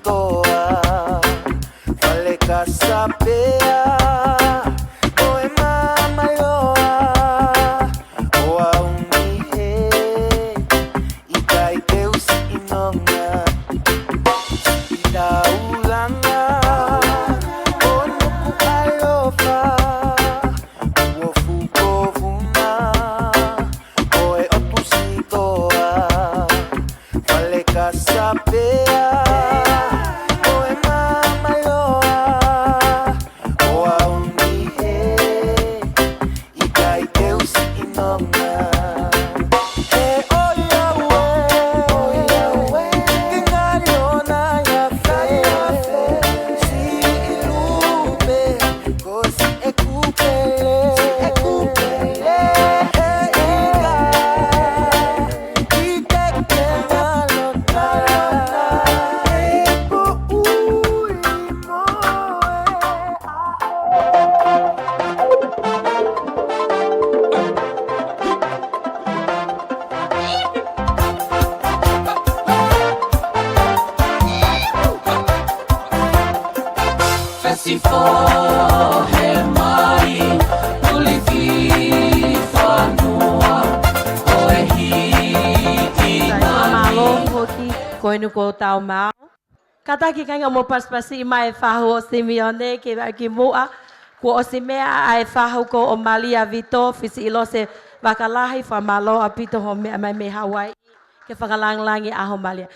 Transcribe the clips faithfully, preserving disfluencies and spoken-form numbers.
toa, fale ka sapea, ʻo e mama loa, ʻo auni he, ʻikai te u siʻi nonga, siʻi taulanga, ʻo nuku ʻalofa, ʻuofu ko vuna, ʻo e ʻotu sitoa, fale ka sapea, ʻo e mama loa, ʻo auni he, ʻikai te u siʻi nonga. He ʻoiauē, ʻoiauē, ke ngali ʻona ia fai afe, siʻi lupe, ko siʻeku pele, siʻeku pele, he ʻikai. Fesi fō he mai, tuliki fanua, ko e hiki. Sai, mālō foki, ko eni ko tau mau. Kātaki kāinga mou pasipasiʻi mai e fahu ʻo Simione ke vaʻe ki muʻa. Kuo ʻosi meʻa ʻa e fahu ko ʻo Malia Vito, Fisiʻilose Vakalahi, fakamālō ʻaupito hoʻo meʻa mai mei Hauaiʻi ke fakalāngilangiʻi e ʻaho Malia.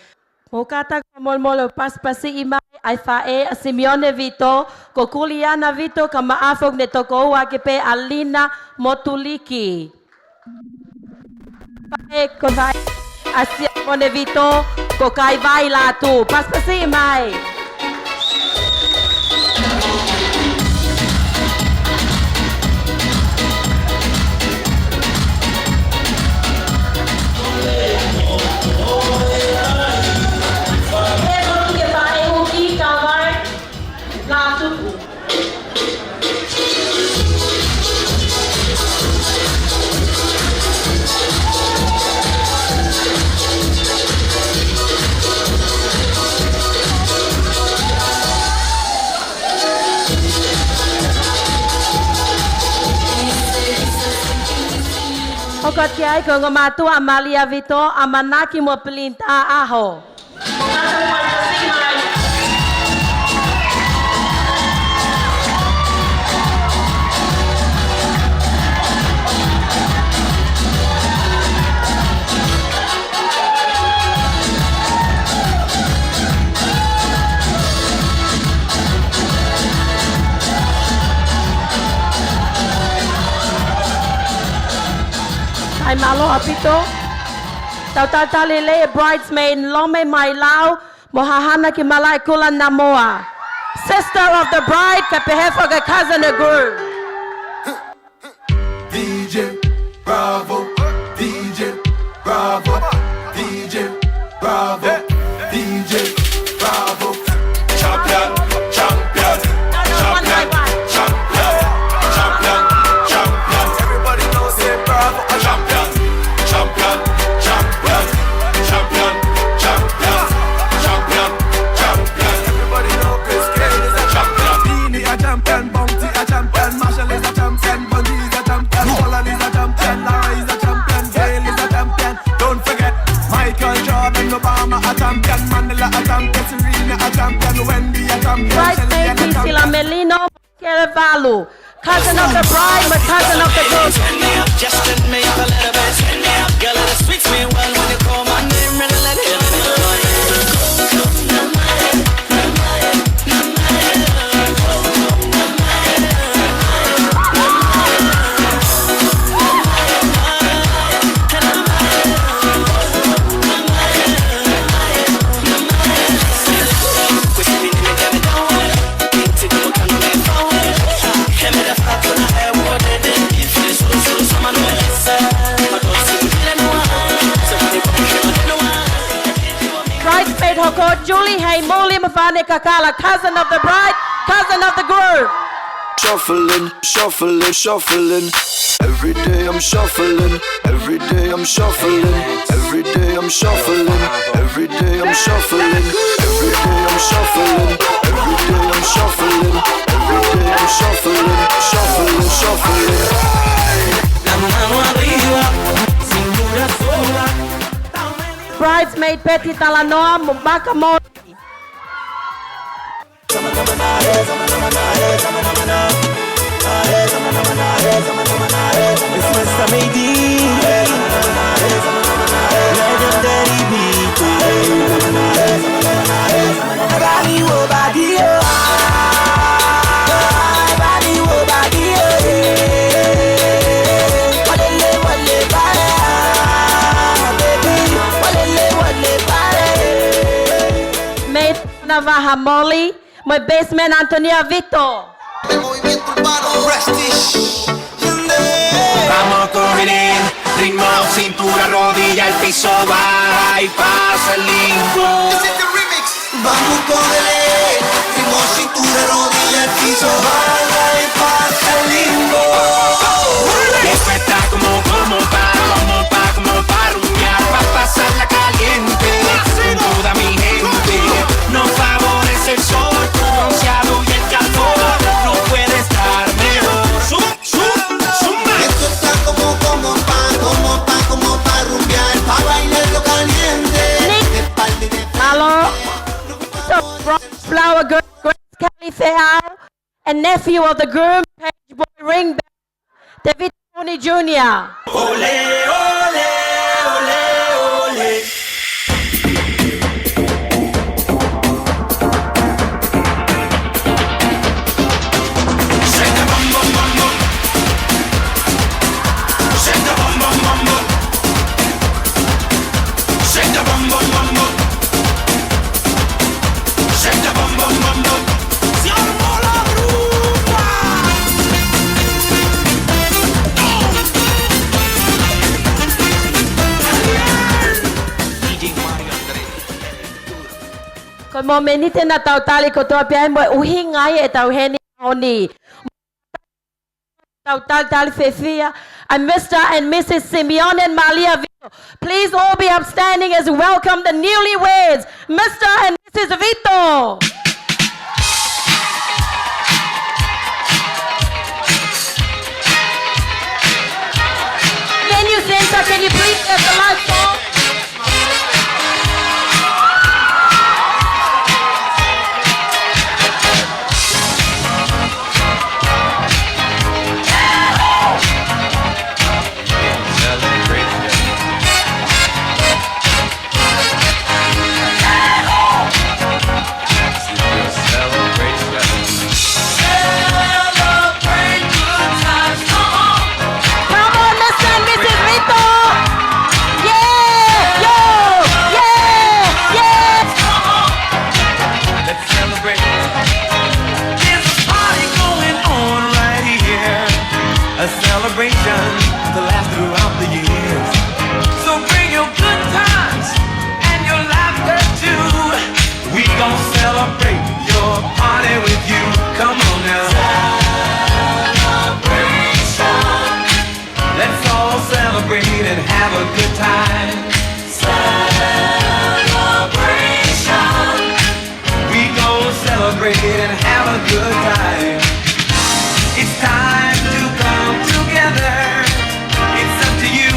Mou kātaki fakamolemole ʻo pasipasiʻi mai ʻa e faʻē ʻa Simione Vito, ko Kuliana Vito, ka maʻafu ne tokoua ake pē ʻa Lina Motuliki. Faʻē ko e faʻē ʻa Simione Vito, ko Kaivai Lātū. Pasipasiʻi mai. Hoko atu ki ai ko e ongo mātuʻa ʻa Malia Vito, ʻamanaki mo e pilinitā ʻaho. Sai, mālō ʻaupito. Tau talitali lelei e bridesmaid Lome Mailau mo Hahana ki Malaʻekula Namoa. Sister of the bride, ka pehē foki ko e cousin of the groom. D J Bravo, D J Bravo, D J Bravo, D J Bravo. Champion, champion, champion, champion, champion, champion. Everybody know say Bravo a champion. Champion, champion, champion, champion, champion, champion. Everybody know Chris Cade is a champion. Beenie a champion, Bounty a champion, Machel is a champion, Bunji is a champion, Pollard is a champion, Larry is a champion, Gail is a champion. Don't forget Michael Jordan, Obama a champion, Mandela a champion, Serena a champion, Wendy a champion, Shelly a champion. Bridesmaid Priscilla Melino, Kelevalu, cousin of the bride, my cousin of the groom. Just let me up a little bit. Girl, it sweets me well when you call my name, really let it. Bridesmaid hoko, Julie Heimuli mo Fane Kakala, cousin of the bride, cousin of the groom. Shuffling, shuffling, shuffling. Every day I'm shuffling. Every day I'm shuffling. Every day I'm shuffling. Every day I'm shuffling. Every day I'm shuffling. Peti Talanoa mo Maka Moli. It's Mister Mady, legendary beat. Mei Navaha Moli, mo e Bassman Antonio Vito. El movimiento urbano, Prestige. Vamos a coger el ritmo, cintura, rodilla, al piso, baja y pasa el limbo. This is the remix. Vamos a coger el ritmo, cintura, rodilla, al piso, baja y pasa el limbo. Esto está como, como pa, como pa, como pa rumbear, pa pasarla caliente. Sin duda, mi gente, no favorece el sol, tu bronceado y el calor, no puede estar mejor. Suma, suma, suma. Esto está como, como pa, como pa, como pa rumbear, pa bailarlo caliente. Nick. De espalda y de frente. Hello. So, Flower Girl, Grace Kelly Feau, and nephew of the groom, Page Boy Ring Bell, David Tony Junior. Ole, ole, ole, ole. Shake the bum, bum, bum, bum. Shake the bum, bum, bum, bum. Shake the bum, bum, bum, bum. Shake the bum, bum, bum, bum. Siamo la rumba. Ko e mōmeniti ʻeni naʻa tau tali kotoa pē ai mo e ʻuhinga ia ʻetau ʻi heni ʻaho ni. Tau talitali fiefia ʻa Mister and Missus Simeone and Malia Vito. Please all be upstanding as we welcome the newlyweds, Mister and Missus Vito. Venue center, can you please get the lights on? Celebrate good times, come on. Come on, Mister and Missus Vito. Yeah, yo, yeah, yeah. Come on. Let's celebrate. There's a party going on right here. A celebration to last throughout the years. So bring your good times and your laughter too. We gon' celebrate your party with you. Come on now. Celebration. Let's all celebrate and have a good time. Celebration. We gon' celebrate and have a good time. It's time to come together. It's up to you.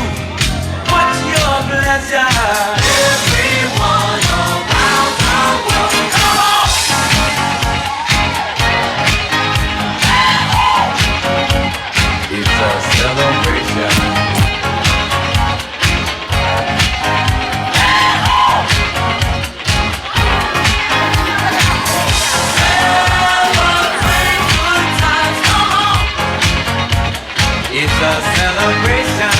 What's your pleasure? Everyone around the world. Come on! It's a celebration. It's a celebration.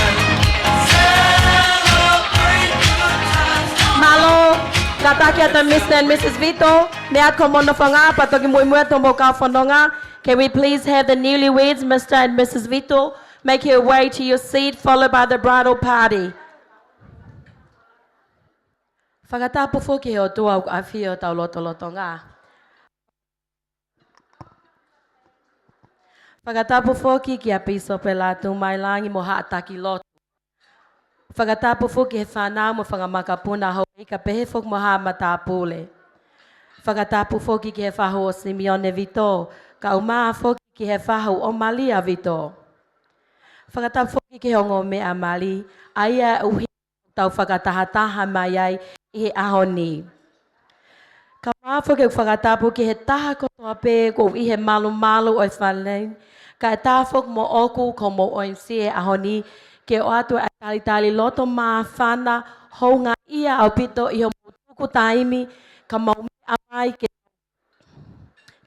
Mālō, kātaki atu Mister and Missus Vito, meʻa atu ki hoʻomou nofoʻanga, pea toki muimui atu hoʻomou kau fononga. Can we please have the newlyweds, Mister and Missus Vito, make your way to your seat, followed by the bridal party. Fakatapu foki ki he ʻOtua ʻoku ʻafio ʻi hotau lotolotonga. Fakatapu foki kia Pīsope Lātūmailangi mo haʻa taki lotu. Fakatapu foki ki he fānau mo e fanga makapuna Houʻeiki, pehē foki mo haʻa matāpule. Fakatapu foki ki he fahu ʻo Simeone Vito, kaeʻumaʻā foki ki he fahu ʻo Malia Vito. Fakatapu foki ki he ongomeʻa mali, ʻa ia ʻoku tau fakatahataha mai ai, ʻi he ʻaho ni. Kae ʻofa ke u fakatapu ki he taha kotoa pē ʻoku ʻi he malumalu ʻo e fale ni, kae ʻatā foki moʻoku ko homou M C he ʻaho ni, ke ʻoatu ʻa e talitali loto māfana, houngaʻia ʻaupito ʻi hoʻomou tuku taimi, ka mou meʻa mai ke,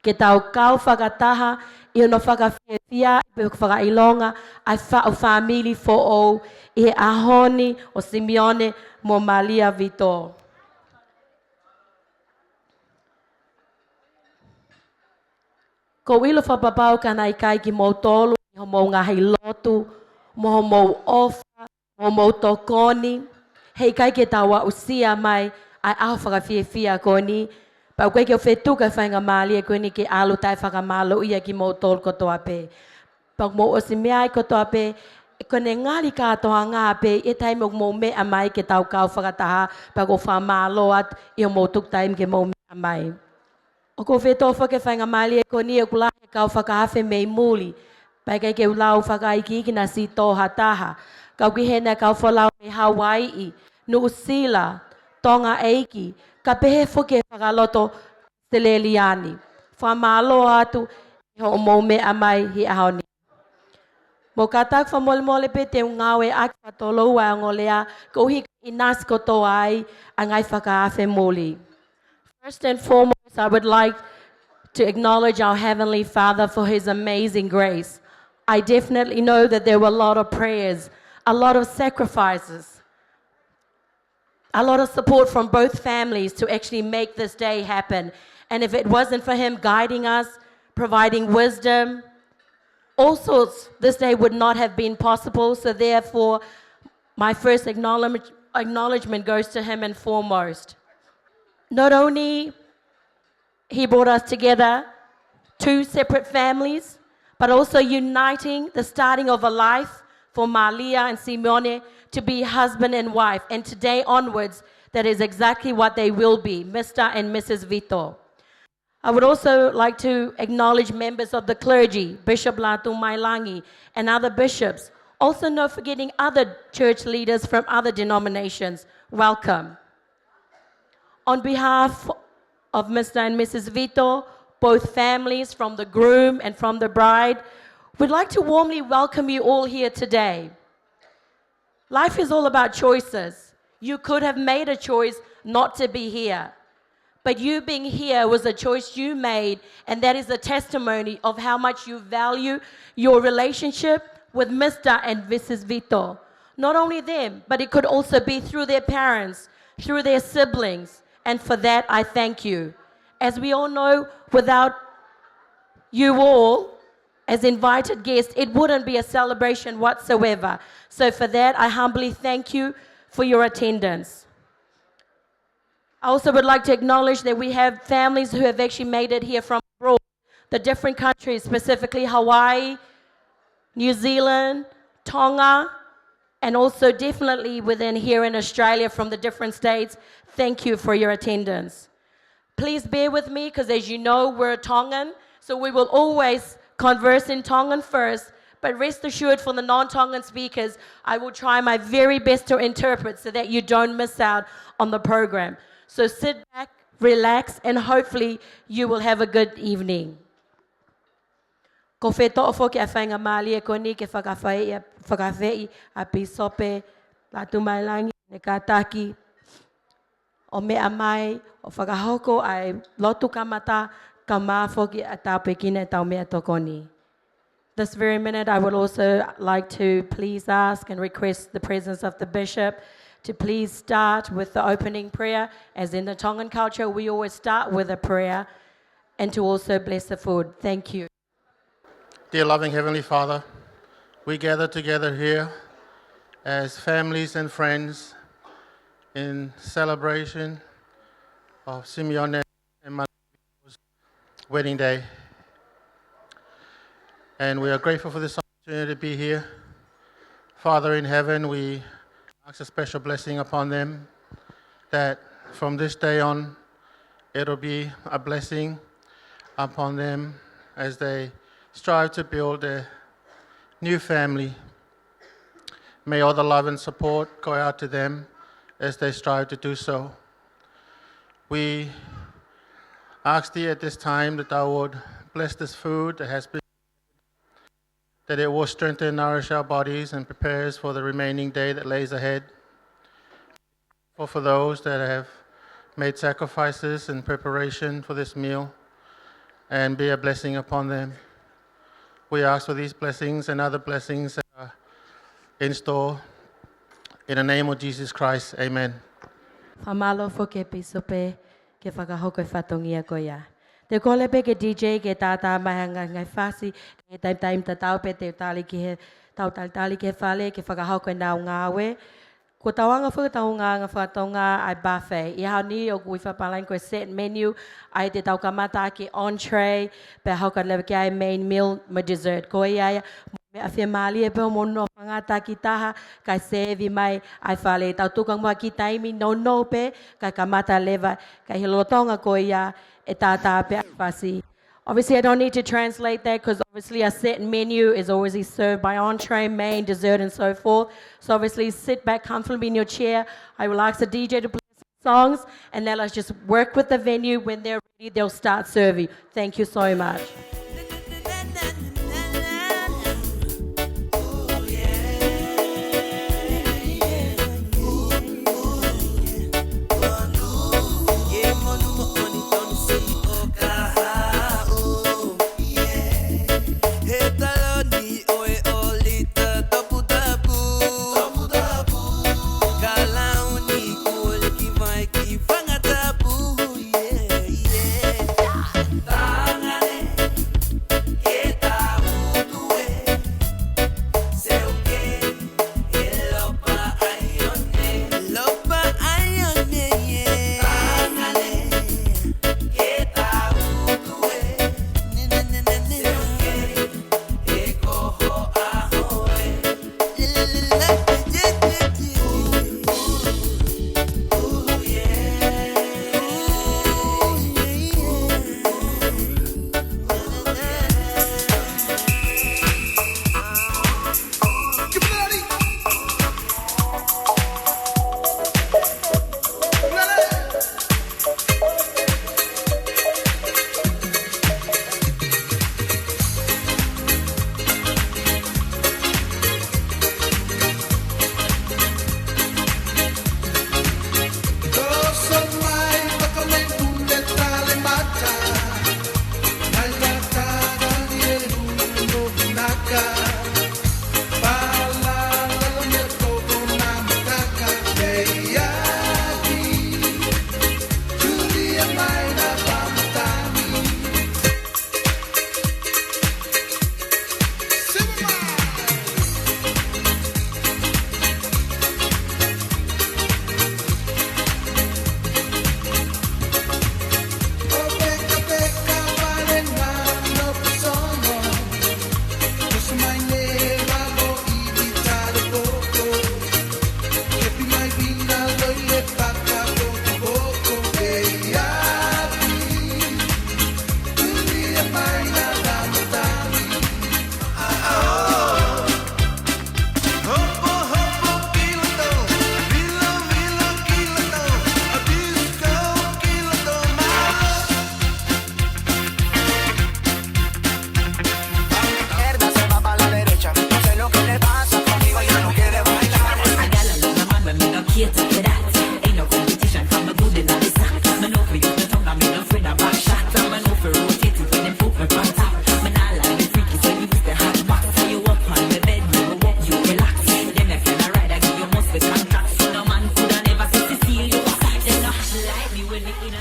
ke tau kau fakataha ʻi hono fakafiefiaʻi pea fakaʻilonga ʻa e faʻu fāmili foʻou ʻi he ʻaho ni ʻo Simione mo Malia Vito. ʻOku ou ʻilo fakapapau ka naʻe ʻikai kimoutolu ʻi hoʻomou ngaahi lotu, mo hoʻomou ʻofa, mo hoʻomou tokoni, heʻikai ke tau aʻusia mai ʻa e ʻaho fakafiefia ko eni, pea ʻoku ʻikai ke u fetuku e faingamālie ko eni ke ʻalu taʻefakamālōʻia kimoutolu kotoa pē. Pea ʻoku mou ʻosi meʻa ai kotoa pē, ko ʻene ngali kātoanga pē ʻi he taimi ʻoku mou meʻa mai ke tau kau fakataha, pea ʻoku ou fakamālō atu ʻi hoʻomou tuku taimi ke mou meʻa mai. ʻOku ou fetō foki e faingamālie ko eni ʻoku lahi e kau fakaafe mei muli, pea ʻikai ke u lau fakaikiiki naʻa siʻi tō ha taha, ka ʻoku ʻi heni e kau folau mei Hauaiʻi, Nuʻusila, Tonga ʻEiki, kae pehē foki e fakaloto ʻAositelēlia ni. Fakamālō atu ʻi hoʻomou meʻa mai he ʻaho ni. Mou kātaki fakamolemole pē te u ngāueʻaki fakatoloua e ongo lea, koeʻuhi ke ʻinasi kotoa ai ʻa e ngaahi fakaafe muli. First and foremost, I would like to acknowledge our Heavenly Father for His amazing grace. I definitely know that there were a lot of prayers, a lot of sacrifices, a lot of support from both families to actually make this day happen. And if it wasn't for him guiding us, providing wisdom, all sorts, this day would not have been possible. So therefore, my first acknowledge-, acknowledgement goes to him and foremost. Not only he brought us together, two separate families, but also uniting the starting of a life for Malia and Simone to be husband and wife. And today onwards, that is exactly what they will be, Mister and Missus Vito. I would also like to acknowledge members of the clergy, Bishop Lātūmailangi, and other bishops. Also not forgetting other church leaders from other denominations. Welcome. On behalf of Mister and Missus Vito, both families, from the groom and from the bride, we'd like to warmly welcome you all here today. Life is all about choices. You could have made a choice not to be here. But you being here was a choice you made, and that is a testimony of how much you value your relationship with Mister and Missus Vito. Not only them, but it could also be through their parents, through their siblings, and for that I thank you. As we all know, without you all as invited guests, it wouldn't be a celebration whatsoever. So for that, I humbly thank you for your attendance. I also would like to acknowledge that we have families who have actually made it here from abroad, the different countries, specifically Hawaii, New Zealand, Tonga, and also definitely within here in Australia from the different states. Thank you for your attendance. Please bear with me, 'cause as you know, we're Tongan, so we will always converse in Tongan first, but rest assured, for the non-Tongan speakers, I will try my very best to interpret so that you don't miss out on the program. So sit back, relax, and hopefully you will have a good evening. ʻOku ou fetō foki e faingamālie ko eni ke fakaafeʻi, fakaafeʻi ʻa Pīsope Lātūmailangi, ʻene kātaki ʻo meʻa mai ʻo fakahoko ʻa e lotu kamata, kae ʻumaʻā foki ʻa e tāpuekina ʻetau meʻatokoni. This very minute, I would also like to please ask and request the presence of the Bishop to please start with the opening prayer. As in the Tongan culture, we always start with a prayer, and to also bless the food. Thank you. Dear loving Heavenly Father, we gather together here as families and friends in celebration of Simeone and Malia's wedding day. And we are grateful for this opportunity to be here. Father in heaven, we ask a special blessing upon them, that from this day on, it'll be a blessing upon them as they strive to build a new family. May all the love and support go out to them as they strive to do so. We ask thee at this time that thou would bless this food that has been, that it will strengthen and nourish our bodies and prepare us for the remaining day that lays ahead. For, for those that have made sacrifices in preparation for this meal, and be a blessing upon them. We ask for these blessings and other blessings that are in store. In the name of Jesus Christ, amen. Fakamālō foki Pīsope ke fakahoko e fatongia ko ia. Te u kole pē ki he D J ke tātā mai ha ngaahi, ngaahi fasi, he taimi, taimi tatau pē te u tali ki he, tau talitali ki he fale, ke fakahoko ʻenau ngāue. Ko ʻetau anga foki ʻetau ngāue faka-Tonga ʻa e buffet. ʻI he ʻaho ni ʻoku ui fakapālangi ko e set menu, ʻa ia te tau kamata ʻaki e entree, pea hoko atu leva ki ai e main meal mo e dessert. Ko ia ia, meʻa fiemālie pē hoʻomou nofo fakataha, kae sevi mai ʻa e fale. Tau tuku ange muʻa ha kiʻi taimi nounou pē, kae kamata leva, kae ʻi he lolotonga ko ia ʻe tātā pē ʻa e fasi. Obviously, I don't need to translate that 'cause obviously a set menu is always served by entree, main, dessert, and so forth. So obviously, sit back comfortably in your chair. I will ask the D J to play some songs, and then let's just work with the venue. When they're ready, they'll start serving. Thank you so much.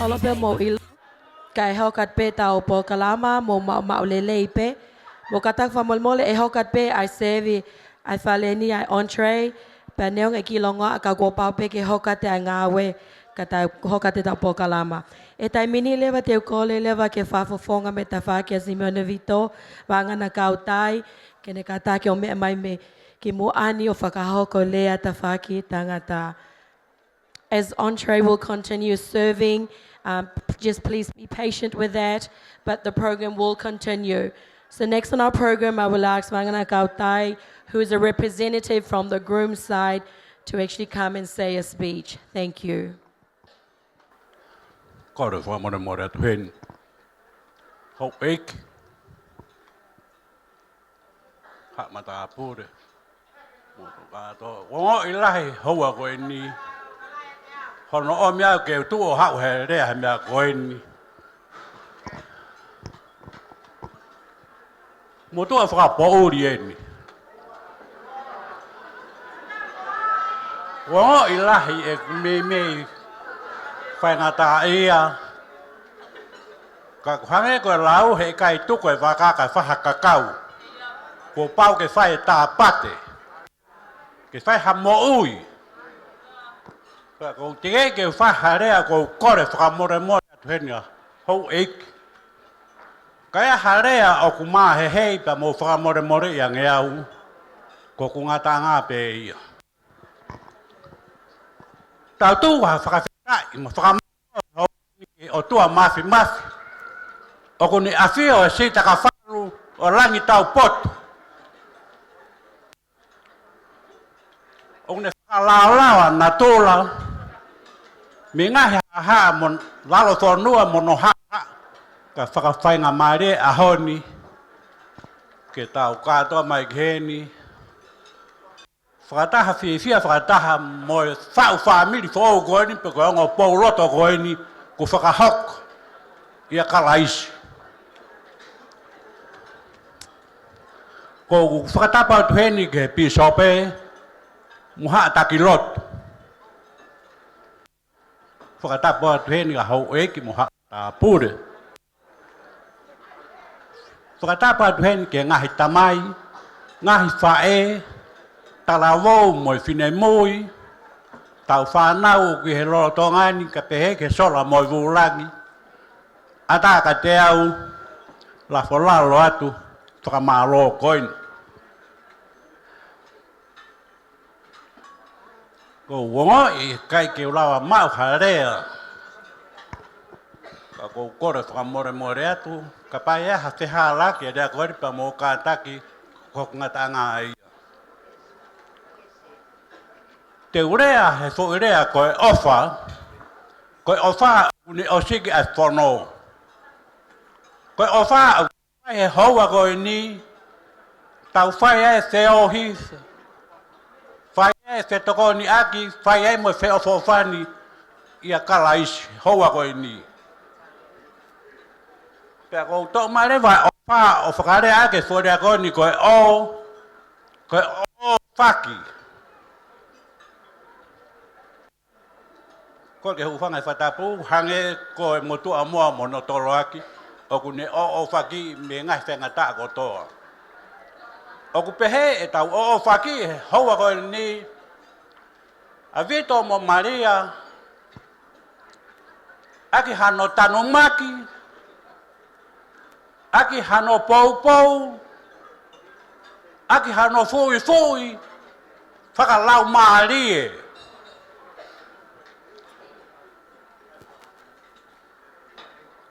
Hala pē mou ʻilo. Kae hoko atu pē ʻetau polokalama, mou maʻumaʻu lelei pē. Mou kātaki fakamolemole ʻe hoko atu pē ʻa e sevi ʻa e fale ni ʻa e entree. Pea neongo e kiʻi longoaʻa ka kuo pau pē ke hoko atu ʻa e ngāue, ka tau hoko atu ʻetau polokalama. ʻI he taimi ni leva te u kole leva ki he fakafofonga mei he tafaʻaki ʻa Simeone Vito, Vāngana Kautai, ke ne kātaki ʻo meʻa mai mei ki muʻa ni ʻo fakahoko lea tafaʻaki tangata. As entree will continue serving, um, just please be patient with that, but the program will continue. So next on our program, I will ask Vāngana Kautai, who is a representative from the groom side, to actually come and say a speech. Thank you. Kole fakamolemole atu heni. Houʻeiki. Haʻa matāpule. Motu kātoa. Ongoʻi lahi houa ko eni. Hono ʻomi au ke tuʻu ʻo haʻu he lea he meʻa ko eni. Motuʻa fakapoʻuli eni. Ongoʻi lahi ʻeku meimei faingataʻaʻia. Ka ʻoku hangē ko e lau, heʻikai tuku e vaka kae fai ha kakau. Kuo pau ke fai e tāpate. Ke fai ha moʻui. Pea ʻoku ou teʻeki ke fai ha lea, ʻoku ou kole fakamolemole atu heni ʻa houʻeiki. Ka ʻi ai ha lea ʻoku mahehei pea mou fakamolemoleʻi ange au, ko hoku ngataʻanga pē ia. Tau tuku ha fakafetaʻi mo fakamālō ki he ʻOtua Māfimafi. ʻOku ne ʻafio he sitakafalu ʻo langi taupotu. ʻOku ne fakalaolao ʻa natula mei he ngaahi haʻahaʻa mo lalo fonua mo hono haʻahaʻa. Ka fakafaingamālie ʻaho ni ke tau kātoa mai ki heni. Fakataha fiefia, fakataha mo e faʻu fāmili foʻou ko eni, pe ko e ongo pouloto ko eni, kuo fakahoko ʻia Kalaisi. ʻOku ou fakatapu atu heni ki he pīsope mo haʻa taki lotu. Fakatapu atu heni ki he houʻeiki mo haʻa matāpule. Fakatapu atu heni ki he ngaahi tamai, ngaahi faʻē, talavou mo e finemui, tau fānau ʻoku ʻi he lolotonga ni, kae pehē ki he sola mo e vūlangi. ʻAtā kiate au, lafo lalo atu, fakamālō ko eni. ʻOku ou ongoʻi ʻikai ke u lava maʻu ha lea. Ka ʻoku ou kole fakamolemole atu, kapau ʻe ʻi ai ha fehālaaki e lea ko eni pea mou kātaki, ko hoku ngataʻanga ia. Te u lea he foʻi lea ko e ʻofa, ko e ʻofa ʻoku ne ʻosiki ʻa e fono. Ko e ʻofa ʻoku fai he houa ko eni, tau fai ai e feohi, fai ai e fetokoniʻaki, fai ai mo e feʻofoʻofani ʻia Kalaisi, houa ko eni. Pea ʻoku ou toʻo mai leva e ʻofa ʻo fakalea ʻaki e foʻi lea ko eni ko e ʻo, ko e ʻoʻofaki. Ko e ke hūfanga he fakatapu, hangē ko e motuʻa moa mo hono toloaki, ʻoku ne ʻoʻofaki mei he ngaahi faingataʻa kotoa. ʻOku pehē ʻetau ʻoʻofaki he houa ko eni, ʻa Vito mo Malia, ʻaki hano tanumaki, ʻaki hano poupou, ʻaki hano fuʻifuʻi fakalaumālie.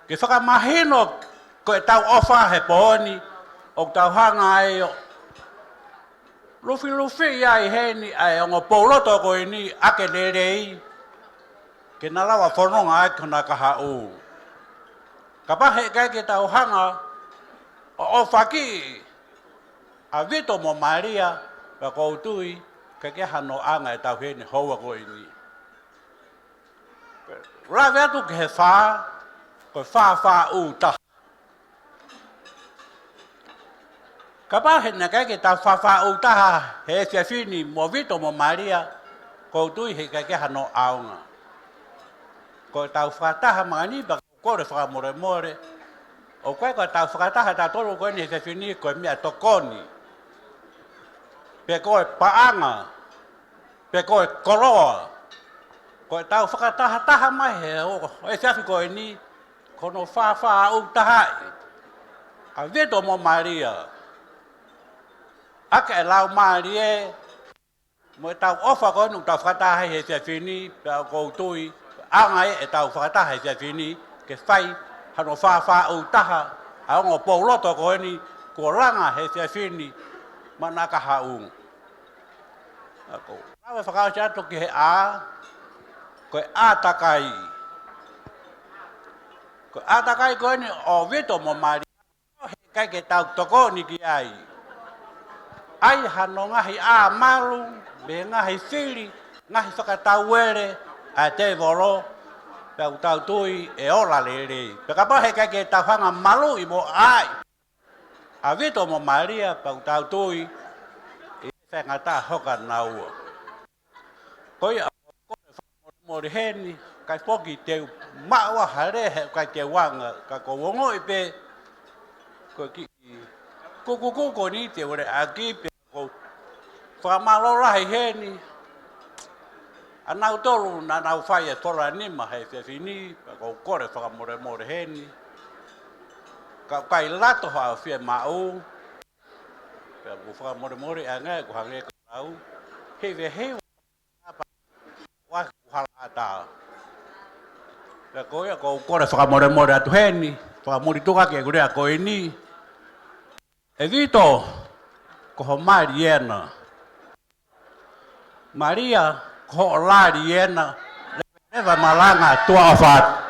Ke fakamahino ko ʻetau ʻofa he pō ni, ʻoku tau hanga ai ʻo lufilufiʻi ai heni ʻa e ongo pouloto ko eni ʻaki e lelei, ke na lava fononga ai ki hona kahaʻu. Kapau heʻikai ke tau hanga ʻo ʻoʻofaki ʻa Vito mo Malia, pea ʻoku ou tui, ʻikai ke ʻi ai hano ʻaonga ʻetau ʻi heni houa ko eni. Lave atu ki he fā, ko e fāfā ʻū taha. Kapau he naʻe ʻikai ke tau fāfā ʻū taha he efiafi ni mo Vito mo Malia, ʻoku ou tui heʻikai ke ʻi ai hano ʻaonga. Ko ʻetau fakataha mai ni pea ʻoku ou kole fakamolemole. ʻOku ʻikai ko ʻetau fakataha ʻatautolu ko eni he efiafi ni ko e meʻatokoni, pe ko e paʻanga, pe ko e koloa. Ko ʻetau fakatahataha mai he ʻo, ʻo e efiafi ko eni, ko hono fāfā ʻū tahaʻi ʻa Vito mo Malia ʻaki e laumālie mo ʻetau ʻofa ko eni ʻoku tau fakataha ai he efiafi ni, pea ʻoku ou tui, ʻaonga ʻetau fakataha he efiafi ni, ke fai hano fāfā ʻū taha ʻa e ongo pouloto ko eni kuo langa he efiafi ni maʻana kahaʻu. ʻA ʻoku ou lave fakaʻosi atu ki he ʻa, ko e ʻātakai. Ko e ʻātakai ko eni ʻo Vito mo Malia, heʻikai ke tau tokoni ki ai. ʻAi hano ngaahi ʻā malu, mo e ngaahi fili, ngaahi fakatauele ʻa e tēvolo, pea ʻoku tau tui ʻe ola lelei. Pea kapau heʻikai ke tau hanga maluʻi mo ʻai ʻa Vito mo Malia, pea ʻoku tau tui ʻe faingataʻa hoko ʻa naua. Ko ia ʻoku ou kole fakamolemole heni, ʻikai foki te u maʻu ha lea he ʻikai te u anga, ka ʻoku ou ongoʻi pē ko e kiʻi kukuku ko eni te u lea ʻaki pē. ʻOku ou fakamālō lahi heni ʻa nautolu naʻa nau fai e fola nima he efiafi ni, pea ʻoku ou kole fakamolemole heni. Ka ʻoku ʻikai lato haʻo fiemaʻu, pea ʻoku ou fakamolemole ange ʻoku hangē ko ʻeku lau, he vehiu ʻa pa ua ku hala ata. Pea ko ia ʻoku ou kole fakamolemole atu heni, fakamulituka ki heʻeku lea ko eni. ʻE Vito, ko ho mali ena. Malia, ko hoʻo lali ena. Leva malanga, tuʻa ʻofa atu.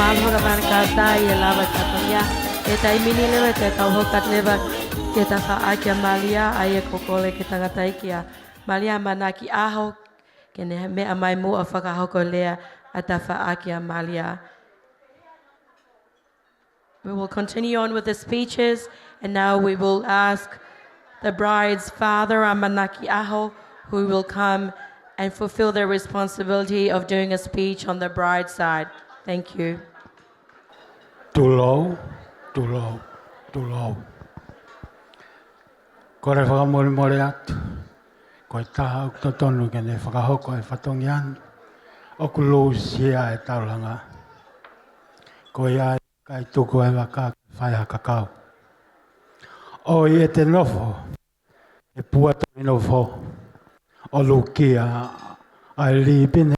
Mālō e fakamālō kātaki e lava e fatongia. He taimi ni leva te tau hoko atu leva ki he tafaʻaki ʻa Malia, ʻa ia ko e kole ki he tangataʻeiki ʻa Malia Manaki ʻAho, ke ne meʻa mai muʻa ʻo fakahoko e lea ʻa e tafaʻaki ʻa Malia. We will continue on with the speeches, and now we will ask the bride's father, ʻa Manaki ʻAho, who will come and fulfill the responsibility of doing a speech on the bride's side. Thank you. Tulou, tulou, tulou. Kole fakamolemole atu. Ko e taha ʻoku totonu ke ne fakahoko e fatongia ni, ʻoku lūsia e taulanga. Ko ia ai, ʻikai tuku e vaka ke fai ha kakau. ʻOi, ʻe te nofo he pua tui nofo, ʻo lukia ʻa e lipine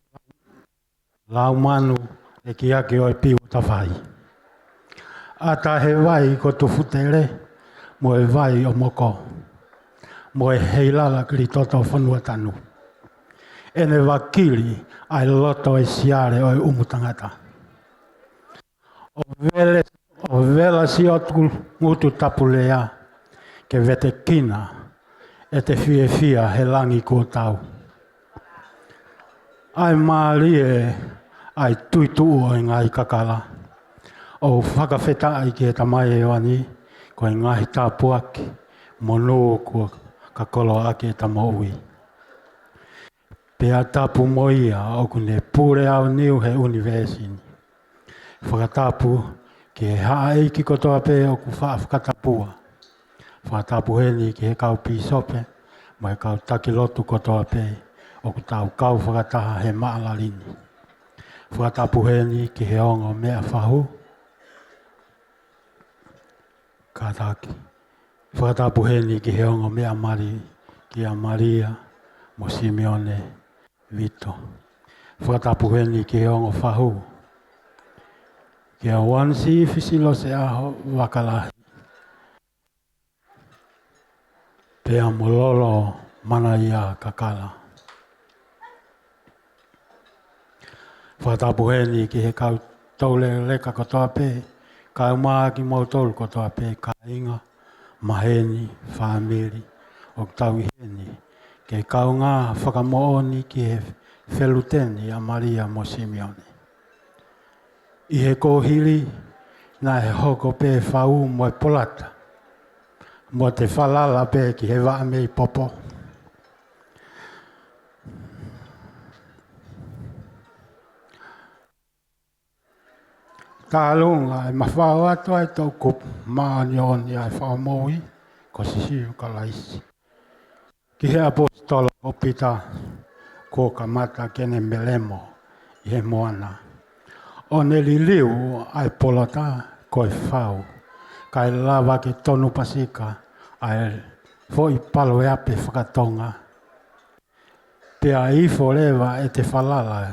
laumanu ʻe kiaki ʻo e piu ʻo Tafai. ʻAta he vai ko Tufutele, mo e vai ʻo Moko, mo e heilala kilitoto ʻo Fonuatanu, ʻene vakili ʻa e loto ʻo e siale ʻo e ʻumu tangata. ʻO vele, ʻo vela siʻoku ngutu tapu lea, ke vetekina ʻete fiefia he langi kuo tau. ʻAi mālie ʻa e tuituʻu ʻo e ngaahi kakala. ʻOku fakafetaʻi ki he Tamai ʻo ʻIoane, ko e ngaahi tāpuaki monū kuo kakoloaʻaki ʻeta moʻui. Pea tapu mo ia ʻoku ne pule aoniu he ʻunivēsi ni. Fakatapu ki he haʻa ʻeiki kotoa pē ʻoku faʻa fakatapua. Fakatapu heni ki he kau pīsope, mo e kau taki lotu kotoa pē ʻoku tau kau fakataha he maʻalali ni. Fakatapu heni ki he ongo meʻa fahu, kātaki. Fakatapu heni ki he ongo meʻa mali, kia Malia mo Simione Vito. Fakatapu heni ki he ongo fahu, kia Uanisi Fisilose ʻAho Vakalahi, pea mo Lolo Manaia Kakala. Fakatapu heni ki he kau toulekeleka kotoa pē, kae ʻumaʻā kimoutolu kotoa pē, kāinga, maheni, fāmili, ʻoku tau ʻi heni ke kaungā fakamoʻoni ki he feluteni ʻa Malia mo Simione. ʻI he kuohili, naʻe hoko pē fau mo e polata, mo te falala pē ki he vaʻa mei popo. Tālunga ʻe mafao atu ai toʻukupu māʻoniʻoni ʻa e Fakamoʻui ko Sīsū Kalaisi ki he ʻaposetolo ko Pita, kuo kamata ke ne melemo ʻi he moana, ʻo ne liliu ʻa e polata ko e fau, kae lava ke tonu pasika ʻa e foʻi paloeape fakatonga. Pea ifo leva ʻete falala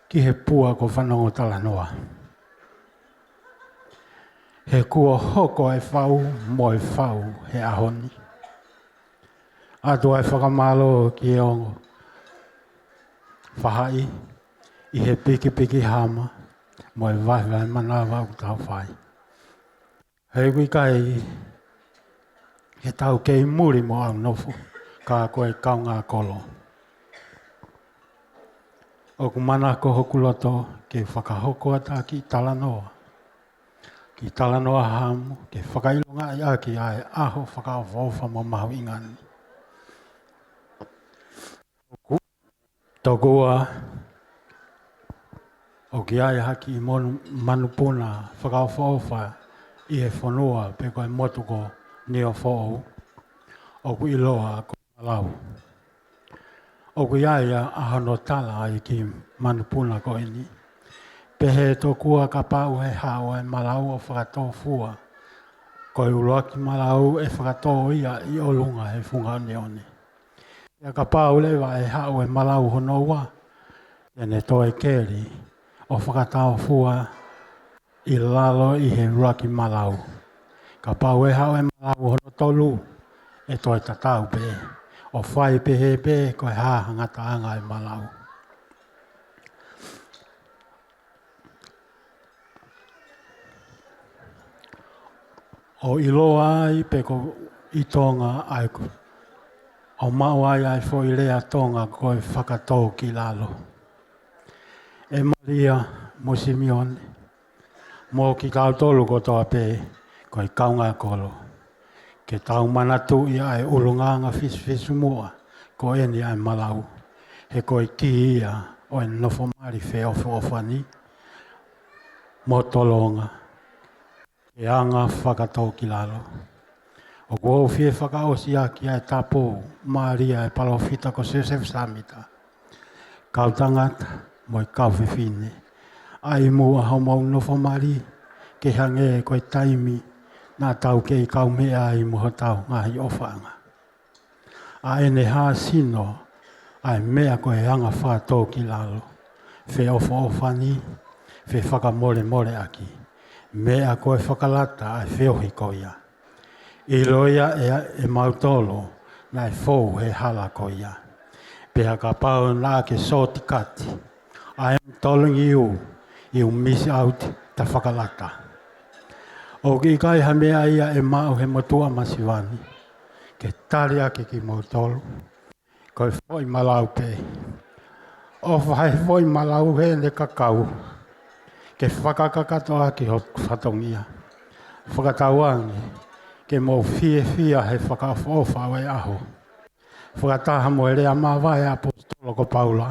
ki he pua ko Fanongo Talanoa, he kuo hoko e fau mo e fau he ʻaho ni. ʻOatu ʻa e fakamālō ki he ongo faʻahi ʻi he pikipiki hama mo e vahevahe manava ʻoku tau fai. He ʻoku ʻikai ke tau kei muli mo ʻaunofo, ka ko e kaungā kolo. ʻOku manako hoku loto ke fakahoko atu ʻa e kiʻi talanoa, kiʻi talanoa hamu, ke fakaʻilongaʻi ʻaki ʻa e ʻaho fakaʻofoʻofa mo mahuʻinga ni. ʻOku tokua ʻoku ʻi ai ha kiʻi monu-, manupuna fakaʻofoʻofa ʻi he fonua pe ko e motu ko Niuafoʻou, ʻoku ʻiloa ko Malau. ʻOku ʻi ai ʻa, ʻa hono tala ʻa e kiʻi manupuna ko eni. Pehē tokua kapau ʻe haʻu e Malau ʻo fakatōfua, ko e ʻuluaki Malau ʻe fakatō ia ʻi ʻolunga he funga ʻoneʻone. Pea kapau leva ʻe haʻu e Malau hono ua, te ne toe keli ʻo fakatōfua ʻi lalo ʻi he ʻuluaki Malau. Kapau ʻe haʻu e Malau hono tolu, ʻe toe tatau pē, ʻo fai pehē pē ko e hā ha ngataʻanga e Malau. ʻo ʻiloa ai pē ko ʻi Tonga ʻa e ko, ʻo maʻu ai ʻa e foʻi lea Tonga ko e fakatōkilalo. ʻE Malia mo Simione, mo kitautolu kotoa pē ko e kaungā kolo, ke tau manatuʻi ʻa e ʻulungaanga fisifisimuʻa ko eni ʻa e malau, he ko e kī ia ʻo e nofo mali feʻofoʻofani mo tolonga, ke anga fakatōkilalo. ʻOku ou fie fakaʻosi ʻaki ʻa e tapu mālie ʻa e palōfita ko Siosefa Sāmita, kau tangata mo e kau fefine, ʻa e muʻa homou nofo mali, ke hangē ko e taimi naʻa tau kei kaumeʻa ai mo hotau ngaahi ʻofaʻanga. ʻA ʻene hāsino ʻa e meʻa ko e anga fakatōkilalo, feʻofoʻofani, fefakamolemoleʻaki, meʻa ko e fakalata ʻa e feohi ko ia. ʻIlo ia ʻe, ʻe mautolu naʻe fou he hala ko ia. Pea kapau naʻa ke shortcut, I am telling you, you miss out ta fakalata. ʻOku ʻikai ha meʻa ia ʻe maʻu he motuʻa masiva ni ke tali ʻaki kimoutolu. Ko e foʻi malau pē. ʻOfa he foʻi malau heʻene kakau ke fakakakato ʻaki ho fatongia. Fakatauange ke mou fiefia he fakaʻofoʻofa ʻo e ʻaho. Fakataha mo e lea māvae ʻa e ʻaposetolo ko Paula: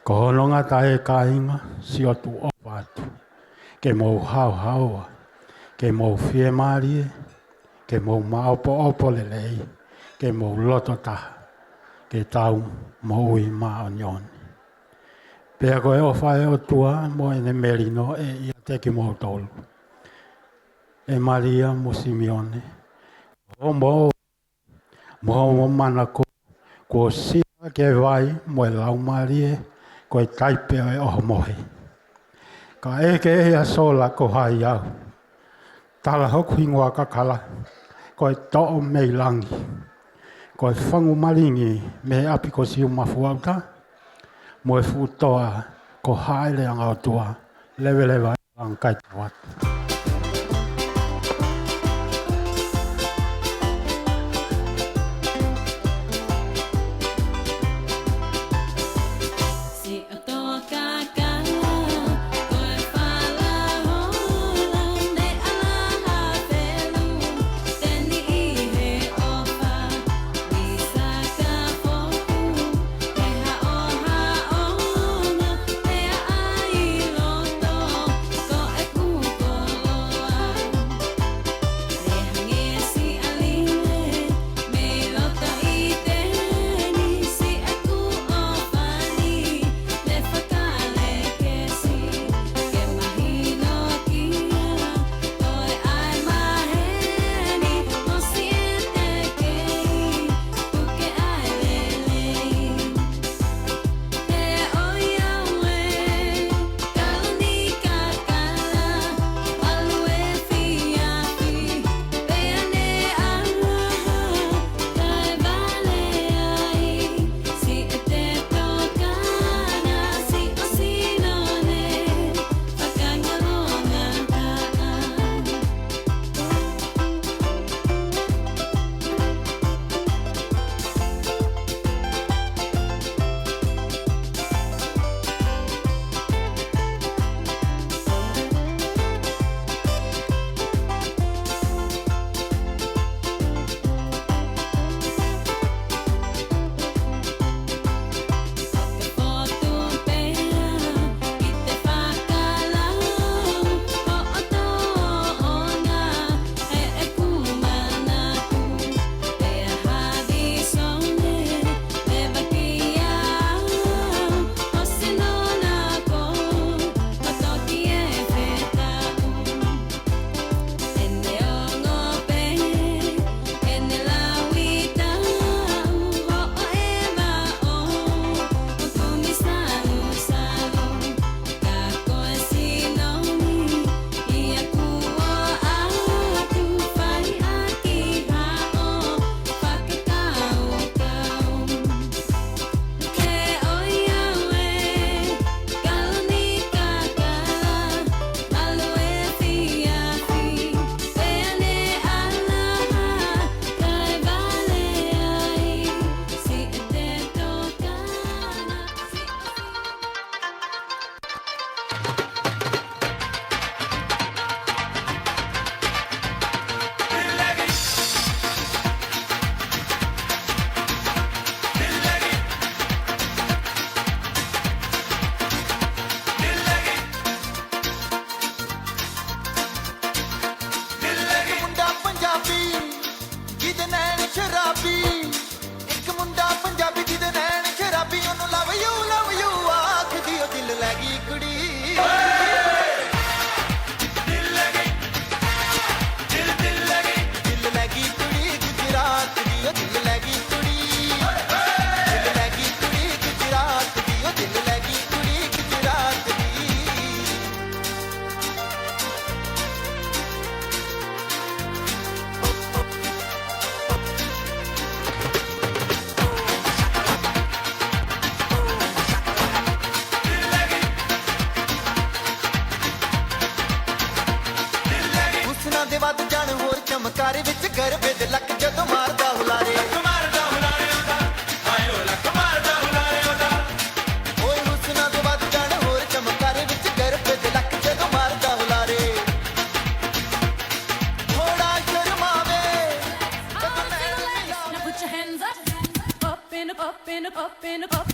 Ko hono ngata ē kāinga, siʻotu ʻofa atu, ke mou haohaoa, ke mou fiemālie, ke mou maʻopoʻopo lelei, ke mou loto taha, ke tau moʻui māʻoniʻoni. Pea ko e ʻofa ʻa e ʻOtua mo ʻene melino ʻe ʻiate kimoutolu. ʻE Malia mo Simione, hoʻomo mo hoʻomo manako kuo sila ki he vai mo e laumālie, ko e taipe ʻo e ʻohomohe. Ka ʻeke ʻe ia sola ko hai au, tala hoku hingoa kakala, ko e toʻo mei langi, ko e fangu malingi mei he ʻapi ko Siumafuauta, mo e fuʻu toa ko Haʻele ʻAngaʻotua, leveleva ʻa e langa kai tau atu.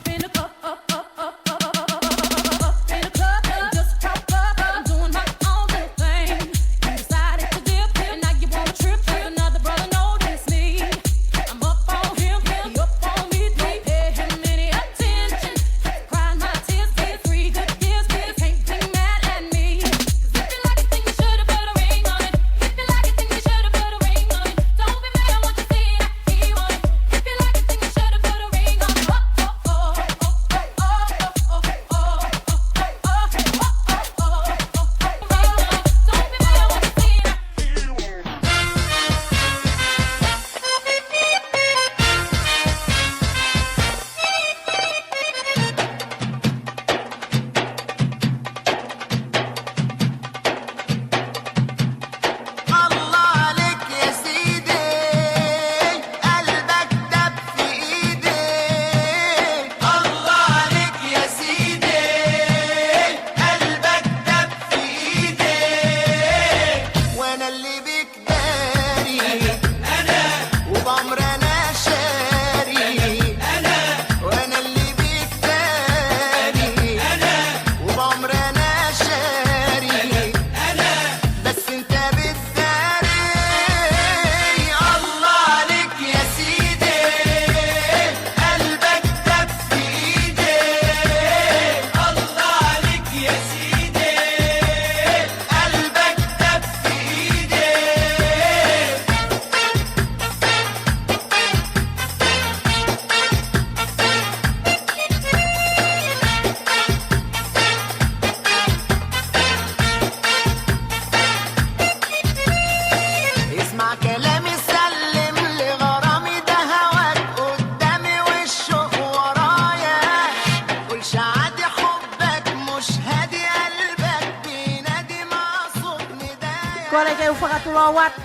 In the club, up, up, up, up, up, up, up, up, up, in the club, up, just top up. I'm doing my own little thing. You decided to dip, and now you wanna trip. There's another brother, no, that's me. I'm up on him, he up on me. Don't pay him any attention. Cry my tears, get three good years. You can't be mad at me. 'Cause if you like it, then you shoulda put a ring on it. If you like it, then you shoulda put a ring on it. Don't be mad at what you see. الله عليك يا سيدي، قلبك داب في إيدي. الله عليك يا سيدي، قلبك داب في إيدي. وأنا اللي بيك داري، وبأمر أنا شاري. وأنا اللي بيك داري، وبأمر أنا شاري. بس انت بتداري. الله عليك يا سيدي، قلبك داب في إيدي. الله عليك يا سيدي، قلبك داب في إيدي. اسمع كلامي، سلم لغرامي، ده هواك قدامي والشوق ورايا. قولش عادي، حبك مش هادي، قلبك بينادي مع صوت ندايا. Kole ke u fakatulou atu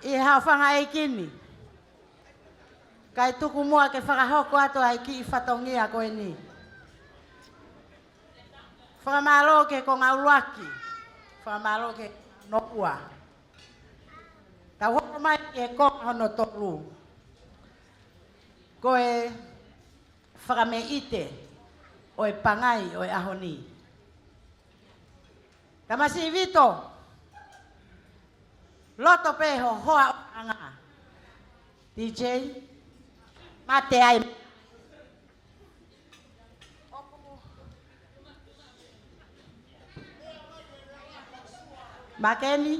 ʻi he haʻofanga ʻeiki ni, kae tuku muʻa ke fakahoko atu ʻa e kiʻi fatongia ko eni. Fakamālō ki he konga ʻuluaki. Fakamālō ki he konga hono ua. Tau hoko mai ki he konga hono tolu. Ko e fakameʻite ʻo e pangai ʻo e ʻaho ni. Tamasiʻi Vito, loto pē ho hoa ʻo anga. D J, mate ai. Makeni,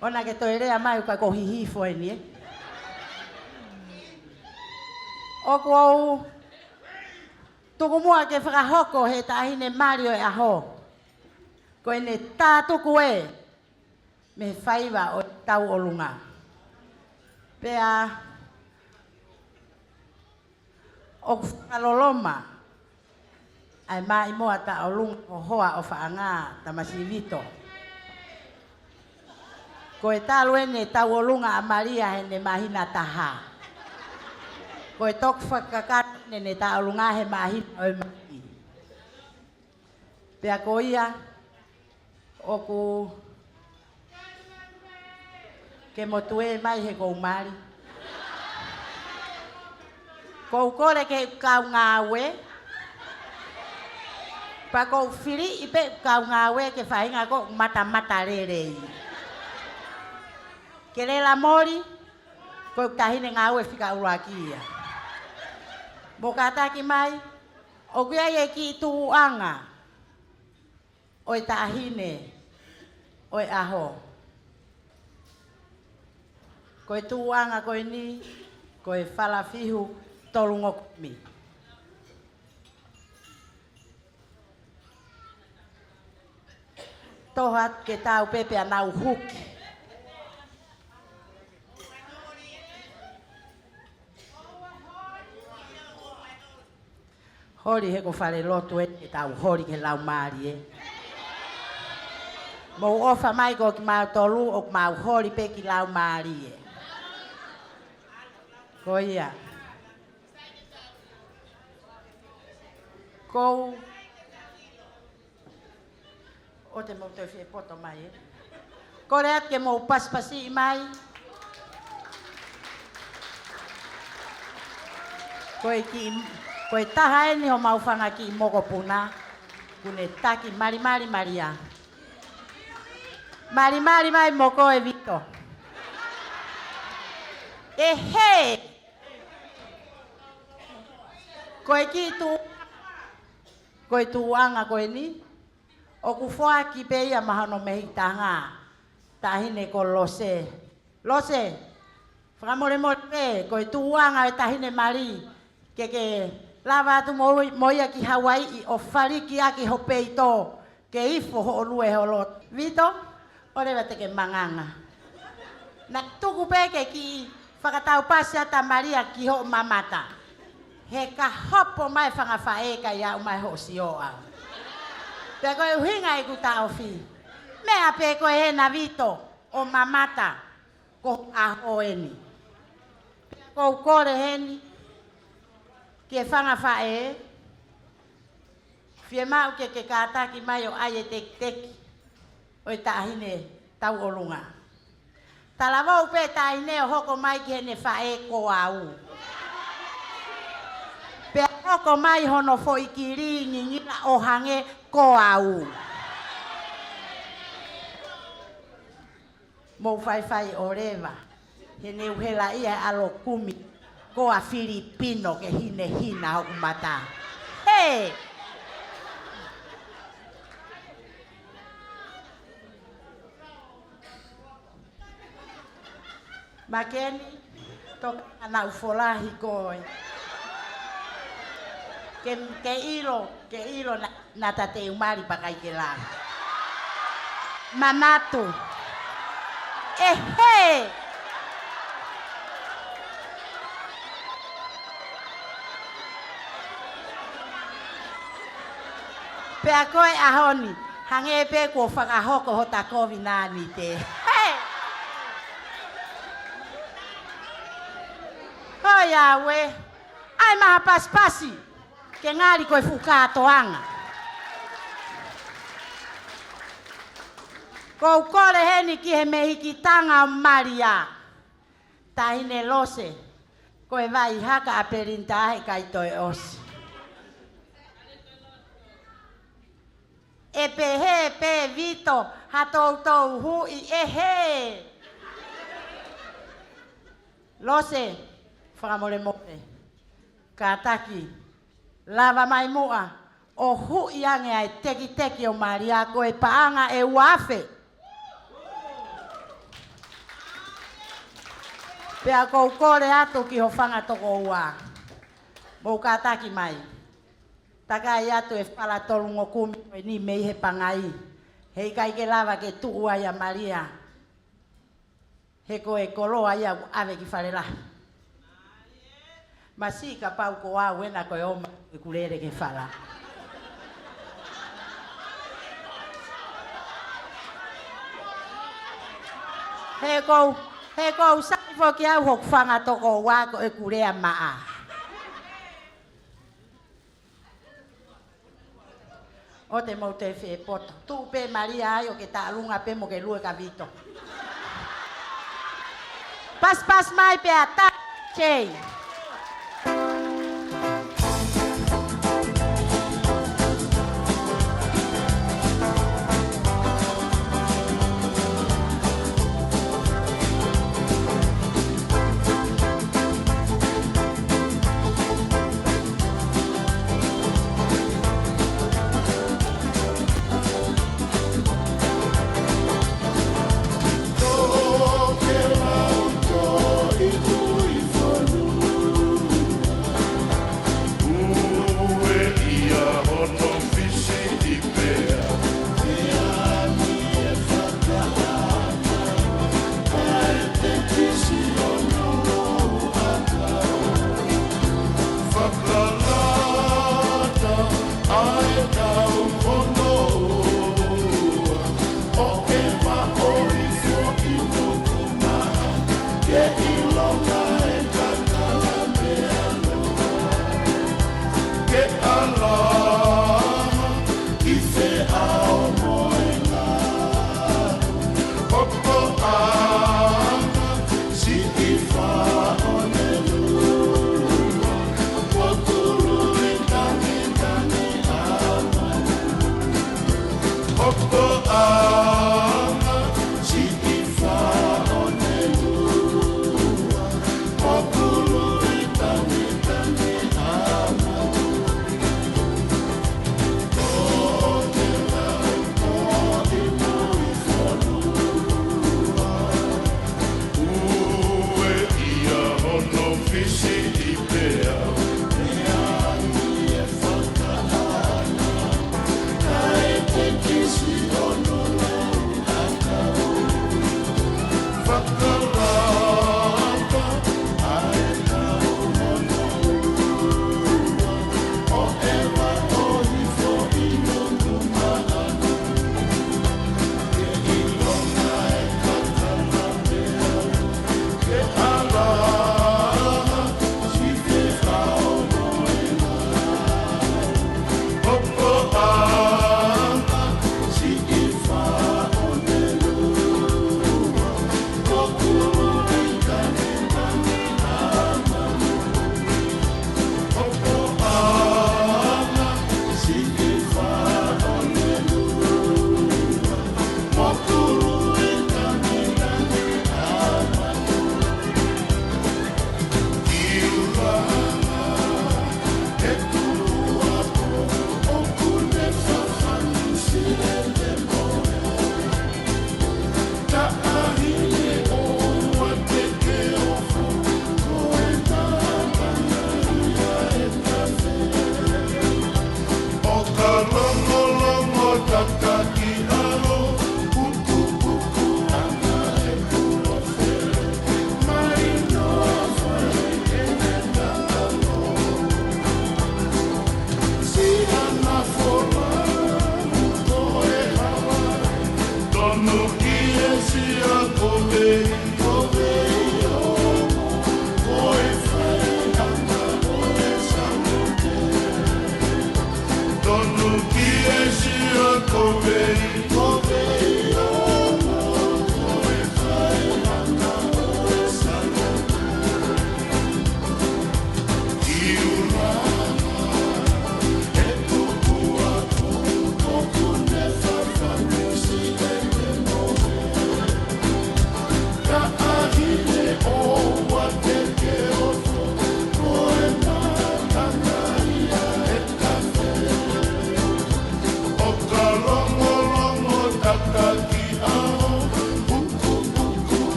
ʻoua ke toe lea mai, ʻoku ʻikai ko hihifo eni, ē. ʻOku ou tuku muʻa ke fakahoko he taʻahine mali ʻo e ʻaho. Ko ʻene tā tuku ē mei he faiva ʻo e tauʻolunga. Pea ʻoku fakaloloma ʻa e maʻimoa tauʻolunga ʻo hoa ʻo Faʻanga, Tamasiʻi Vito. Ko e talu eni e tauʻolunga ʻa Malia heʻene māhina taha. Ko e toki fakakakato eni ʻene tauʻolunga he māhina ʻo e Mali. Pea ko ia, ʻoku ke motuē mai he ʻoku ou mali. ʻOku ou kole ke u kau ngāue. Pea ʻoku ou filiʻi pē ʻeku kau ngāue ki he faʻahinga ʻoku ou matamata lelei. Ke Lela Moli, ko e taʻahine ngāue fika ʻuluaki ia. Mou kātaki mai, ʻoku ʻi ai e kiʻi tuʻuʻanga ʻo e taʻahine ʻo e ʻaho. Ko e tuʻuʻanga ko eni, ko e Falafihu Tolungokumi. Toho atu ke tau pē pea nau huki. Holi he ko e falelotu ē, ke tau holi ki he Laumālie. Mou ʻofa mai ko kimautolu, ʻoku mau holi pē ki he Laumālie. Ko ia. Kou ʻOua te mou toe fie poto mai, ē. Kole atu ke mou pasipasiʻi mai. Ko e kiʻi, ko e taha eni homau fanga kiʻi mokopuna, ʻoku ne taki malimali Malia. Malimali mai mo koe Vito. ʻEhē! Ko e kiʻi tuʻu, ko e tuʻuʻanga ko eni, ʻoku foaki pē ia maʻa hono mehikitanga, taʻahine ko Lose. Lose, fakamolemole pē, ko e tuʻuʻanga e taʻahine mali, ke ke lava atu mo, mo ia ki Hauaiʻi ʻo faliki ʻaki ho peito, ke ifo hoʻo lue holo. Vito, ʻoua leva te ke manganga. Naʻe tuku pē ke kiʻi fakataupasi atu ʻa Malia ki hoʻo mamata. He ka hopo mai fanga faʻē kae aʻu mai hoʻo sio au. Pea ko e ʻuhinga ʻeku taʻofi. Meʻa pē ko ē ena Vito, ʻo mamata, ko e ʻaho eni. Pea ʻoku ou kole heni ki he fanga faʻē, fiemaʻu ke ke kātaki mai ʻo ʻai e tekiteki ʻo e taʻahine tauʻolunga. Talavou pē taʻahine ʻo hoko mai ki heʻene faʻē ko au. Pea hoko mai hono foʻi kili ngingila ʻo hangē ko au. Mou faifai ʻo leva, he ne u helaʻia ʻe he ʻAlo Kumi, ko ʻa Filipino ke hinehina hoku mata. Hē! Makeni, toki ana u folahi koe. Ke, ke ʻilo, ke ʻilo na, naʻa ta te u mali pea ʻikai ke lava. Manatu. ʻEhē! Pea ko e ʻaho ni, hangē pē kuo fakahoko hota kovi nani te. Hē! Hoi ʻauē, ʻai mai ha pasipasi, ke ngali ko e fuʻu kātoanga. ʻOku ou kole heni ki he mehikitanga ʻo Malia. Taʻahine Lose, ko e vai haka ʻa Pelinita he ʻikai toe ʻosi. ʻE pehē pē Vito, ha toutou huʻi ʻehē. Lose, fakamolemole. Kātaki, lava mai muʻa ʻo huʻi ange ʻa e tekiteki ʻo Malia ko e paʻanga ʻe ua afe. Pea ʻoku ou kole atu ki ho fanga tokoua. Mou kātaki mai. Takai atu e fala tolungokumi ko eni mei he pangai. He ʻikai ke lava ke tuʻu ai ʻa Malia. He ko e koloa ia ʻoku ʻave ki fale lahi. Masiʻi kapau ko au ena ko e ō mai ʻeku lele ki he fala. He ʻoku ou, he ʻoku ou sai foki au hoku fanga tokoua ko ʻeku lea maʻa. ʻOua te mou toe fie poto. Tuʻu pē Malia ai ʻo ke tālunga pē mo ke lue ka Vito. Pasipasi mai pea ta. Che.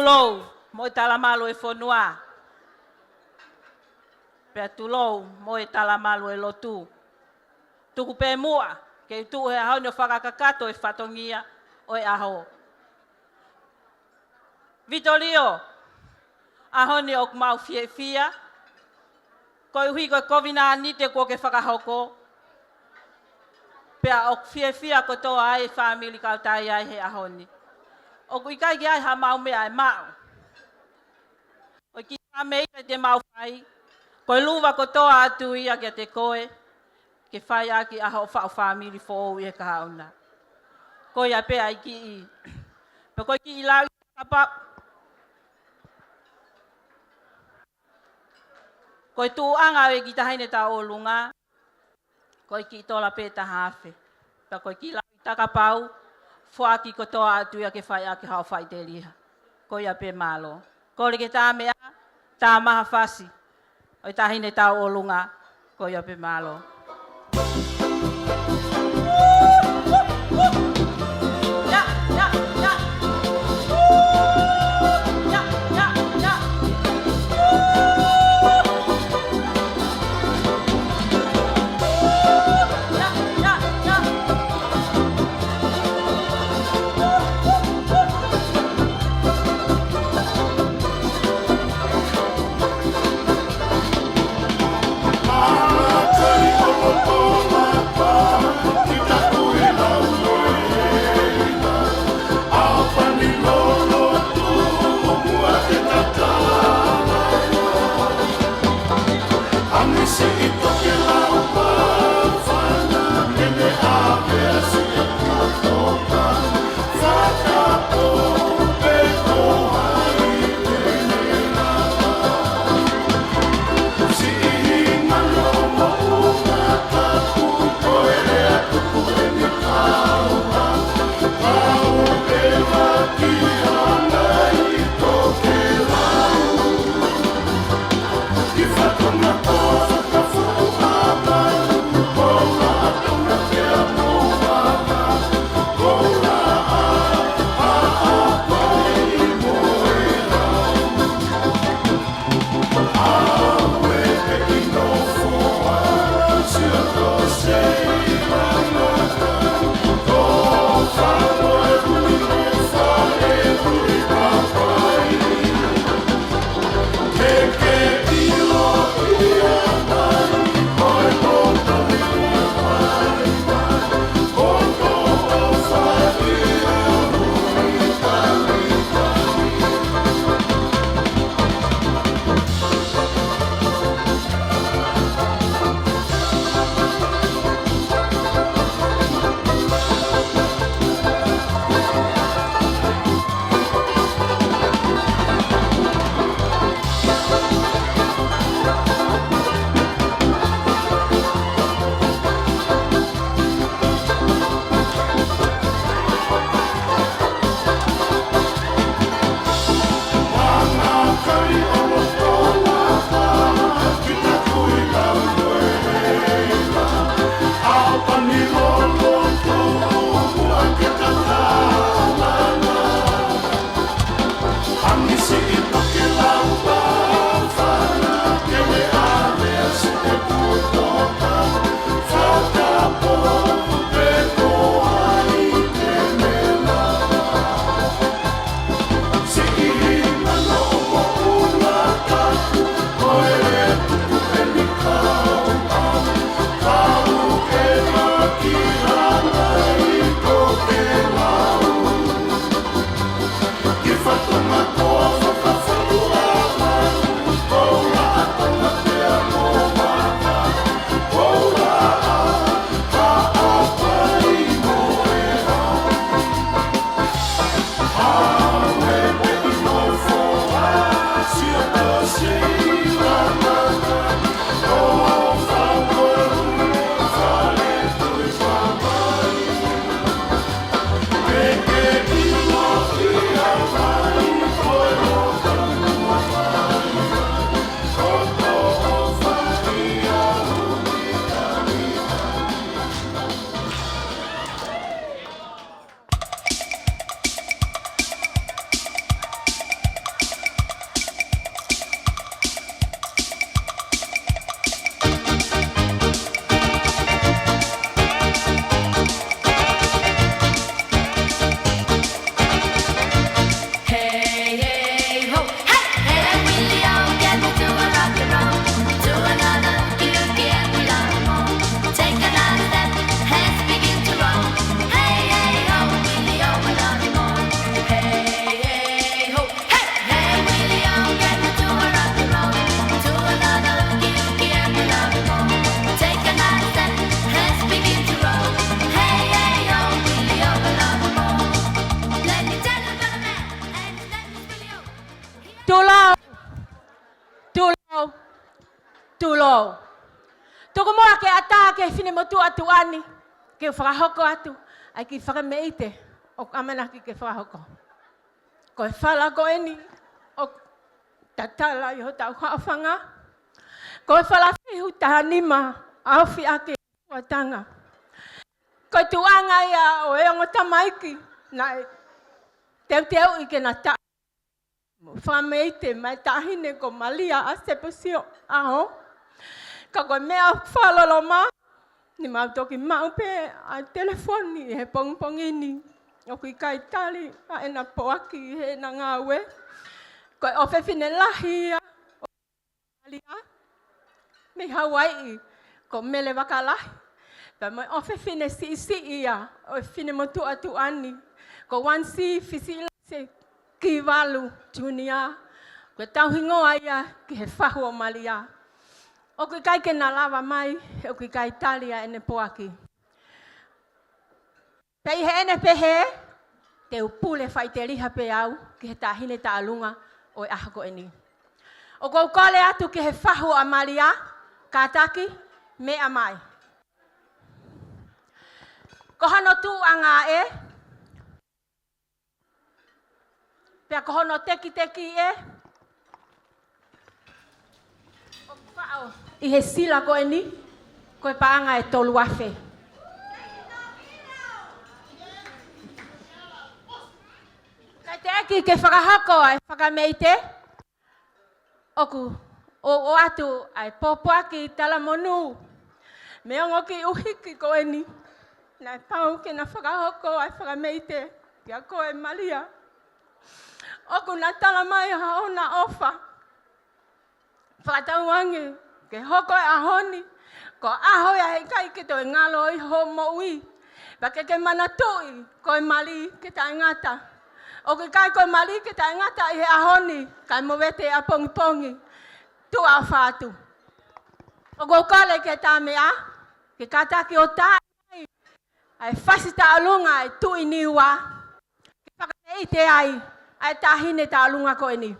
Tulou mo e talamalu e fonua. Pea tulou mo e talamalu e lotu. Tuku pē muʻa ke u tuʻu he ʻaho ni ʻo fakakakato e fatongia ʻo e ʻaho. Vitolio, ʻaho ni ʻoku mau fiefia, koeʻuhi ko e kovinānite kuo ke fakahoko, pea ʻoku fiefia kotoa ai e fāmili Kautaia he ʻaho ni. ʻOku ʻikai ke ʻi ai haʻamau meʻa ʻe maʻu. Ko e kiʻi fāmili te mau fai, ko e luva kotoa atu ia kiate koe, ke fai ʻaki ʻa hoʻo faʻu fāmili foʻou ʻi he kahaʻu na. Ko ia pē ʻa e kiʻi, pea ko e kiʻi lau ʻi kapa. Ko e tuʻuʻanga ʻo e kiʻi taʻahine tauʻolunga, ko e kiʻi tola pē taha afe. Pea ko e kiʻi lau ʻi takapau, foaki kotoa atu ia ke fai ʻaki haʻo faʻiteliha. Ko ia pē, mālō. Kole ke tā meʻa, tā maha fasi ʻo e taʻahine tauʻolunga, ko ia pē, mālō. Tulou. Tuku muʻa ke ʻatā ki he finemotuʻa tuʻa ni, ke fakahoko atu ʻa e kiʻi fakameʻite ʻoku ʻamanaki ke fakahoko. Ko e fala ko eni ʻoku tatala ʻi hotau haʻofanga. Ko e fala fihu taha nima ʻa e ofi ʻaki e fuatanga. Ko e tuʻunga ia ʻo e ongo tamaiki naʻe teuteuʻi ke na ta- mo fakameʻite mai e taʻahine ko Malia ʻAsepasio ʻAho. Ka ko e meʻa fakaloloma, ne mau toki maʻu pē ʻa e telefoni ʻi he pongipongi ni. ʻOku ʻikai tali ʻa ʻena poaki ʻi heʻena ngāue. Ko e ʻofefine lahi ia ʻo Malia mei Hauaiʻi, ko Mele Vakalahi. Pea mo e ʻofefine siʻisiʻi ia ʻo e finemotuʻa tuʻa ni, ko One C Fisiʻilase Kivalu Junior. Ko e tauhingoa ia ki he fahu ʻo Malia. ʻOku ʻikai ke na lava mai, he ʻoku ʻikai tali ʻa ʻene poaki. Pea ʻi heʻene pehē, te u pule faʻiteliha pē au ki he taʻahine taʻalunga ʻo e ʻaho ko eni. ʻOku ou kole atu ki he fahu ʻa Malia, kātaki, meʻa mai. Ko hono tuʻunga ē, pea ko hono tekiteki ē, ʻoku faʻo ʻi he sila ko eni, ko e paʻanga ʻe tolu afe. Kae teʻeki ke fakahoko ʻa e fakameʻite, ʻoku ou ʻoatu ʻa e pōpoaki talamonū mei he ongo kiʻi ʻuhiki ko eni, naʻe pau ke na fakahoko ʻa e fakameʻite kiate koe Malia. ʻOku na tala mai ʻa hona ʻofa fakatauange ke hoko e ʻaho ni ko e ʻaho ia he ʻikai ke toe ngalo ʻi hoʻo moʻui. Pea ke ke manatuʻi ko e mali ke taʻengata. ʻOku ʻikai ko e mali ke taʻengata ʻi he ʻaho ni, kae movete ʻapongipongi. Tuʻa ʻofa atu. ʻOku ou kole ki he tā meʻa, ke kātaki ʻo tā mai ʻa e fasi taʻalunga ʻa e Tuʻi Niua, ke fakameʻite ai ʻa e taʻahine taʻalunga ko eni.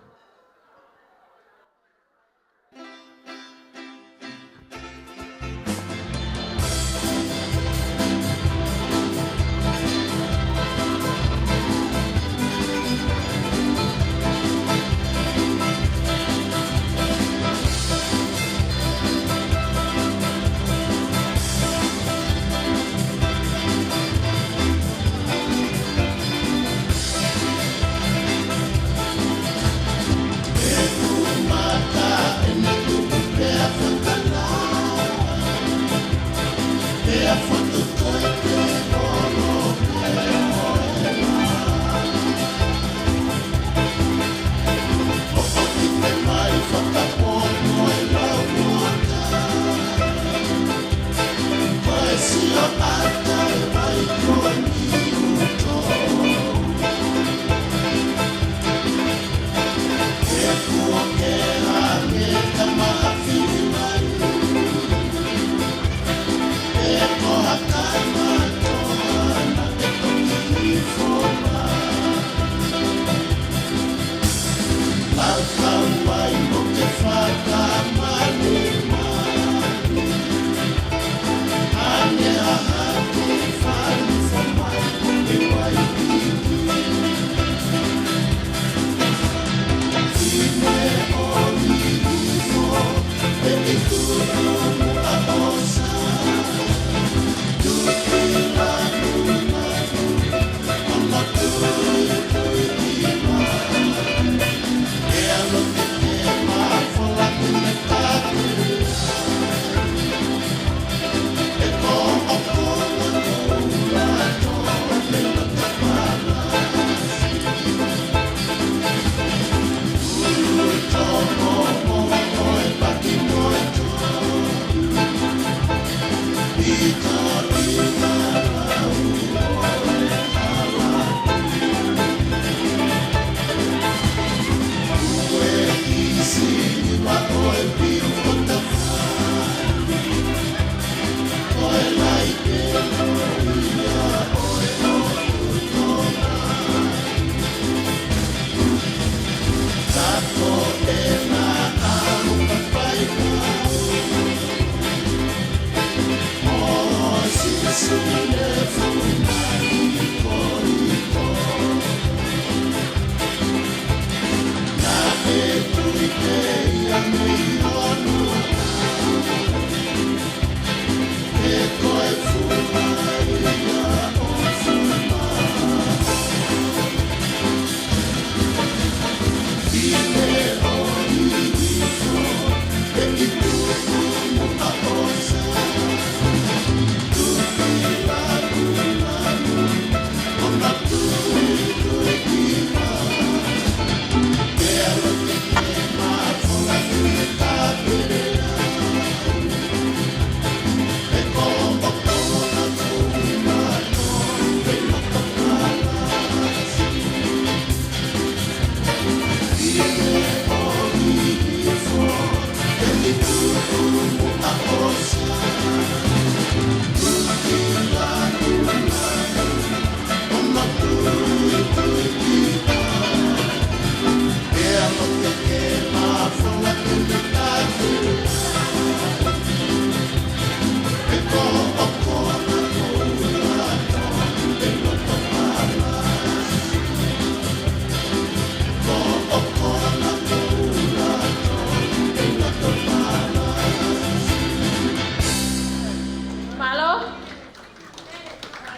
Mālō.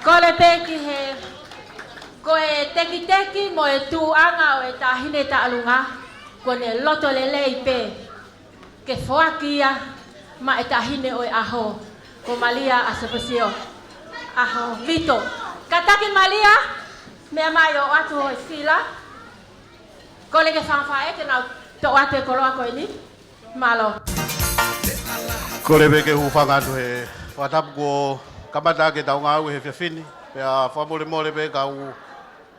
Kole pē ki he, ko e tekiteki mo e tuʻuʻanga ʻo e Taʻahine Taʻolunga, kuo ne loto lelei pē ke foaki ia maʻa e taʻahine ʻo e ʻaho, ko Malia ʻAsopasio ʻAhovito. Kātaki Malia, meʻa mai ʻo ʻoatu hoʻo sila. Kole ki he fanga faʻē ke nau toʻo atu e koloa ko eni. Mālō. Kole pē ke u hūfanga atu he fakatapu kuo kamata ʻaki ʻetau ngāue he efiafi ni, pea fakamolemole pē ka u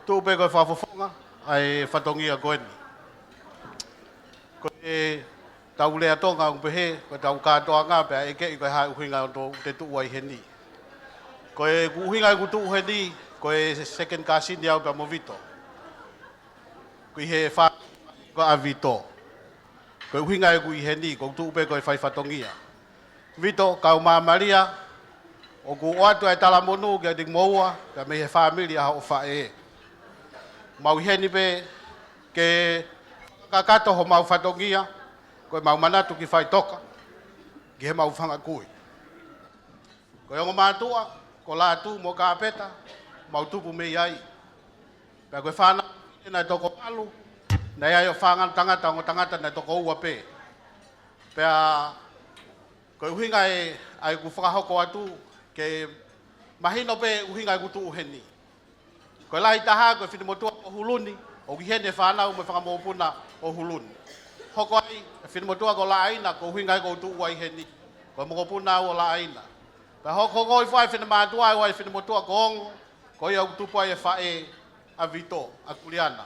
tuʻu pē ko e fakafofonga ʻa e fatongia ko eni. Ko ʻetau lea Tonga ʻoku pehē, ko ʻetau kātoanga pea ʻe ʻeke ko e hā e ʻuhinga ʻoku te tuʻu ai heni. Ko ʻeku ʻuhinga ʻeku tuʻu heni, ko e second cousin au pea mo Vito. Ko e hā e fā ko ʻa Vito. Ko e ʻuhinga ʻeku ʻi heni, ʻoku ou tuʻu pē ko e fai fatongia. Vito, kau mā Malia, ʻoku ʻoatu e talamonū kiate kimoua, pea mei he fāmili ʻa hoʻo faʻē. Mau ʻi heni pē ke kakato homau fatongia, ko ʻemau manatu ki Faʻitoka, ki heʻemau fanga kui. Ko e ongo mātuʻa, ko Lātū mo Kāpeta, mau tupu mei ai. Pea ko e fānau naʻe toko valu, naʻe ʻi ai hoʻo fāngalo tangata, ongo tangata naʻe toko ua pē. Pea ko e ʻuhinga ē ʻa ʻeku fakahoko atu ke mahino pē ʻuhinga ʻeku tuʻu heni. Ko e lahi taha ko e finemotuʻa ko Huluni, ʻoku ʻi heni e fānau mo e fanga mokopuna ʻo Huluni. Hoko ai e finemotuʻa ko Laʻaina, ko e ʻuhinga ia ʻoku ou tuʻu ai heni. Ko e mokopuna au ʻo Laʻaina. Pea hokohoko hifo ai e finemātuʻa, ʻoku ʻi ai e finemotuʻa ko Ongo, ko ia ʻoku tupu ai e faʻē ʻa Vito, ʻa Kuliana.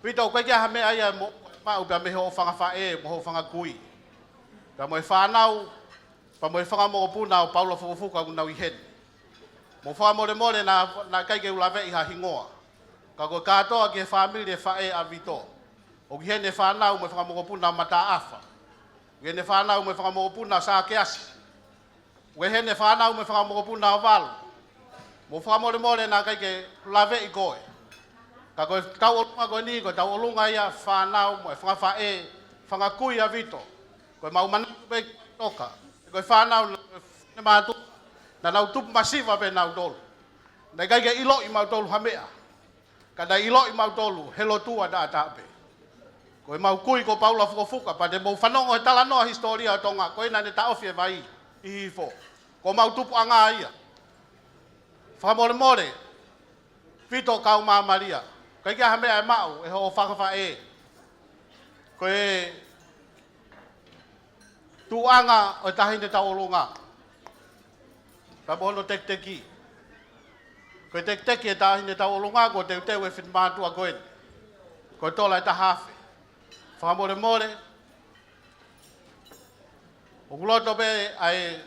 Vito, ʻoku ʻikai ke ʻi ai ha meʻa ia mo, maʻu pea mei hoʻo fanga faʻē, mo hoʻo fanga kui. Pea mo e fānau, pea mo e fanga mokopuna ʻo Paula Fukofuka ʻoku nau ʻi heni. Mo fakamolemole naʻa, naʻe ʻikai ke u laveʻi ha hingoa. Ka ko e kātoa ki he fāmili e faʻē ʻa Vito. ʻOku ʻi heni e fānau mo e fanga mokopuna ʻo Mataʻafa. ʻOku ʻi heni e fānau mo e fanga mokopuna ʻo Sākeasi. ʻOku ʻi heni e fānau mo e fanga mokopuna ʻo Valu. Mo fakamolemole naʻa ʻikai ke u laveʻi koe. Ka ko e tauʻolunga ko eni, ko e tauʻolunga ia fānau mo e fanga faʻē, fanga kui ʻa Vito. Ko ʻemau manatu pē ki Faʻitoka. Ko e fānau naʻe, ko e finemātuʻa, naʻa nau tupu masiva pē nautolu. Naʻe ʻikai ke ʻiloʻi mautolu ha meʻa. Ka naʻe ʻiloʻi mautolu he lotu ʻataʻatā pē. Ko ʻemau kui ko Paula Fukofuka, pea te mou fanongo he talanoa hisitōlia ʻo Tonga, ko ē naʻa ne taʻofi e vai ʻi Hihifo. Ko homau tupuʻanga ia. Fakamolemole, Vito kau mā Malia. ʻIkai ke ʻi ai ha meʻa ʻe maʻu ʻe hoʻo fanga faʻē. Ko e tuʻuʻanga ʻo e Taʻahine Tauʻolunga. Pea mo hono tekiteki. Ko e tekiteki e Taʻahine Tauʻolunga, kuo teuteu ʻe he finemātuʻa ko eni. Ko e tola ʻe taha afe. Fakamolemole. ʻOku loto pē ʻa e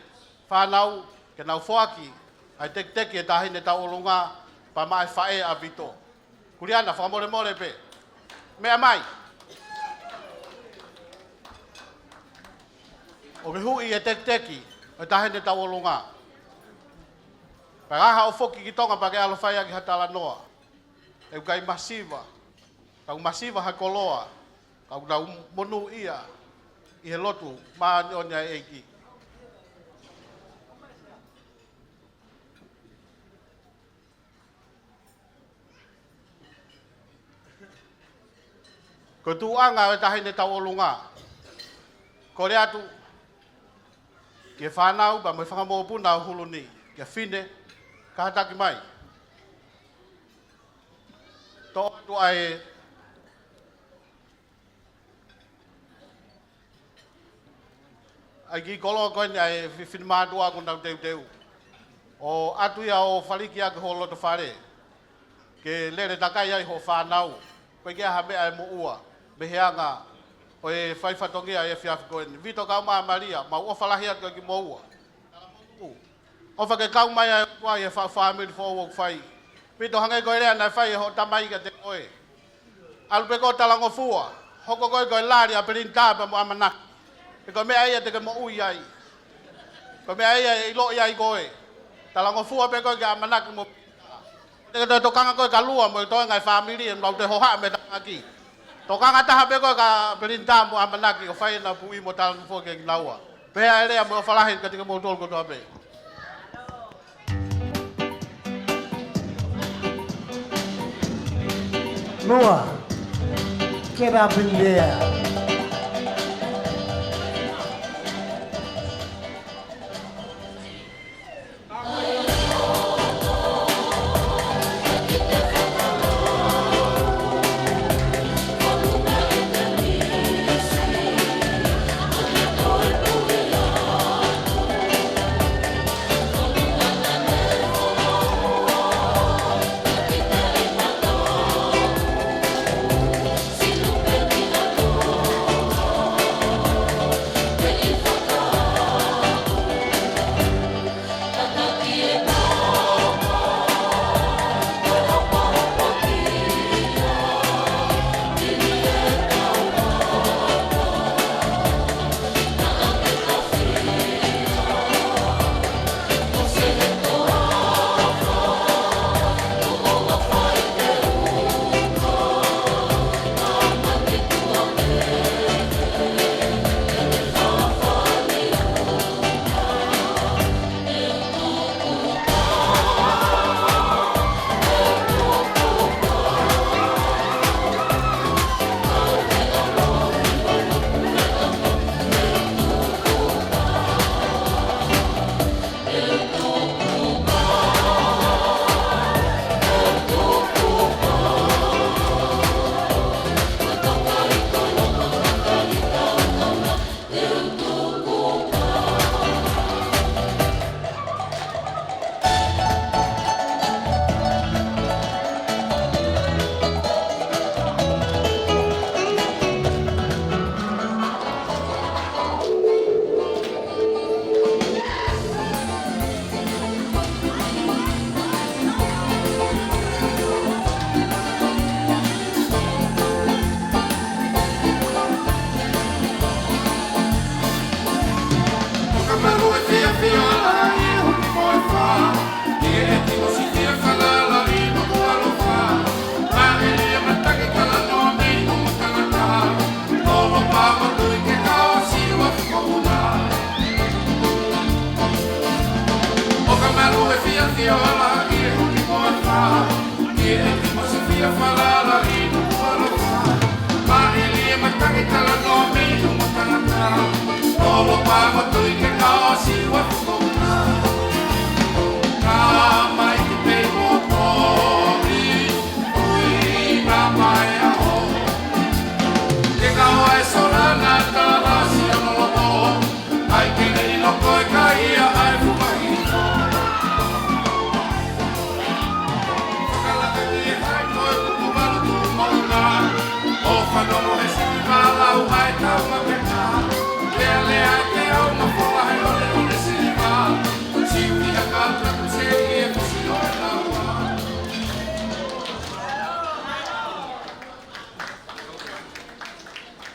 fānau ke nau foaki ʻa e tekiteki e Taʻahine Tauʻolunga pea maʻa e faʻē ʻa Vito. Kuliana, fakamolemole pē. Meʻa mai. ʻOku ke huʻi e tekiteki ʻo e Taʻahine Tauʻolunga. Pea ka haʻu foki ki Tonga pea ke ʻalu ʻo fai ʻaki ha talanoa. ʻOku ʻikai masiva, tau masiva ha koloa, ka ʻoku tau monūʻia ʻi he lotu māʻoniʻoni ʻa e ʻEiki. Ko e tuʻuʻanga ʻo e Taʻahine Tauʻolunga, kole atu ki he fānau pea mo e fanga mokopuna ʻo Huluni, ki he fefine, kātaki mai. Toʻo atu ʻa e ʻa e kiʻi koloa ko eni ʻa e fefine mātuʻa kuo nau teuteu. ʻO ʻatu ia ʻo faliki ʻaki ho loto fale, ke lele takai ai hoʻo fānau. Ko e ʻikai ha meʻa ʻe moʻua mei he anga ʻo e fai fatongia ʻi he efiafi ko eni. Vito, kau mai Malia, mau ʻofa lahi atu kimoua. ʻOfa ke kau mai ʻa e ʻOtua ʻi he fa-, fāmili foʻou ʻoku fai. Vito, hangē ko e lea naʻe fai ʻe hoʻo tamai kiate koe. ʻAlu pē koe ʻo talangofua, hoko koe ko e lali ʻa Pelinitā pea mo ʻAmanaki. He ko e meʻa ia te ke moʻui ai. Ko e meʻa ia ʻe ʻiloʻi ai koe. Talangofua pē koe kia ʻAmanaki mo Pelinitā. Te ke toe tokanga koe kia Lua mo e toenga e fāmili, ʻe mau toe hohaʻa mei he taʻaki. Tokanga taha pē koe kia Pelinitā mo ʻAmanaki ʻo fai ʻena puʻi mo talangofua kiate kinaua. Pea ʻe lea mo e ʻofa lahi kiate kimoutolu kotoa pē. Lua, get up in there.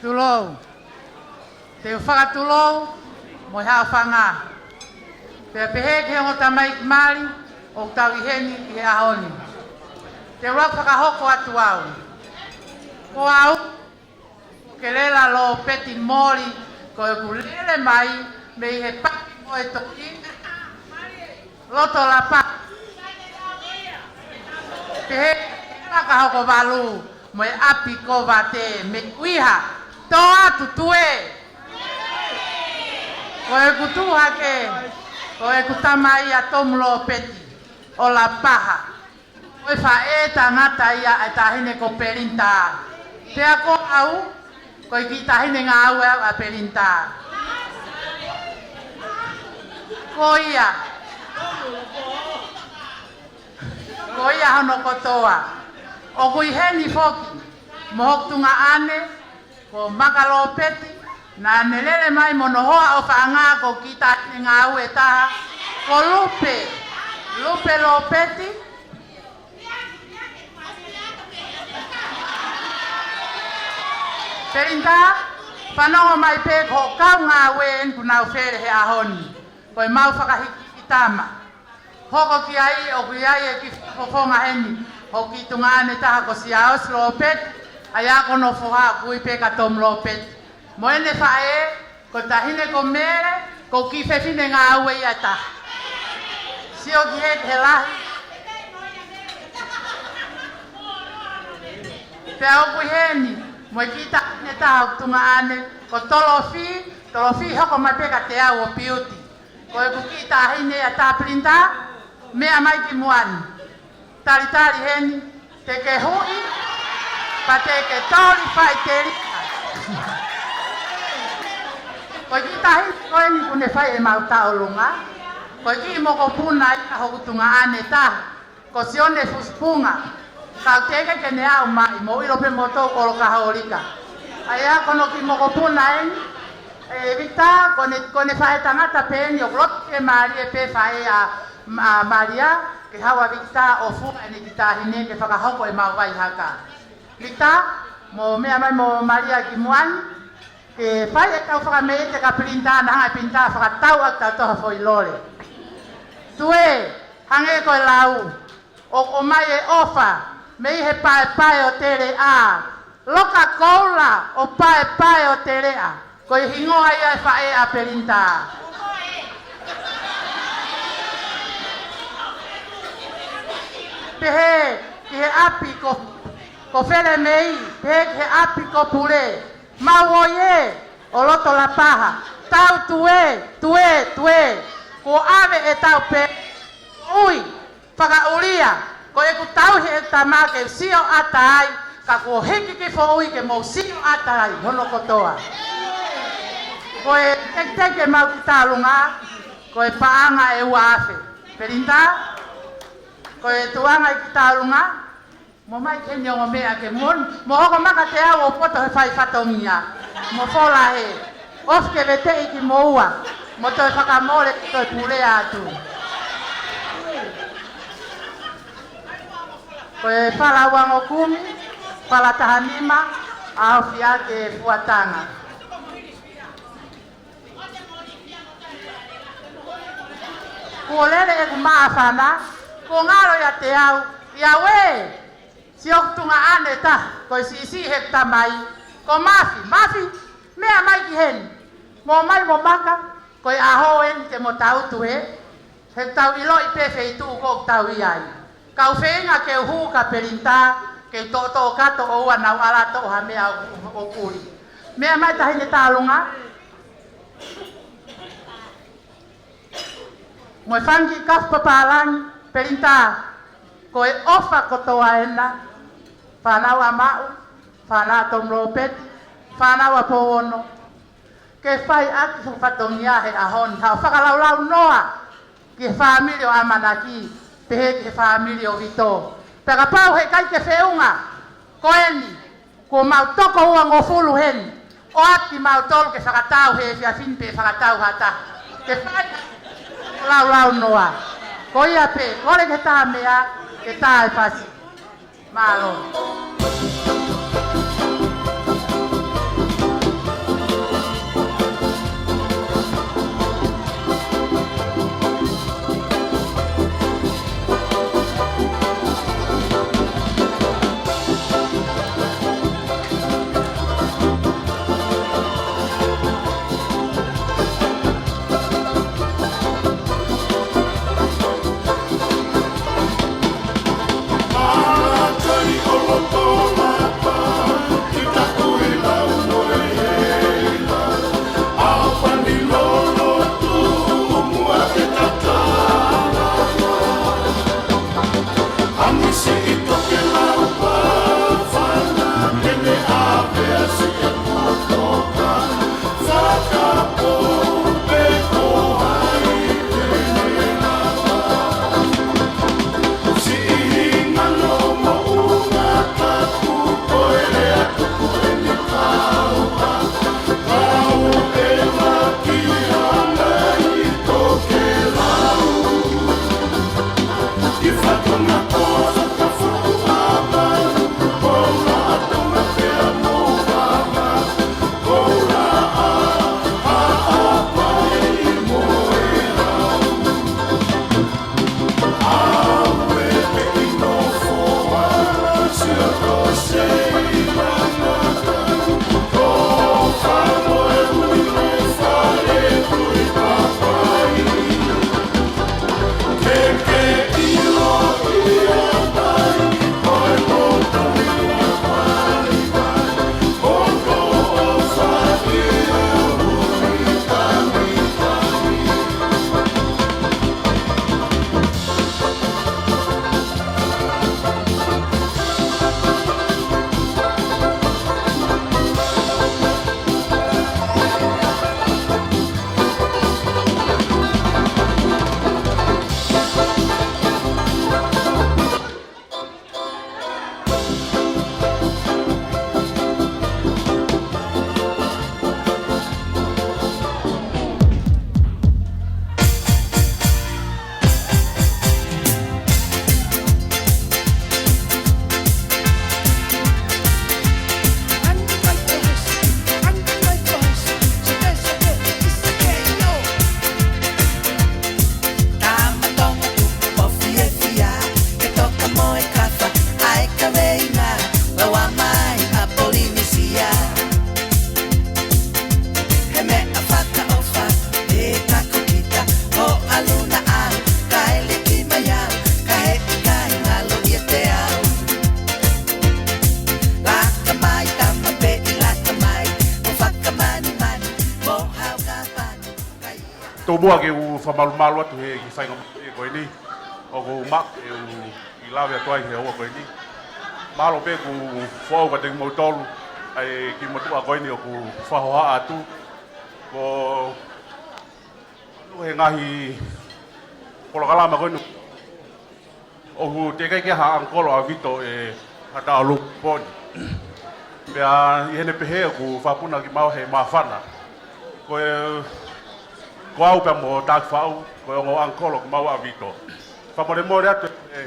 Tulou. Te u fakatulou mo e haʻofanga. Pea pehē ki he ongo tamaiki mali, ʻoku tau ʻi heni ʻi he ʻaho ni. Te u fakahoko atu au. Ko au, ko Kelela Lopeti Moli, ko ʻeku lele mai mei he Paki mo e Toki, Lotolapaha. Pehē ʻe Lakahokovalu mo e ʻapi ko Vate mei ʻUiha. Tō atu, tue. Ko ʻeku tuʻu hake, ko ʻeku tamai ʻa Tomu Lopeti ʻo Lapaha. Ko e faʻē tangata ia ʻa e taʻahine ko Pelinitā. Pea ko au, ko e kiʻi taʻahine ngāue au ʻa Pelinitā. Ko ia, ko ia hono kotoa. ʻOku ʻi heni foki mo hoku tuongaʻane, ko Maka Lopeti, naʻa ne lele mai mo hono hoa ʻofaʻanga, ko e kiʻi taʻahine ngāue ʻe taha, ko Lupe, Lupe Lopeti. Pelinitā, fanongo mai pē, ko e kau ngāue eni kuo nau fele he ʻaho ni. Ko e mau fakahikihiki tama. Hoko ki ai, ʻoku ʻi ai e kiʻi fofonga heni, hoku kiʻi tuongaʻane ʻe taha ko Siaosi Lopeti, ʻa ia ko hono foha ʻoku ui pē kia Tomu Lopeti. Mo ʻene faʻē, ko e taʻahine ko Mele, ko e kiʻi fefine ngāue ia ʻe taha. Sio ki he, ki he lahi. Pea ʻoku ʻi heni mo e kiʻi taʻahine ʻe taha hoku tuongaʻane, ko Tolofi, Tolofi hoko mai pē kiate au ʻo piuti. Ko ʻeku kiʻi taʻahine ia ʻa Pelinitā, meʻa mai ki muʻa ni. Talitali heni, te ke huʻi, pea te ke toli faʻiteliha. Ko e kiʻi taʻahine ko eni kuo ne fai ʻemau tauʻolunga. Ko e kiʻi mokopuna ia ʻa hoku tuongaʻane ʻe taha, ko Sione Fusipunga. Ka ʻoku teʻeki ke ne aʻu mai, mou ʻilo pē moutolu ʻOlokahōlika. ʻA ia ko hono kiʻi mokopuna eni, ʻe Vikitā, ko ʻene, ko ʻene faʻē tangata pē eni, ʻoku loto ke mālie pē faʻē ʻa, ʻa Malia, ke haʻu ʻa Vikitā ʻo fua ʻene kiʻi taʻahine ke fakahoko ʻemau vai haka. Vikitā, mou meʻa mai mo Malia ki muʻa ni, ke fai ʻetau fakameʻite kia Pelinitā, naʻa hanga ʻe Pelinitā ʻo fakatau ʻaki kitautolu ha foʻi lole. Tue, hangē ko e lau, ʻoku ʻomai e ʻofa mei he paepae ʻo Teleʻa. Loka koula ʻo paepae ʻo Teleʻa. Ko e hingoa ia e faʻē ʻa Pelinitā. Pehē ki he ʻapi ko, ko Felemei, pehē ki he ʻapi ko Pule. Mau ō ē, ʻo Lotolapaha. Tau tue, tue, tue. Kuo ʻave ʻetau pē. Ui, fakaʻulia, ko ʻeku tauhi ʻeku tama ke u sio ʻata ai, ka kuo hiki ki foʻui ke mou sio ʻata ai, hono kotoa. Ko e teketeke ʻemau kiʻi tauʻolunga, ko e paʻanga ʻe ua afe. Pelinitā, ko e tuʻunga e kiʻi tauʻolunga, mou mai ki heni ʻo ongo meʻa ke mou, mou hoko mai kiate au ʻo poto he fai fatongia. Mou fola hē. ʻOsi ke veteʻi kimoua. Mou toe fakamole ke toe pule atu. Ko e fala uangokumi, fala tahanima, ʻa Ofiake Fuatanga. Kuo lele ʻeku māfana, kuo ngalo ʻiate au, ʻi au ē, siʻoku tuongaʻane ʻe taha, ko e siʻisiʻi heʻeku tamai, ko Mafi, Mafi, meʻa mai ki heni, mou mai mo Maka, ko e ʻaho eni te mou tangutu hē, he ʻoku tau ʻiloʻi pē feituʻu ʻoku tau ʻi ai. Ka u feinga ke u hū kia Pelinitā, ke u toʻotoʻo kato ʻoua naʻa u ʻalu ʻo toʻo ha meʻa ʻo, ʻo kuli. Meʻa mai taʻahine tauʻolunga. Mo e fanga kiʻi kafu papālangi, Pelinitā, ko e ʻofa kotoa ena, fānau ʻa Maʻu, fānau ʻa Tomu Lopeti, fānau ʻa Pouono, ke fai ʻaki ha fatongia he ʻaho ni, haʻo fakalaulaunoa ki he fāmili ʻo ʻAmanaki, pehē ki he fāmili ʻo Vito. Pea kapau heʻikai ke feʻunga, ko eni, kuo mau toko uangofulu heni, ʻoatu kimautolu ke fakatau he efiafi ni pe fakatau ha taha. Ke fai fakalaulaunoa. Ko ia pē, kole ke tā meʻa, ke tā e fasi. Mālō. Ke u fakamalumalu atu he kiʻi faingamālie ko eni. ʻOku ou maʻu ʻeku kiʻi lave atu ai he ʻaho ko eni. Mālō pē ʻeku foʻou kiate kimoutolu, ʻa e kiʻi motuʻa ko eni ʻoku fakahohaʻa atu. Ko e ʻuhinga he ngaahi polokalama ko eni ʻoku teʻeki ke ʻi ai ha ʻangikolo ʻa Vito ʻi he taʻu ʻuluaki ni. Pea ʻi heʻene pehē ʻoku fakapuna kimaua he māfana. Ko e, ko au pea mo Taki Faʻu, ko e ongo ʻangikolo kimaua ʻa Vito. Fakamolemole atu ē,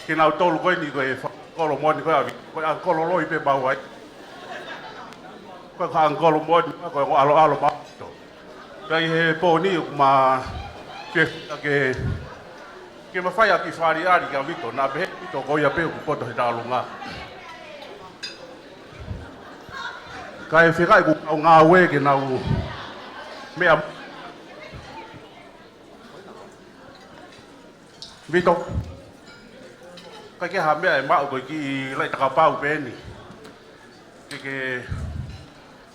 kinautolu ko eni ko e ʻangikolo moʻoni ko ē ʻa Vito. Ko e ʻangikolo loi pē maua ai. Ko e ʻangikolo moʻoni, ko e ongo ʻaloʻalo maua ʻa Vito. Pea ʻi he pō ni ʻoku ma fiefia ke, ke ma fai ʻa e kiʻi fakaʻaliʻali kia Vito, naʻa pehē ʻe Vito ko ia pē ʻoku poto he taʻolunga. Kae fekauʻi ʻeku kau ngāue ke nau meʻa. Vito, ʻikai ke ʻi ai ha meʻa ʻe maʻu ko e kiʻi laʻi takapau pē eni. Ke, ke,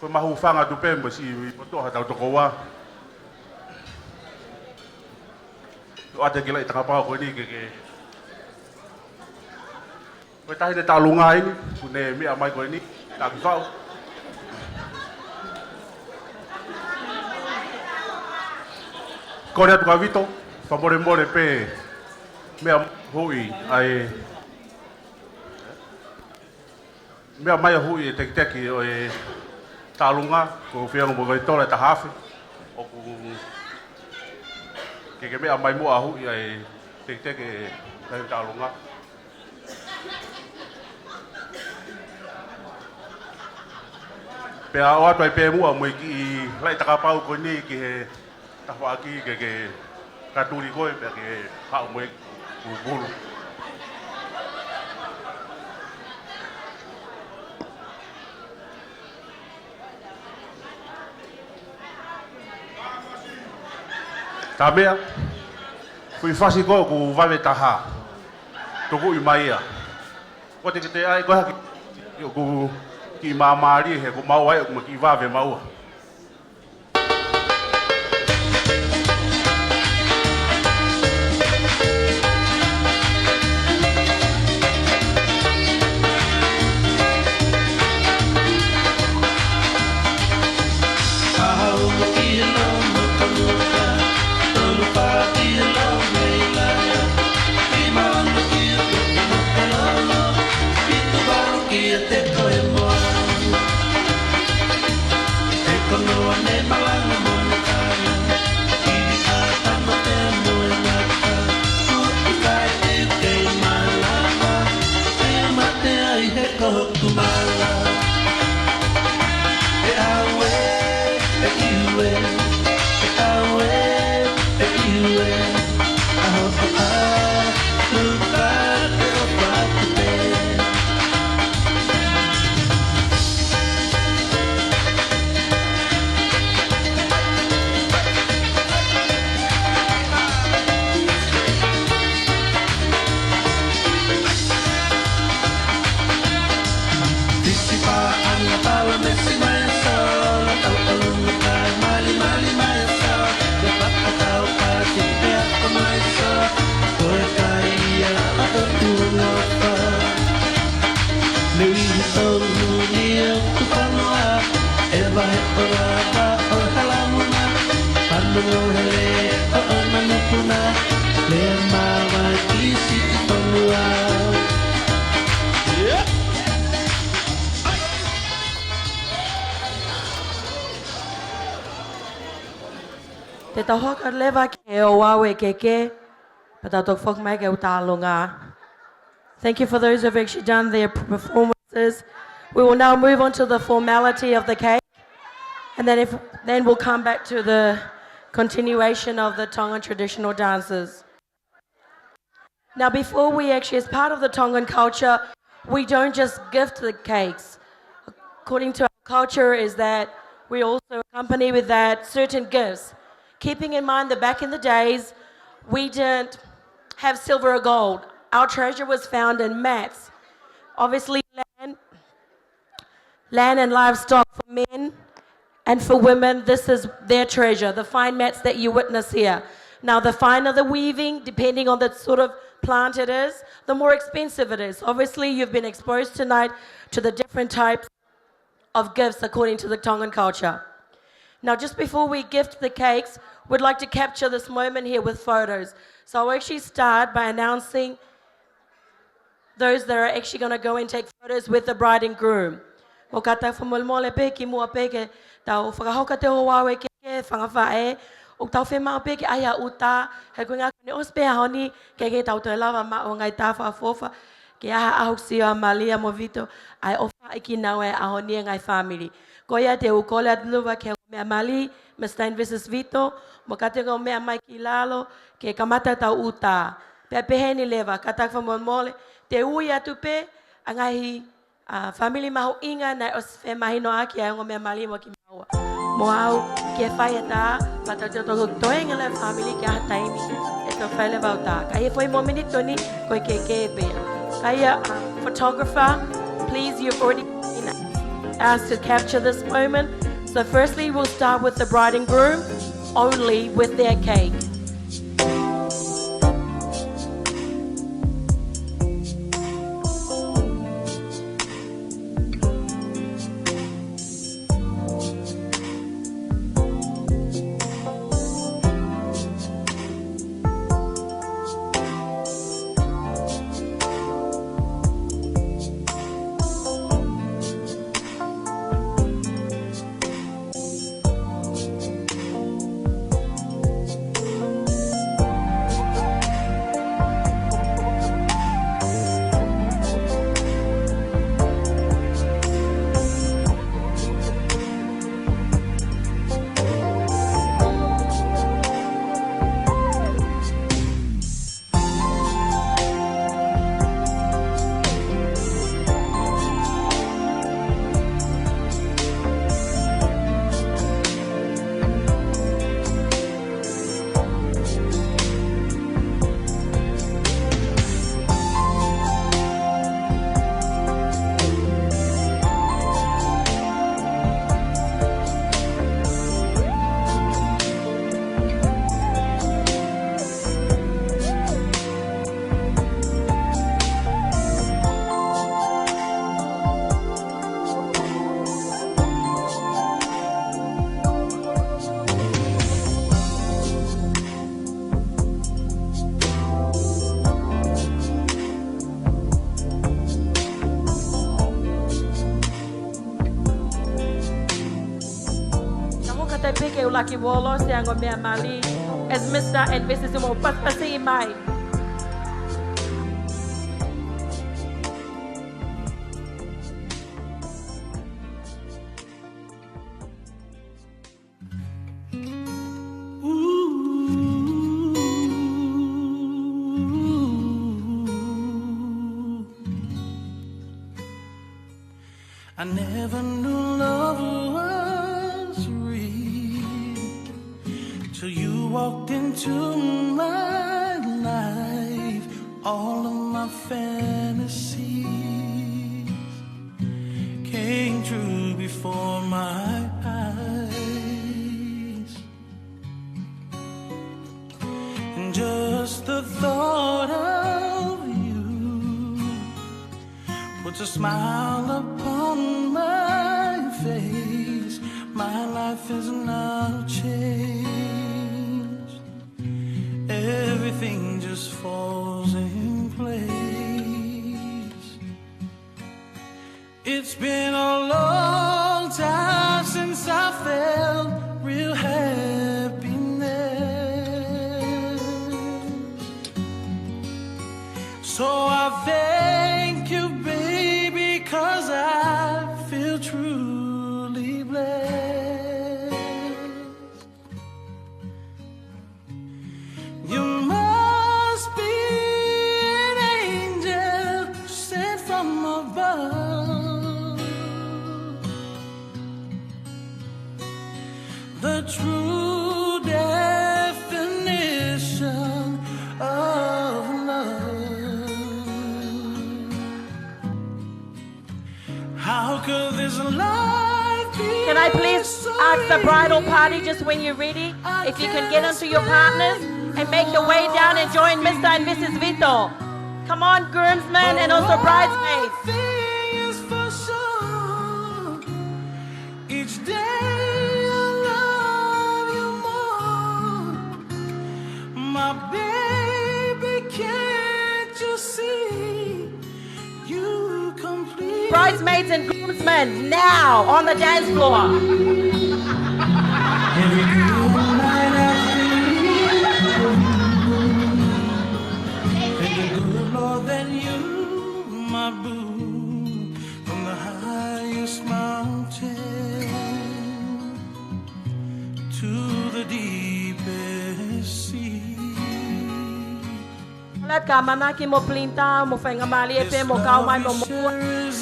ko e mahu fanga tu pē mo si i poto ha tau toko ua. ʻOatu e kiʻi laʻi takapau ko eni ke, ke. Ko e taʻahine taʻolunga eni, ʻoku ne meʻa mai ko eni, Taki Faʻu. Kole atu kia Vito, fakamolemole pē, meʻa huʻi, ʻa e, meʻa mai ʻo huʻi e tekiteki ʻo e taʻolunga, ko e feinga mo e tola ʻe taha afe, ʻoku ke, ke meʻa mai muʻa huʻi ʻa e tekiteki ʻa e taʻolunga. Pea ʻoatu ai pē muʻa mo e kiʻi laʻi takapau ko eni ki he tafaʻaki ke, ke katuli koe, pea ke haʻu mo e pulupulu. Tamea, foʻi fasi ko ē ʻoku vave taha. Tukuʻi mai ia. Ko e teʻeki ke ʻai ko e hā ke, ʻoku kiʻi māmālie he ʻoku maua ai ʻoku ma kiʻi vave maua. Te tau hoko leva ki he ouau e keke, pea tau toki foki mai ki he ʻū taʻolunga. Thank you for those who've actually done their performances. We will now move on to the formality of the cake, and then if, then we'll come back to the continuation of the Tongan traditional dances. Now, before we actually, as part of the Tongan culture, we don't just gift the cakes. According to our culture is that we also accompany with that certain gifts. Keeping in mind that back in the days, we didn't have silver or gold. Our treasure was found in mats. Obviously, land, land and livestock for men, And for women, this is their treasure, the fine mats that you witness here. Now, the finer the weaving, depending on the sort of plant it is, the more expensive it is. Obviously, you've been exposed tonight to the different types of gifts according to the Tongan culture. Now, just before we gift the cakes, we'd like to capture this moment here with photos. So I'll actually start by announcing those that are actually gonna go and take photos with the bride and groom. Mou kātaki fakamolemole pē kimuʻa pē ke tau fakahoko atu e ouau ʻa e keke, fanga faʻē, ʻoku tau fiemaʻu pē ke ʻai ha ʻū tā, he ko e ʻuhinga ko ʻene ʻosi pē ʻaho ni, ʻikai ke tau toe lava maʻu ha ngaahi tā fakaʻofoʻofa, ke ʻi ai ha ʻaho ʻoku sio ai Malia mo Vito, ʻa e ʻofa ʻi kinaua he ʻaho ni e ngaahi fāmili. Ko ia te u kole atu leva ki he ongo meʻa mali, Mister and Missus Vito, mo kātaki ʻo meʻa mai ki lalo, ke kamata ʻetau ʻū tā. Pea pehē ni leva, kātaki fakamolemole, te u ui atu pē ʻa e ngaahi, ʻa, fāmili mahuʻinga naʻe ʻosi femahinoʻaki ʻa e ongo meʻa mali mo kimaua. Mo au, ke fai e tā, pea tau toe toenga leva e fāmili ke ʻi ai ha taimi ʻe toe fai leva ʻa e tā. Ka ʻi he foʻi mōmeniti ni, ko e keke pē ia. Ka ia, photographer, please, you've already been asked to capture this moment. So firstly, we'll start with the bride and groom, only with their cake. Naʻa mo kātaki pē ke u laki volo se ongo meʻa mali, as Mister and Missus Mo pasipasi mai. Ooh, I never knew love was real till you walked into my life. All of my fantasies came true before my eyes. And just the thought of you puts a smile upon my face. My life is now changed. Everything just falls in place. It's been a long time since I felt real happiness. So I thank you, baby, 'cause I feel truly blessed. You must be an angel sent from above. The true definition of love. How could this life Can I please ask the bridal party, just when you're ready, if you can get onto your partners and make your way down and join Mister and Missus Vito. Come on, groomsmen and also bridesmaids. One thing is for sure, each day I love you more. My baby, can't you see? You complete. Bridesmaids and groomsmen now on the dance floor. Every good night I feel, and a good Lord than you, my boo, from the highest mountain to the deepest sea. Kole atu ke ʻamanaki mo Pilinita mo faingamālie pē mo kau mai mo moua.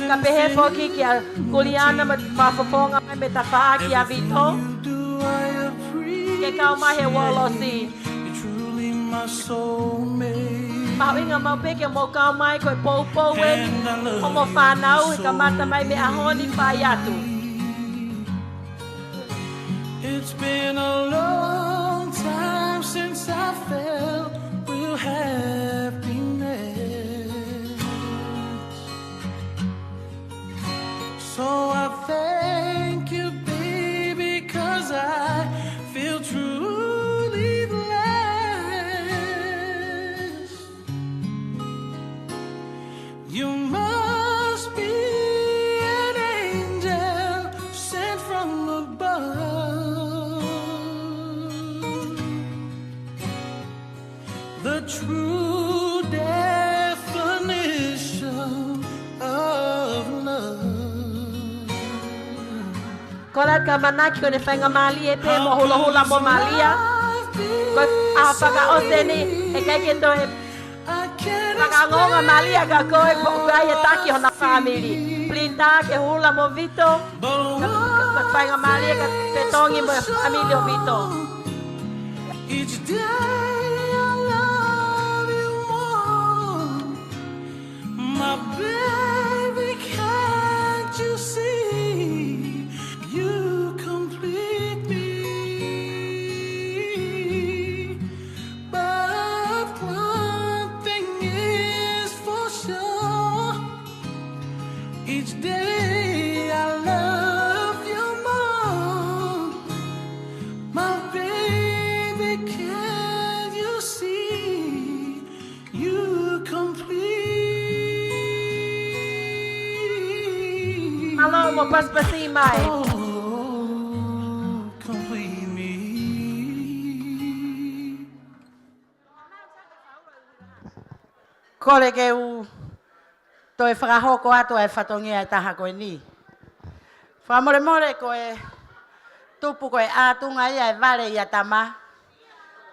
Ka pehē foki kia Kuliana mo Fafofonga mai mei Tafaʻaki ʻa Vito. Ke kau mai he uolosi. Mahuʻinga maʻu pē ke mou kau mai ko e poupou eni ʻo mo fānau he kamata mai mei he ʻaho ni fai atu. It's been a long time since I felt real happiness. So I thank you, baby, 'cause I feel truly blessed. You must be an angel sent from above. The true definition of love. Kole atu ke ʻamanaki ko ʻene faingamālie pē mo hola hola mo Malia. Ko e ʻaho fakaʻosi eni, ʻikai ke toe fakaongoongo Malia ka ko e foʻi ʻai e taki hona fāmili. Pilinita ke hula mo Vito. Ka, ka, ka faingamālie ke fetongi mo e fāmili ʻo Vito. Each day I love you more. My baby, can't you see you complete me? But one thing is for sure, each day I love you more. My baby, can you see? You complete. Mālō mo pasipasi mai. Oh, complete me. Kole ke u toe fakahoko atu ʻa e fatongia ʻe taha ko eni. Fakamolemole ko e tupu ko e ʻātunga ia e vale ʻia tama.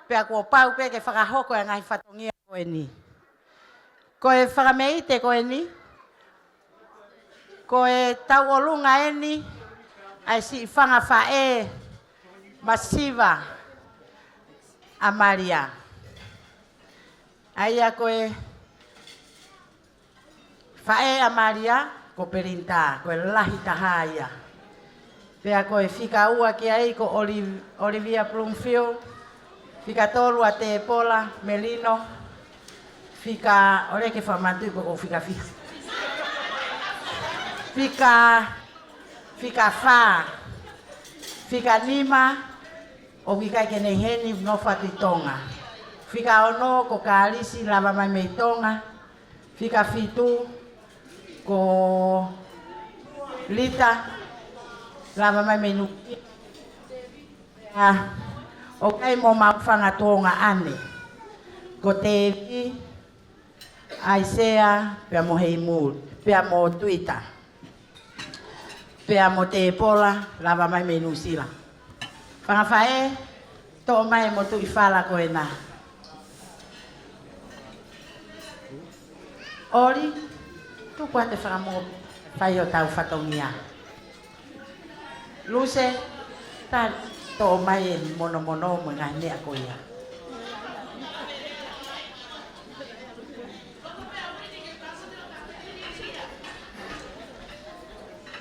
Pea kuo pau pē ke fakahoko e ngaahi fatongia ko eni. Ko e fakameʻite ko eni. Ko e tauʻolunga eni ʻa e siʻi fanga faʻē masiva ʻa Malia. ʻA ia ko e faʻē ʻa Malia, ko Pelinitā, ko e lahi taha ia. Pea ko e fika ua ki ai ko Oli-, Olivia Bloomfield, fika tolu ʻa Tēpola Melino, fika, ʻoua ke fakamanatuʻi ko e fika fiha. Fika, fika fā, fika nima, ʻoku ʻikai ke ne ʻi heni, nofo atu ʻi Tonga. Fika ono ko Kalisi, lava mai mei Tonga. Fika fitu ko Lita, lava mai mei Nuʻusila. ʻOku ʻi ai mo homau fanga tuongaʻane ko Tevi, ʻAisea, pea mo Heimuli, pea mo Tuita. Pea mo Tēpola, lava mai mei Nuʻusila. Fanga faʻē, toʻo mai e motuʻi fala ko ena. Oli, tuku atu e fakamoʻoni, fai hotau fatongia. Luse, tali, toʻo mai e monomono mo e ngaahi meʻa ko ia.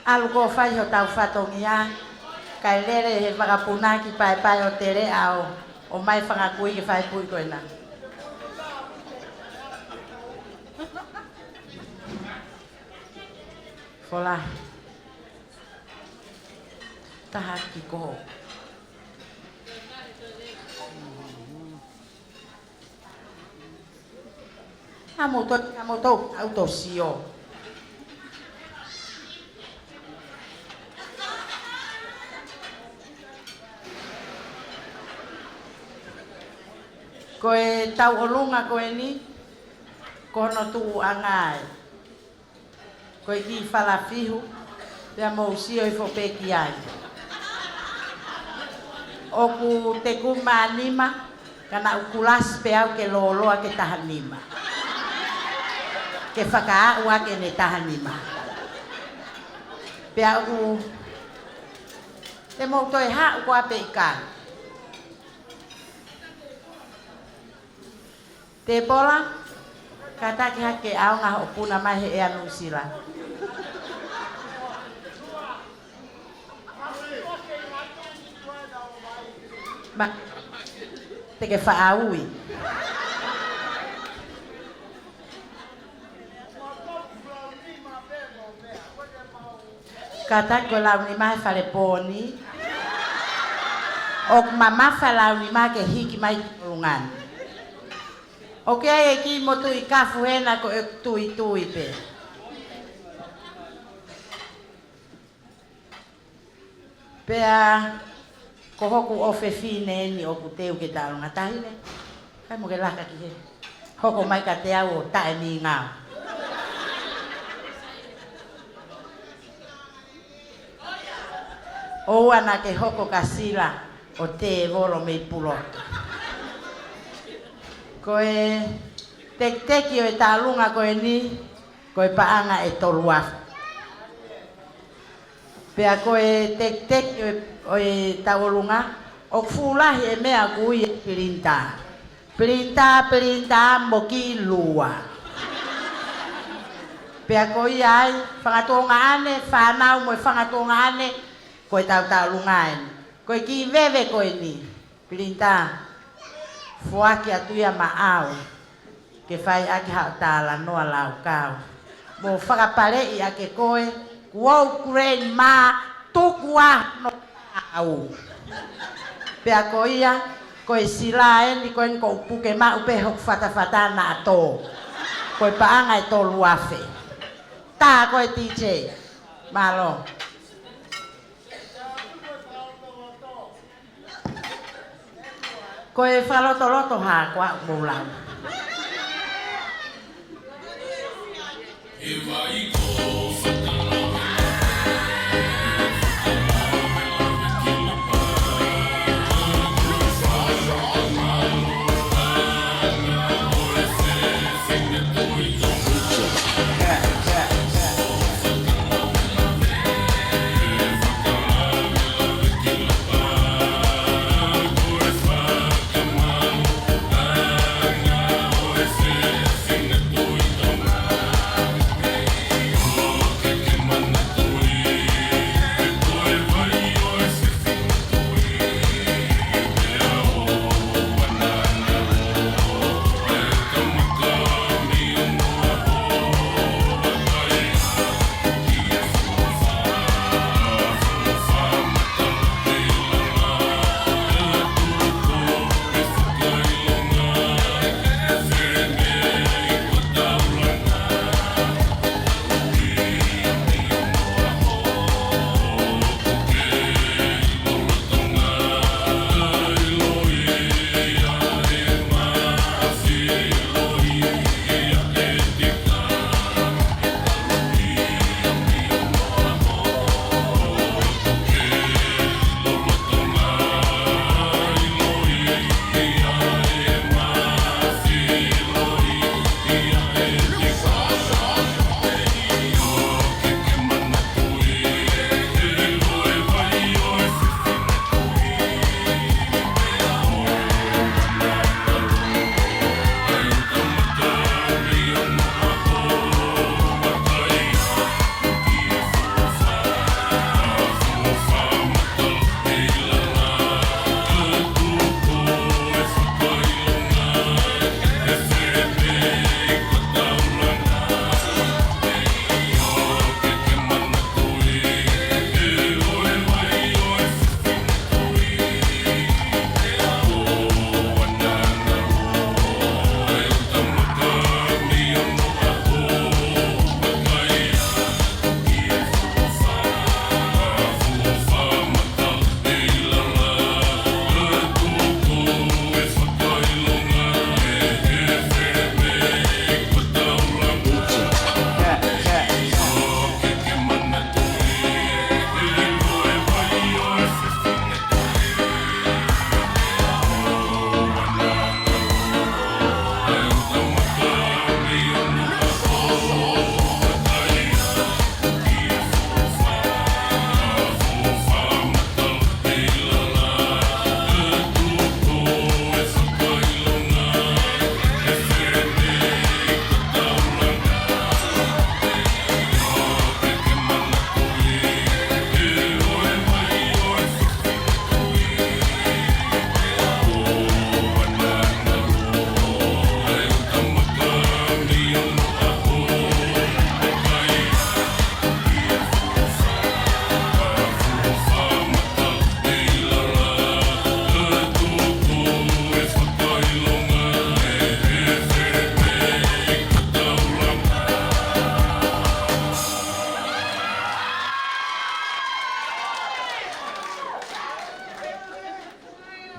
ʻAlu ko ē ʻo fai hotau fatongia, kae lele he fakapunaki paepae ʻo Teleʻa ʻo, ʻomai fanga kui ke fai puʻi ko ena. Fola. Taha ki ko. ʻA moutolu, ʻa moutolu, ʻa ʻoutolu sio. Ko e tauʻolunga ko eni, ko hono tuʻuʻanga ē. Ko e kiʻi falafihu, pea mou sio hifo pē ki ai. ʻOku teku mā nima, ka naʻá ku kulasi pē au ke lōloa ki he taha nima. Ke fakaaʻu ʻaki ʻene taha nima. Pea ʻoku, te mou toe haʻu koā pē ʻikai. Tēpola, kātaki hake ʻaonga hoʻo puna mai he ʻea Nuʻusila. Ma, te ke faʻa ui. Kātaki ko e lau nima he fale pō ni. ʻOku mamafa lau nima ke hiki mai ki ʻolunga ni. ʻOku ʻi ai e kiʻi motuʻi kafu hena ko e tuitui pē. Pea ko hoku ʻofefine eni ʻoku teu ke taʻolunga taʻahine. Kai mo ke laka ki hē. Hoko mai kiate au ʻo taʻemingao. ʻOua naʻá ke hoko ka sila ʻo tēvolo mei pulotu. Ko e tekiteki ʻo e taʻolunga ko eni, ko e paʻanga ʻe tolu afe. Pea ko e tekiteki ʻo e, ʻo e taʻolunga, ʻoku fuʻu lahi e meʻa ʻoku ui ʻe pilinitā. Pilinitā, pilinitā, mo kiʻi lua. Pea ko ia ai, fanga tuongaʻane, fānau mo e fanga tuongaʻane, ko e taʻolunga eni. Ko e kiʻi veve ko eni. Pilinitā, foaki atu ia maʻau, ke fai ʻaki haʻo talanoa laukau. Mo fakapaleʻi ʻaki koe, kuo u grandma, tuku ā hono au. Pea ko ia, ko e sila eni, ko eni ʻoku ou puke maʻu pē hoku fatafata naʻa tō. Ko e paʻanga ʻe tolu afe. Tā ko e DJ. Mālō. Ko e fakalotoloto hā ko ā ʻoku mou lau.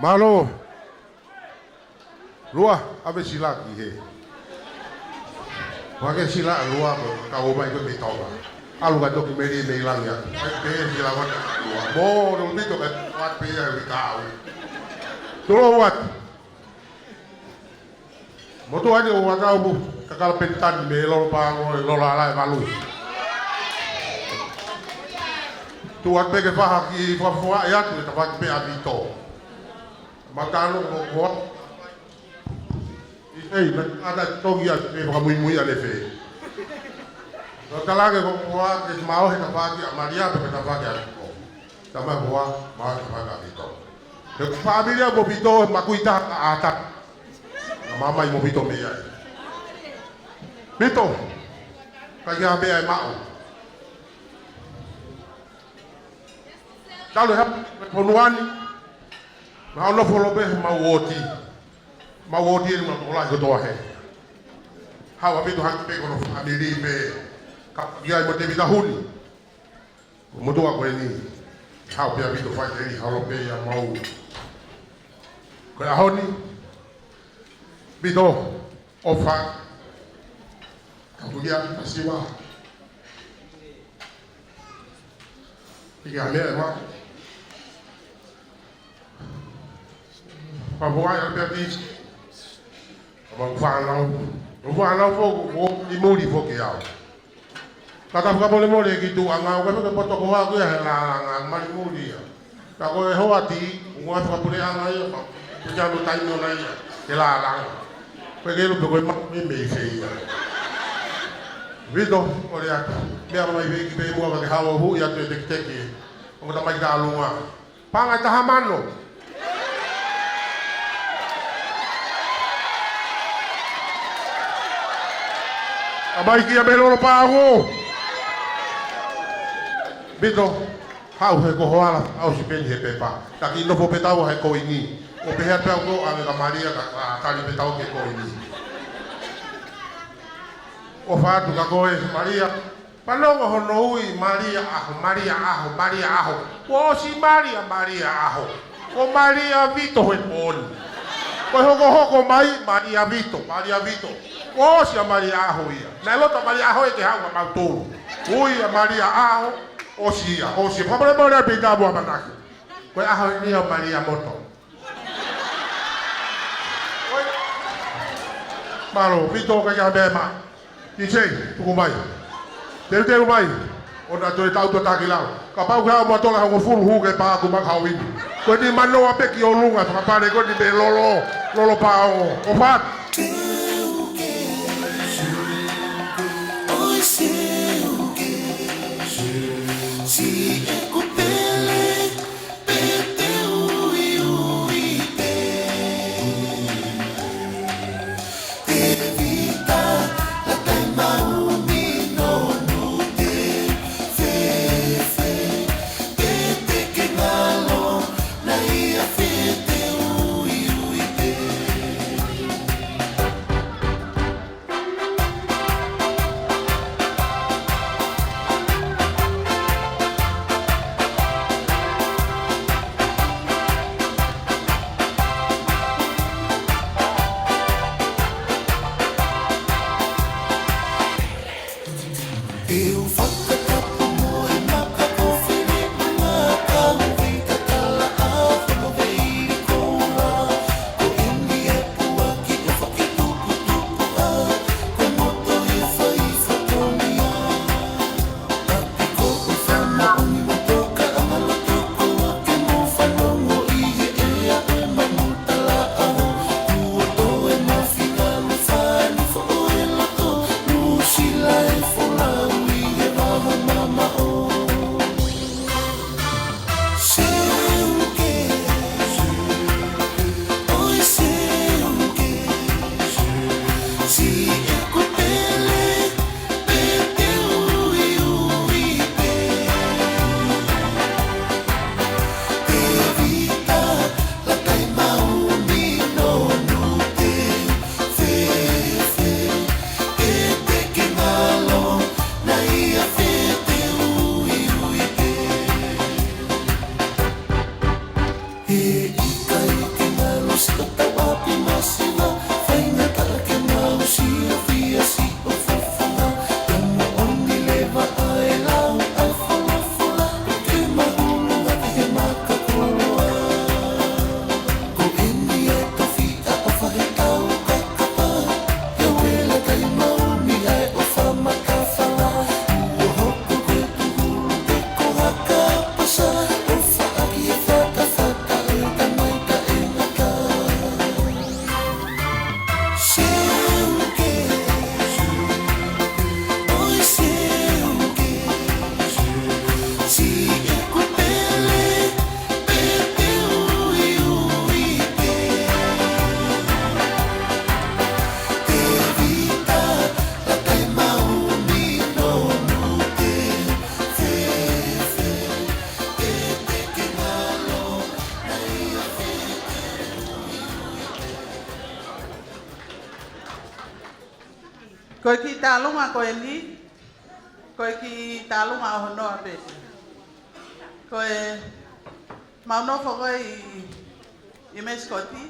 Mālō. Lua, ʻave sila ki hē. Ua ke sila lua ko ka o mai ko mei Tonga. ʻAlu ka toki meli mei langi atu. Ai pē sila ua ka lua. Mo lo mito ka ua pē ia wi ka au. Tolo ua. Motuʻa ni ʻoku ʻatau pu, kakala Penitani mei Lolopaʻaho, Lolo Alai Valu. Tuʻu atu pē ke faha ki Fuafua ʻe atu, ʻe tafaʻaki pē ʻa Vito. Matano ko koa. ʻI tei, na ata tongi atu, ʻe fakamuimui ʻa Lefe. Ko talake ko koa, ke maʻu he tafaʻaki ʻa Malia, pe ke tafaʻaki ʻa Vito. Tama koa, maʻu he tafaʻaki ʻa Vito. He ko fāmili ʻa mo Vito, he makui taha ʻa ʻAta. Na mamai mo Vito mei ai. Vito, ka ia mea e maʻu. Talu e hapa, fonua ni. Mahalo folo pē, mau oti. Mau oti eni mau tokolahi kotoa he. Haʻu ʻa Vito hake pē ko hono fāmili pē. Ka ia mo Tevita Huni. Motuʻa ko eni, haʻu pē ʻa Vito fai eni holo pē ia mau. Ko e ʻaho ni, Vito, ʻofa, ka kuia, ka siva. Ika mea e ma. Papuai ʻa Beatrice. Ka mau fānau. Mau fānau fo, ko i muli fo ke au. Ka ka fakamolemole ki tuʻa ngau, ka faka poto ko aku ia he lālanga, mali muli ia. Ka ko e hoati, ua fakapuleʻanga ia, ka puja no taimi ona ia, he lālanga. Ko e kelu pe ko e ma, me mei fe ia. Vito, ʻo lea atu. Mea mai fei ki pe mua ka ke hao hu ia te tekiteki. Ongo tamai ka alunga. Paʻanga ʻe taha mano. ʻA mai kia mei Lolopaʻaho. Vito, haʻu he ko hoala, ʻosi peni he pepa. Taki nofo pē tau he koini. ʻO pehē atu au ko ange ka Malia ka, ka tali pē tau ke koini. ʻOfa atu ka ko e Malia. Fanongo hono ui Malia ʻAho, Malia ʻAho, Malia ʻAho. Kuo ʻosi mali ʻa Malia ʻAho. Ko Malia Vito he pōni. Ko e hokohoko mai, Malia Vito, Malia Vito. Kuo ʻosi ʻa Malia ʻAho ia. Naʻe loto Malia ʻAho ia ke haʻu ka mau tolu. Ui ʻa Malia ʻAho, ʻosi ia, ʻosi ia. Fakamolemole pē tamu ʻamanaki. Ko e ʻaho eni ʻa Malia Moto. Mālō, Vito ka ia mea ma. Tisei, tuku mai. Teuteu mai. ʻOna toe tau tuʻa taki lau. Kapau ke haʻu mo tola hongofulu hū ke pā aku maka hau ini. Ko e ni manoa pē ki ʻolunga fakapale ko e ni mei Lolo, Lolopaʻaho. ʻOfa atu. Ko e kiʻi tālunga ko eni, ko e kiʻi tālunga ʻo hono ʻapi. Ko e mau nofo ko ē ʻi, ʻi Mesikoti,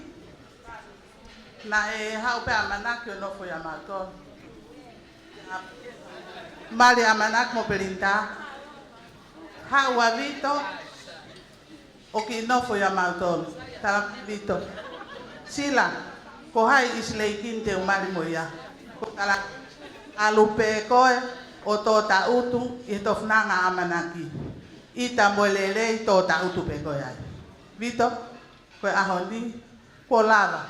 naʻe haʻu pē ʻamanaki ʻo nofo ʻia mautolu. Mali ʻamanaki mo Pelinitā, haʻu ʻa Vito, ʻo kiʻi nofo ʻia mautolu. Tala Vito, Sila, ko hai ʻi Sileiki ni te u mali mo ia? Ko Tala, ʻalu pē koe ʻo tō taʻutu ʻi he tofunanga ʻamanaki. ʻIta mo e lelei, tō taʻutu pē koe ai. Vito, ko e ʻaho ni, kuo lava.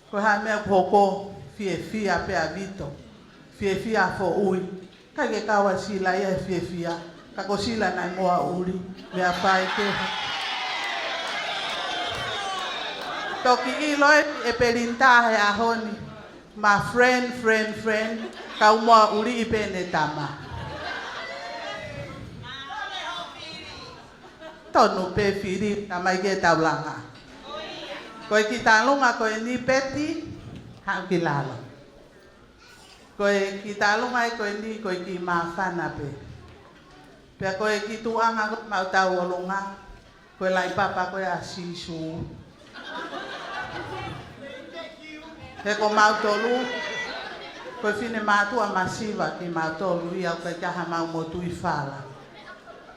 Ko e hā e meʻa ʻoku hoko? Fiefia pē ʻa Vito. Fiefia ʻa Foʻui. ʻIkai ke kau ʻa Sila ia he fiefia. Ka ko Sila naʻe moa ʻuli. Meʻa fai ke. Toki ʻilo ʻe, ʻe Pelinitā he ʻaho ni. Ma friend, friend, friend. Kau moa ʻuli ʻi pē ʻene tama. Tonu pē fili, tamai ke taulanga. Ko e kiʻi tālunga ko eni Peti, haʻu ki lalo. Ko e kiʻi tālunga ē ko eni, ko e kiʻi māfana pē. Pea ko e kiʻi tuʻunga ko ē ʻemau tauʻolunga, ko e laʻi papa ko ē ʻa Sīsū. He ko mautolu, ko e finemātuʻa masiva kimautolu ia, ʻoku ʻikai ke ʻi ai hamau motuʻi fala.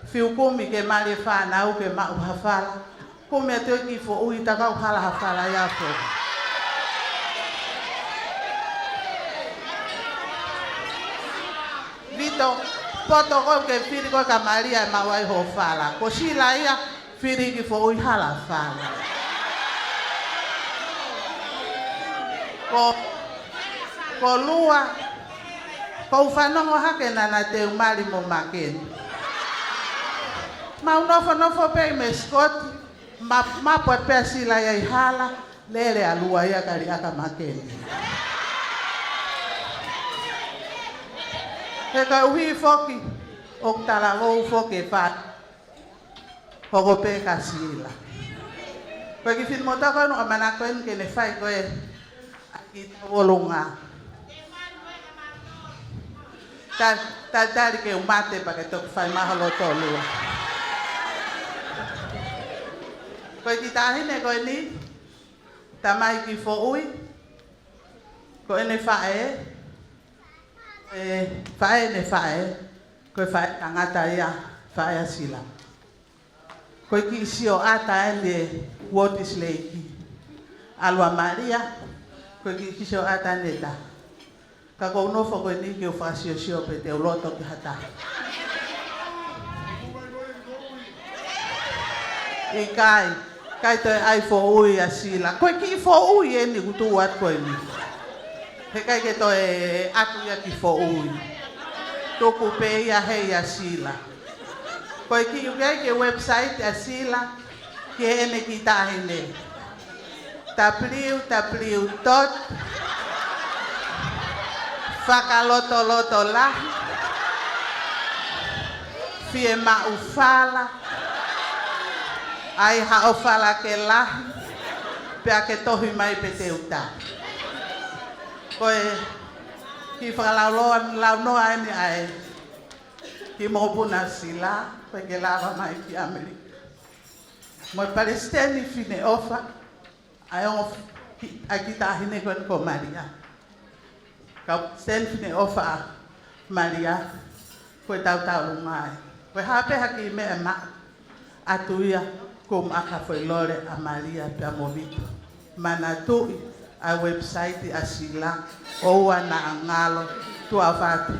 Fiu kumi ke mali e fānau ke maʻu ha fala. Kumi atu e kiʻi foʻui, takau hala ha fala ia foʻi. Vito, poto koe ke fili koe ka malia ʻe maʻu ai hoʻo fala. Ko Sila ia, fili kiʻi foʻui, hala fala. Ko, ko Lua, ʻoku ou fanongo hake naʻa na te u mali mo Makeni. Mau nofonofo pē ʻi Mesikoti, ma, mapu atu pē ʻa Sila ia ʻi hala, lele ʻa Lua ia ka liʻaki ʻa Makeni. He koeʻuhi foki ʻoku talavou foki e fā, hoko pē ka Sila. Ko e kiʻi finemotuʻa ko ē ʻoku ʻamanaki ko eni ke ne fai ko ē ʻa e kiʻi tauʻolunga. Ta, ta, tali ke u mate pea ke toki fai mahalo tolua. Ko e kiʻi taʻahine ko eni, tamai kiʻi foʻui, ko ʻene faʻē, e, faʻē ʻene faʻē, ko e faʻē tangata ia, faʻē ʻa Sila. Ko e kiʻi sioʻata eni ʻi Uotisileki. ʻAlu ʻa Malia, ko e kiʻi sioʻata eni ʻe taha. Ka ʻoku ou nofo ko eni ke u fakasiosio pe te u loto ki ha taha. ʻIkai, ʻikai toe ʻai foʻui ʻa Sila. Ko e kiʻi foʻui eni ʻoku tuʻu atu ko eni. He ʻikai ke toe ʻatu ia kiʻi foʻui. Tuku pē ia hei ʻa Sila. Ko e kiʻi ʻuke ai ki he website ʻa Sila, ki heʻene kiʻi taʻahine. W W W dot fakalotolotolahi, fiemaʻu fala, ʻai haʻo fala ke lahi, pea ke tohi mai pe te u tā. Ko e kiʻi fakalaunoa, launoa eni ʻa e kiʻi mokopuna ʻa Sila, ʻoku ʻikai ke lava mai ki ʻAmelika. Mo e Palesiteni Fineʻofa, ʻa e ongo ki-, ʻa e kiʻi taʻahine ko eni ko Malia. Ka Palesiteni Fineʻofa ʻa Malia, ko e tautau lunga ai. Ko e hā pē ha kiʻi meʻa ʻe maʻu atu ia, ko e maʻu ha foʻi lole ʻa Malia pea mo Vito. Manatuʻi ʻa e website ʻa Sila, ʻoua naʻa ngalo, tuʻa fatu.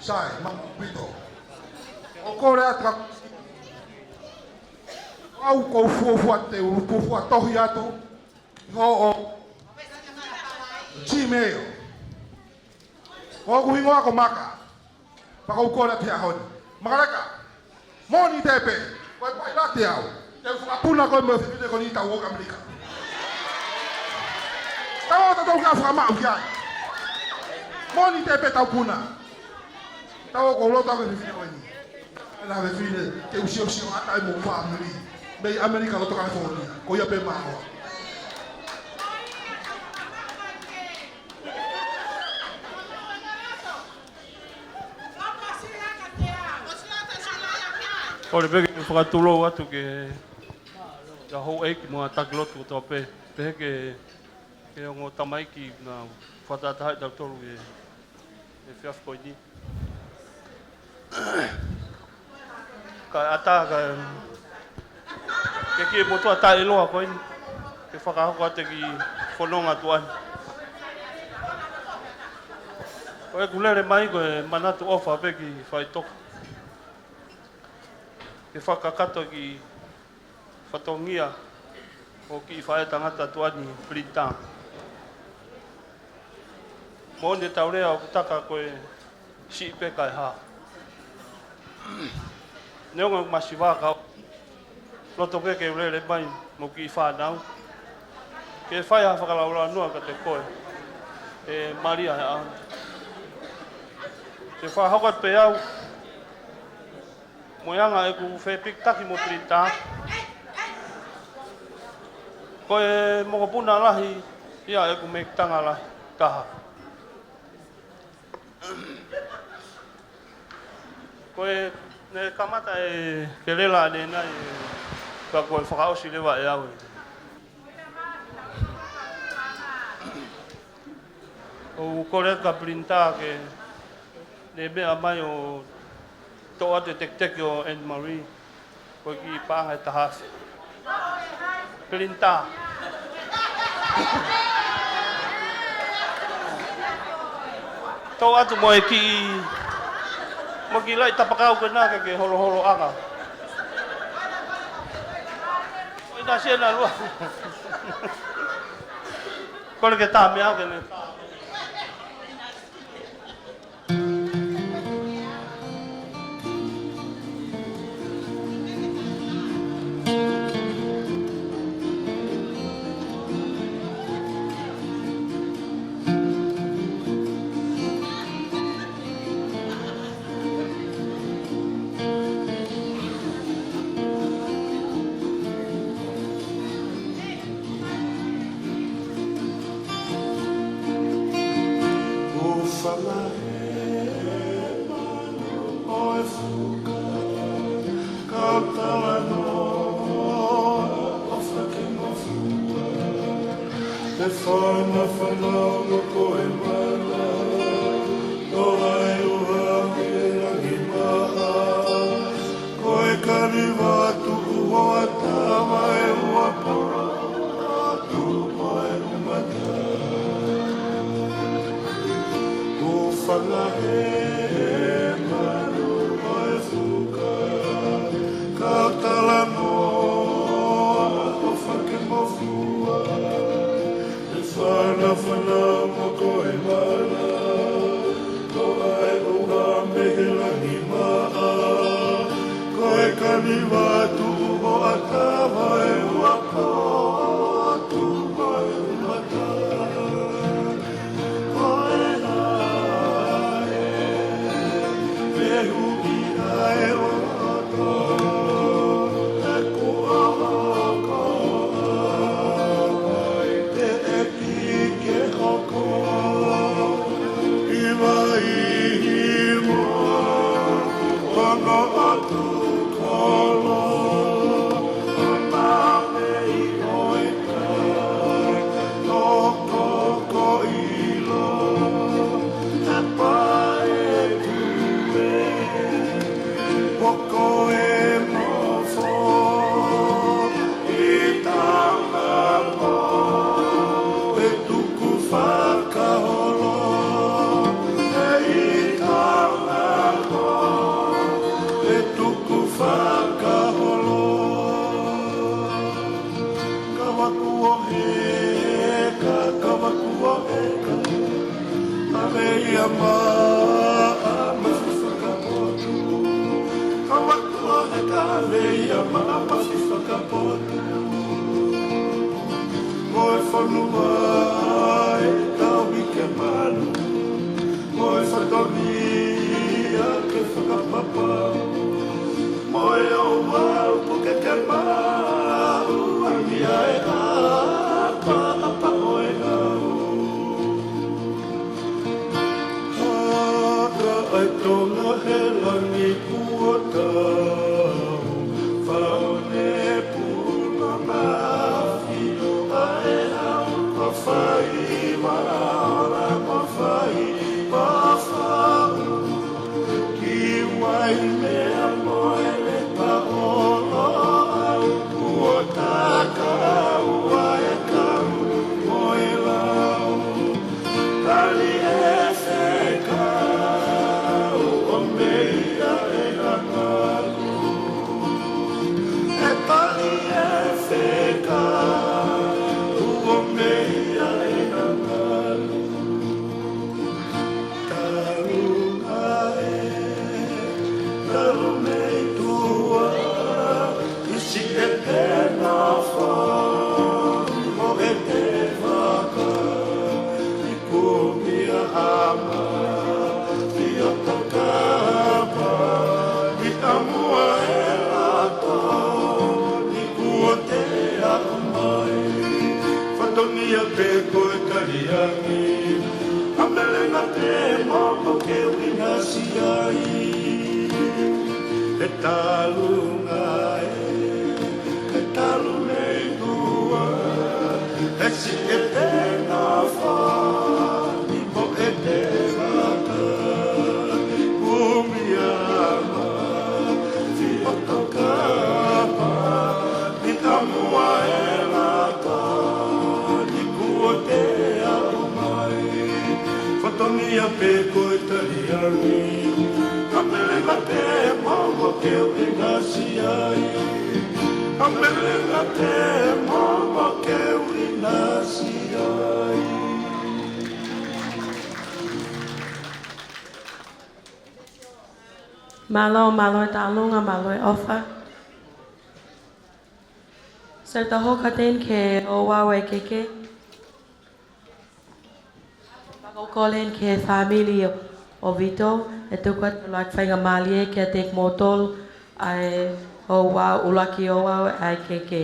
Sai, mālō ʻaupito. ʻOku ou kole atu ka au ko u fuofua te u fuofua tohi atu. Ko hoʻo Gmail. Ko hoku hingoa ko Maka. Pea ko u kole atu he ʻaho ni. Makaleka. Moʻoni Tepe. Ko e pailate au. Te u fakapuna koe mo e fefine ko eni tau ō ki ʻAmelika. Tau ō tautolu ki ai ʻo fakamaʻu ki ai. Moʻoni Tepe, tau puna. Tau ō, ko u loto au ki he fefine ko eni. Ena fefine, te u siosio atu ai mo e fāmili. Mei ʻAmelika loto California. Ko ia pē māua. Kole pē ke fakatulou atu ki he houʻeiki mo e taki lotu kotoa pē. Pehē ki he, ki he ongo tamaiki naʻa nau fakatahatahaʻi kitautolu he, he efiafi ko eni. Kae ʻatā, kae ke ki he motuʻa taʻeʻiloa ko eni, ke fakahoko atu e kiʻi fononga tuʻa ni. Ko ʻeku lele mai ko e manatu ʻofa pē ki he faʻitoka. Ke fakakakato e kiʻi fatongia ʻo e kiʻi faʻētangata tuʻa ni, Pilinitā. Moʻoni e tau lea ʻoku taka ko e siʻi pē kae hā. Neongo ʻeku masiva ka loto ke ke lele mai mo e kiʻi fānau. Ke fai ha fakalaulaunoa kiate koe, ʻe Malia he ʻaho ni. Ke fakahoko atu pē au mo e anga ʻeku fepikitaki mo Pilinitā. Ko e mokopuna lahi ia ʻeku mekitanga lahi taha. Ko e, ne kamata e kelela ʻanenai, ka ko e fakaʻosi leva ʻe au. ʻOku ou kole kia Pilinitā ke ne meʻa mai ʻo toʻo atu e tekiteki ʻo Anne Marie. Ko e kiʻi paʻanga ʻe taha afe. Pilinitā. Toʻo atu mo e kiʻi, mo e kiʻi laʻi tapakau ko ena ke ke holoholoʻanga. ʻOi, naʻe siʻi ʻena lua. Kole ke tā meʻa ke ne. Kuo falahe manu ʻo e fuka, kau talanoa ʻofa ke mafua. Te fanafanau mo ko e mana, toʻa e ʻuha mei langi maha. Ko e kaliva tuʻu hoa tama e ua polo, tuʻu mo e umata. Kuo falahe Tonu ai e tauhi ke malu, mo e fatongia ke fakapapau, mo e ouau puke ke maʻu, angi ai ʻa e ʻapaʻapa ʻo e lau. Haka ai Tonga he langi kuo tau, faone puna mafi, ʻa e ʻau kua fai, maʻala kua fai, kua fau. Ki Waimea mo e Lepa ʻo Loʻau, kuo taka ua e kau mo e lau. Tali e fekau ʻo meia e ʻangalu. E tali e fekau ʻo meia e ʻangalu. Talunga e, talu mei tuʻa, ʻi Siʻetena fā, ʻi Moʻete vaka, ʻi Kumia ʻama, ʻi Otokapa, ʻi ʻAmua e Lato, ʻi kuo te aʻu mai. Fatongia pē ko e tali angi, ʻAmelika pē mo Moke ʻInasi ai. E talunga e, e talu mei tuʻa, e Siʻetena fā, ʻi Moʻete vaka, ʻi Kumia ʻama, ʻi Otokapa, ʻi ʻAmua e Lato, ʻi kuo te aʻu mai. Fatongia pē ko e tali angi, ʻAmelika pē mo Moke ʻInasi ai. ʻAmelika pē mo Moke ʻInasi ai. Mālō, mālō e talunga, mālō e ʻofa. So, tau hoko atu eni ki he ouau ʻa e keke. Pea ʻoku ou kole eni ki he fāmili ʻo, ʻo Vito, ʻe tuku atu ʻa e faingamālie kiate kimoutolu ʻa e ouau, ʻuluaki ouau ʻa e keke.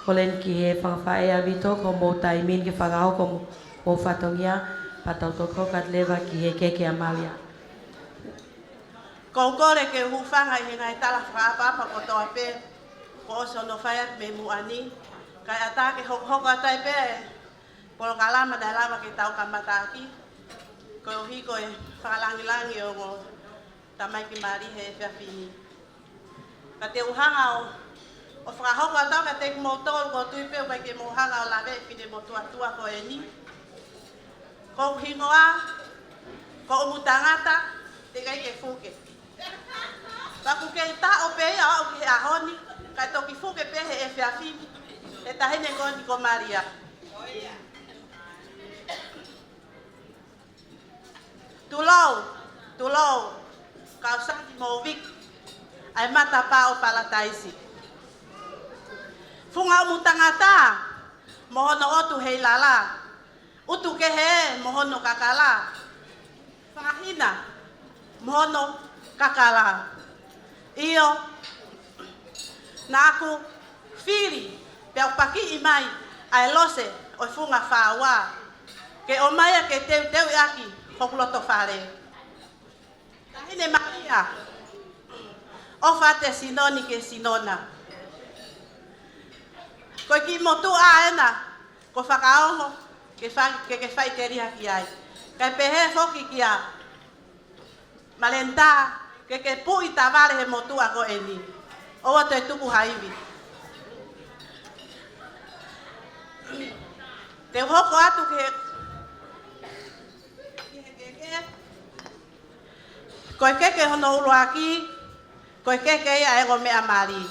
Kole eni ki he fanga faʻē ʻa Vito, ko hoʻomou taimi eni ke fakahoko hoʻomou, hoʻomou fatongia, pea tau toki hoko atu leva ki he keke ʻa Malia. ʻOku ou kole ke u hūfanga ʻi he ngaahi tala fakaʻapaʻapa kotoa pē kuo ʻosi hono fai atu mei muʻa ni, kae ʻatā ke hokohoko atu ai pē e polokalama naʻe lava ke tau kamataʻaki, koeʻuhi ko e fakalāngilangi ʻo ongo tamaiki mali he efiafi ni. Ka te u hanga ʻo, ʻo fakahoko atu kiate kimoutolu, ʻoku ou tui pē ʻoku ʻikai ke mou hanga ʻo laveʻi e finemotuʻa tuʻa ko eni. Ko hoku hingoa, ko ʻUmu Tangata, teʻeki ai ke fuke. Pea ʻoku kei taʻo pē ia ʻo aʻu ki he ʻaho ni, kae toki fuke pē he efiafi ni, he taʻahine ko eni ko Malia. Tulou, tulou, kau Saki mo Viki, ʻa e matapā ʻo Palataisi. Funga ʻumu tangata, mo hono ʻotu heilala. ʻUtu kehe mo hono kakala. Fahina mo hono kakala. ʻIo, naʻa ku fili, pea u pakiʻi mai ʻa e lose ʻo e funga fāua, ke ʻomai ia ke teuteuʻi ʻaki hoku loto fale. Taʻahine Malia, ʻofa atu e sino ni ki he sino na. Ko e kiʻi motuʻa ena, ʻoku ou fakaongo ke fai, ke, ke faʻiteliha ki ai. Kae pehē foki kia Malenta, ke ke puʻi tavale he motuʻa ko eni. ʻOua toe tuku ha ivi. Te u hoko atu ki he, ki he keke. Ko e keke hono ʻuluaki, ko e keke ia ʻa e ongo meʻa mali.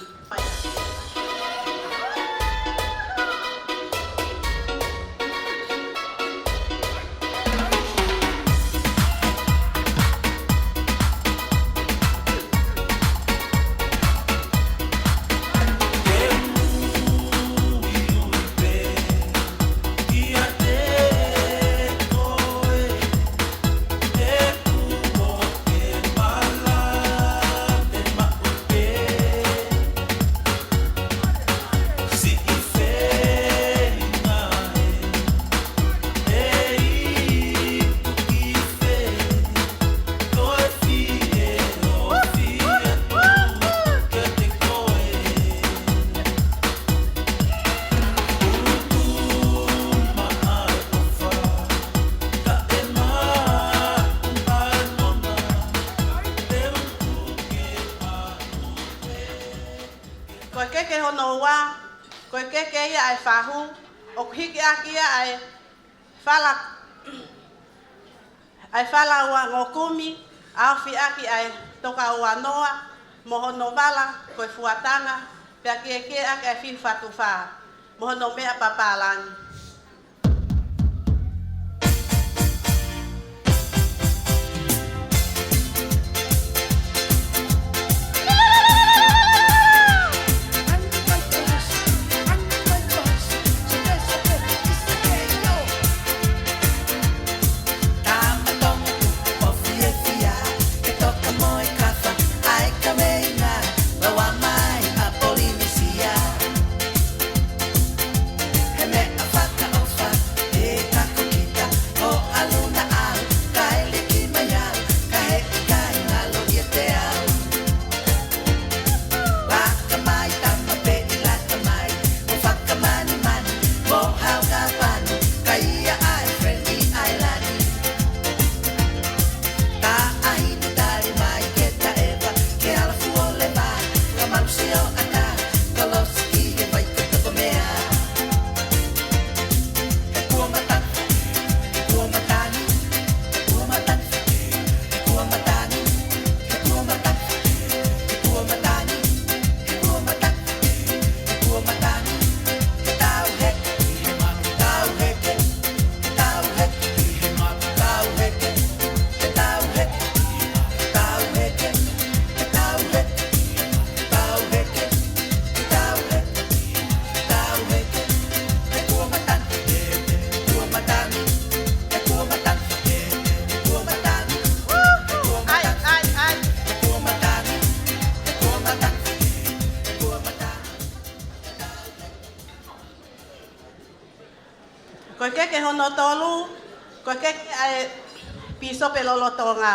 Ko e keke hono ua, ko e keke ia ʻa e fahu, ʻoku hiki ʻaki ia ʻa e fala, ʻa e fala ua ngokumi, ʻa e ofi ʻaki ʻa e toka ua noa, mo hono vala, ko e fuatanga, pea keke ʻaki ʻa e fiu fatu fā, mo hono meʻa papālangi. Ko e keke hono tolu, ko e keke ʻa e pīsope lolotonga.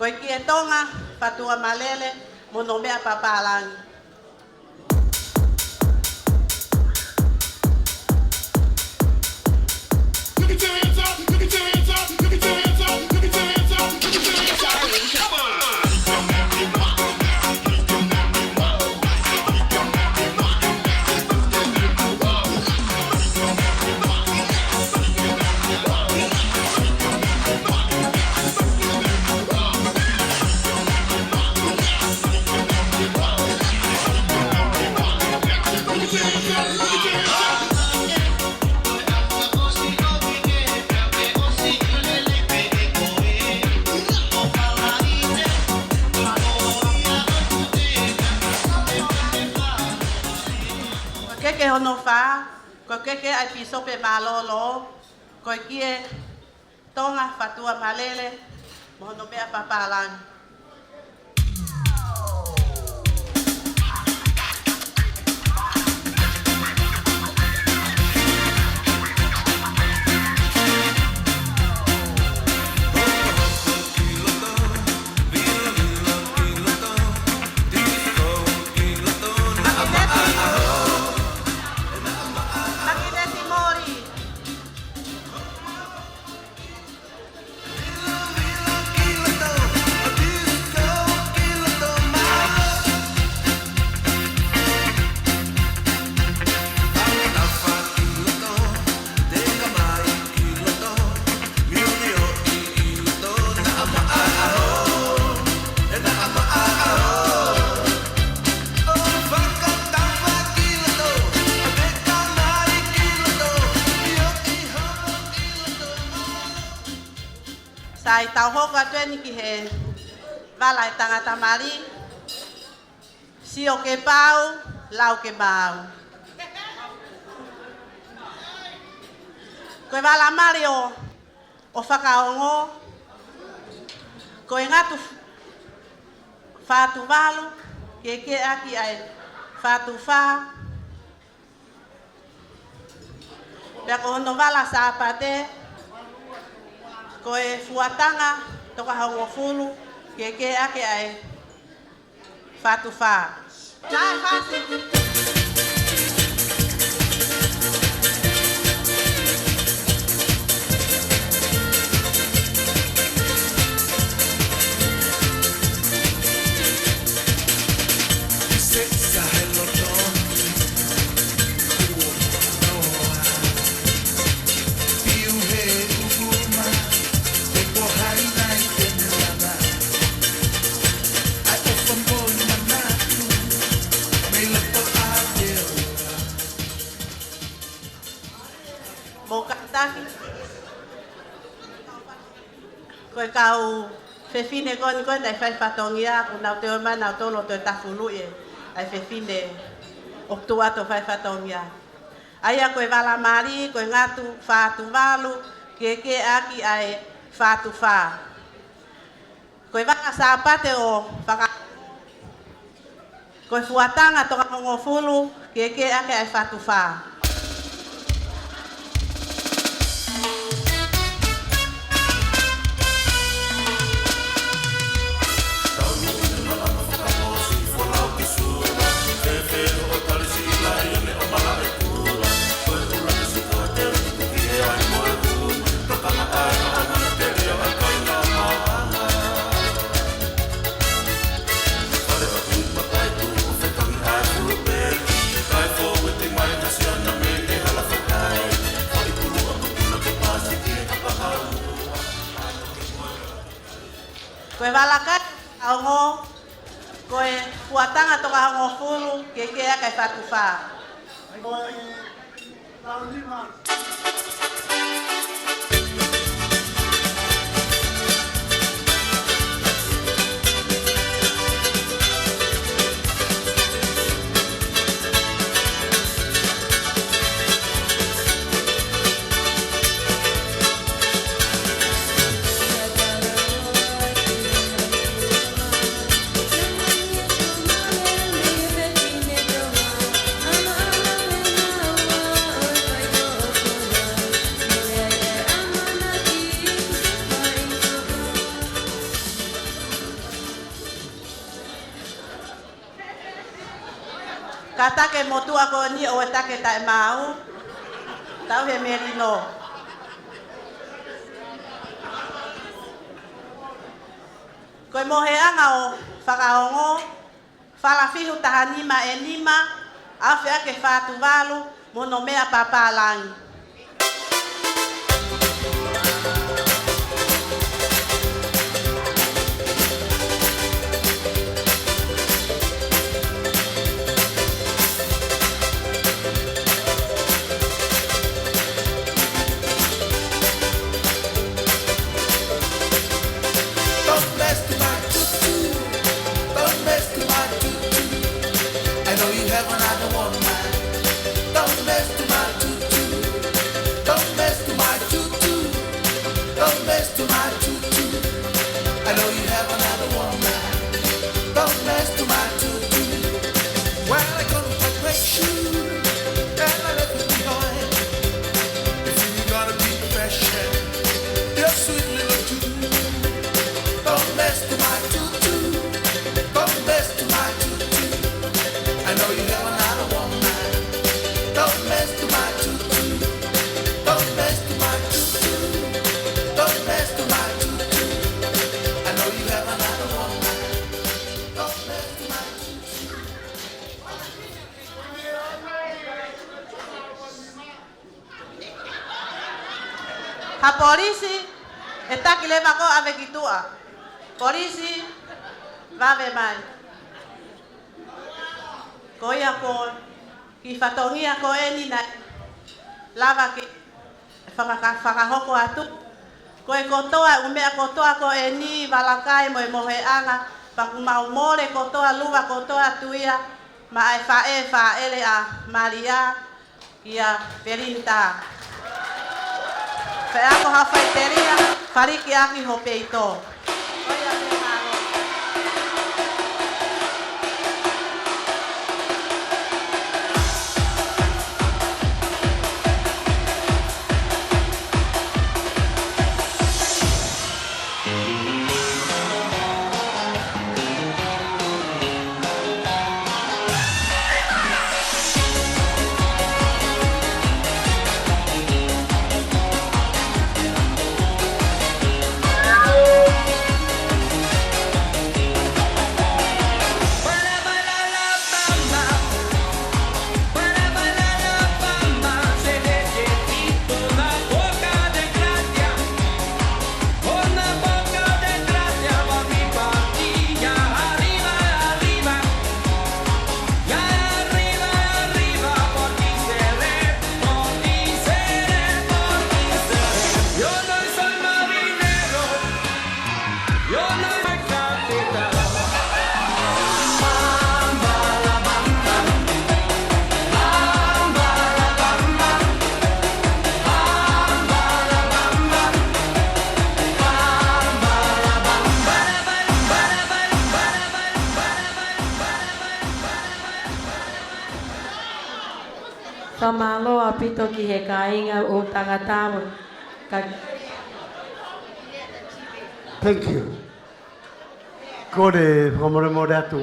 Ko e kie Tonga, Fatuamalele, mo hono meʻa papālangi. Ko e keke hono fā, ko e keke ʻa e pīsope mālōlō, ko e kie Tonga, Fatuamalele, mo hono meʻa papālangi. Sai, tau hoko atu eni ki he vala ʻa e tangata mali. Sio ke pau, lau ke maau. Ko e vala mali ʻo, ʻo fakaongo, ko e ngatu fatu valu, keke ʻaki ʻa e fatu fā, pea ko hono vala Sāpate, ko e fuatanga toka hongofulu, keke ʻaki ʻa e fatu fā. Naʻe fasi. Ko e kau fefine ko eni ko ē naʻe fai fatongia, kuo nau toe ō mai nautolu ʻo toe tafuluʻi ʻa e fefine ʻoku tuʻu atu ʻo fai fatongia. ʻA ia ko e vala mali, ko e ngatu fā tuvalu, kehekehe ʻaki ʻa e fā tufā. Ko e vaka Sāpate ʻo faka-, ko e fuatanga tokahongofulu, kehekehe ʻaki ʻa e fā tufā. Ko e vala kai ʻa ongo, ko e fuatanga tokahongofulu, kehekehe ʻaki ʻa e fā tufā. Kātaki e motuʻa ko eni ʻo ʻai ʻa e take taʻemaau. Tauhi e melino. Ko e moheʻanga ʻo fakaongo, fala fihu taha nima ʻe nima, afe ʻaki e fā tuvalu, mo hono meʻa pāpālangi. Don't mess with my tutu. Don't mess with my tutu. I know you have another woman. Don't mess with my tutu. Don't mess with my tutu. Don't mess with my tutu. I know you have another woman. Don't mess with my tutu. Well, I gonna take my shoe and I left it behind. If you gotta be patient, your sweet little tutu. Don't mess with my tutu. Don't mess with my tutu. I know you have another woman. Don't mess with my tutu. Don't mess with my tutu. Don't mess with my tutu. I know you have another woman. Don't mess with my tutu. Ha polisi, ʻe taki leva ʻo ʻave ki tuʻa. Polisi, vave mai. Ko ia ko e kiʻi fatongia ko eni naʻe lava ke fakaka-, fakahoko atu. Ko e kotoa, ʻū meʻa kotoa ko eni, vala kai mo e moheʻanga, pea ʻoku mau mole kotoa, luva kotoa atu ia, maʻa e faʻē fāʻele ʻa Malia, kia Pelinita. Pea ko ha faʻiteliha, faliki ʻaki ho peito. Ko ia pē, mālō. Fakamālō ʻaupito ki he kāinga ʻo tangata mo ka. Thank you. Kole fakamolemole atu.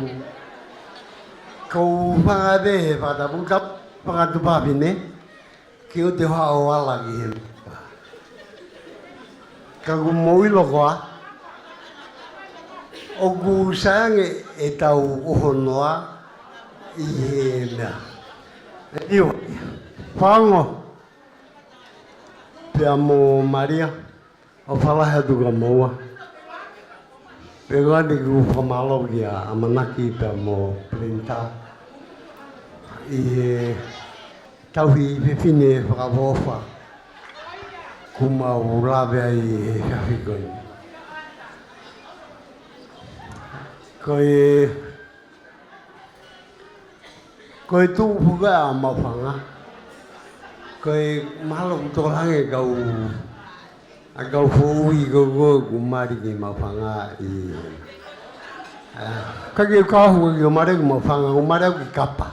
Ko u fanga ʻave he fakatapu ka fanga tuʻu fefine. Ke u te hoa ʻo ala ki he. Ka kuo mou ʻilo koā. ʻOku sai ange ʻetau ʻohonoa ʻi he meʻa. Anyway, Fango. Pea mo Malia. ʻOfa lahi atu kia moua. Pea ʻoku ou fakamālō kia ʻAmanaki pea mo Pelinita. ʻI he tauhi fefine fakaʻofoʻofa. Kuo mau lave ai he efiafi ko eni. Ko e Ko e tuʻu foki ʻa Maʻufanga. Ko e mahalo kuo tokolahi e kau, ʻa e kau foʻui ko ē kuo mali ki Maʻufanga ʻi, ʻa, ka ke kau hu ki ʻo mali ki Maʻufanga, ʻo mali ki Kapa.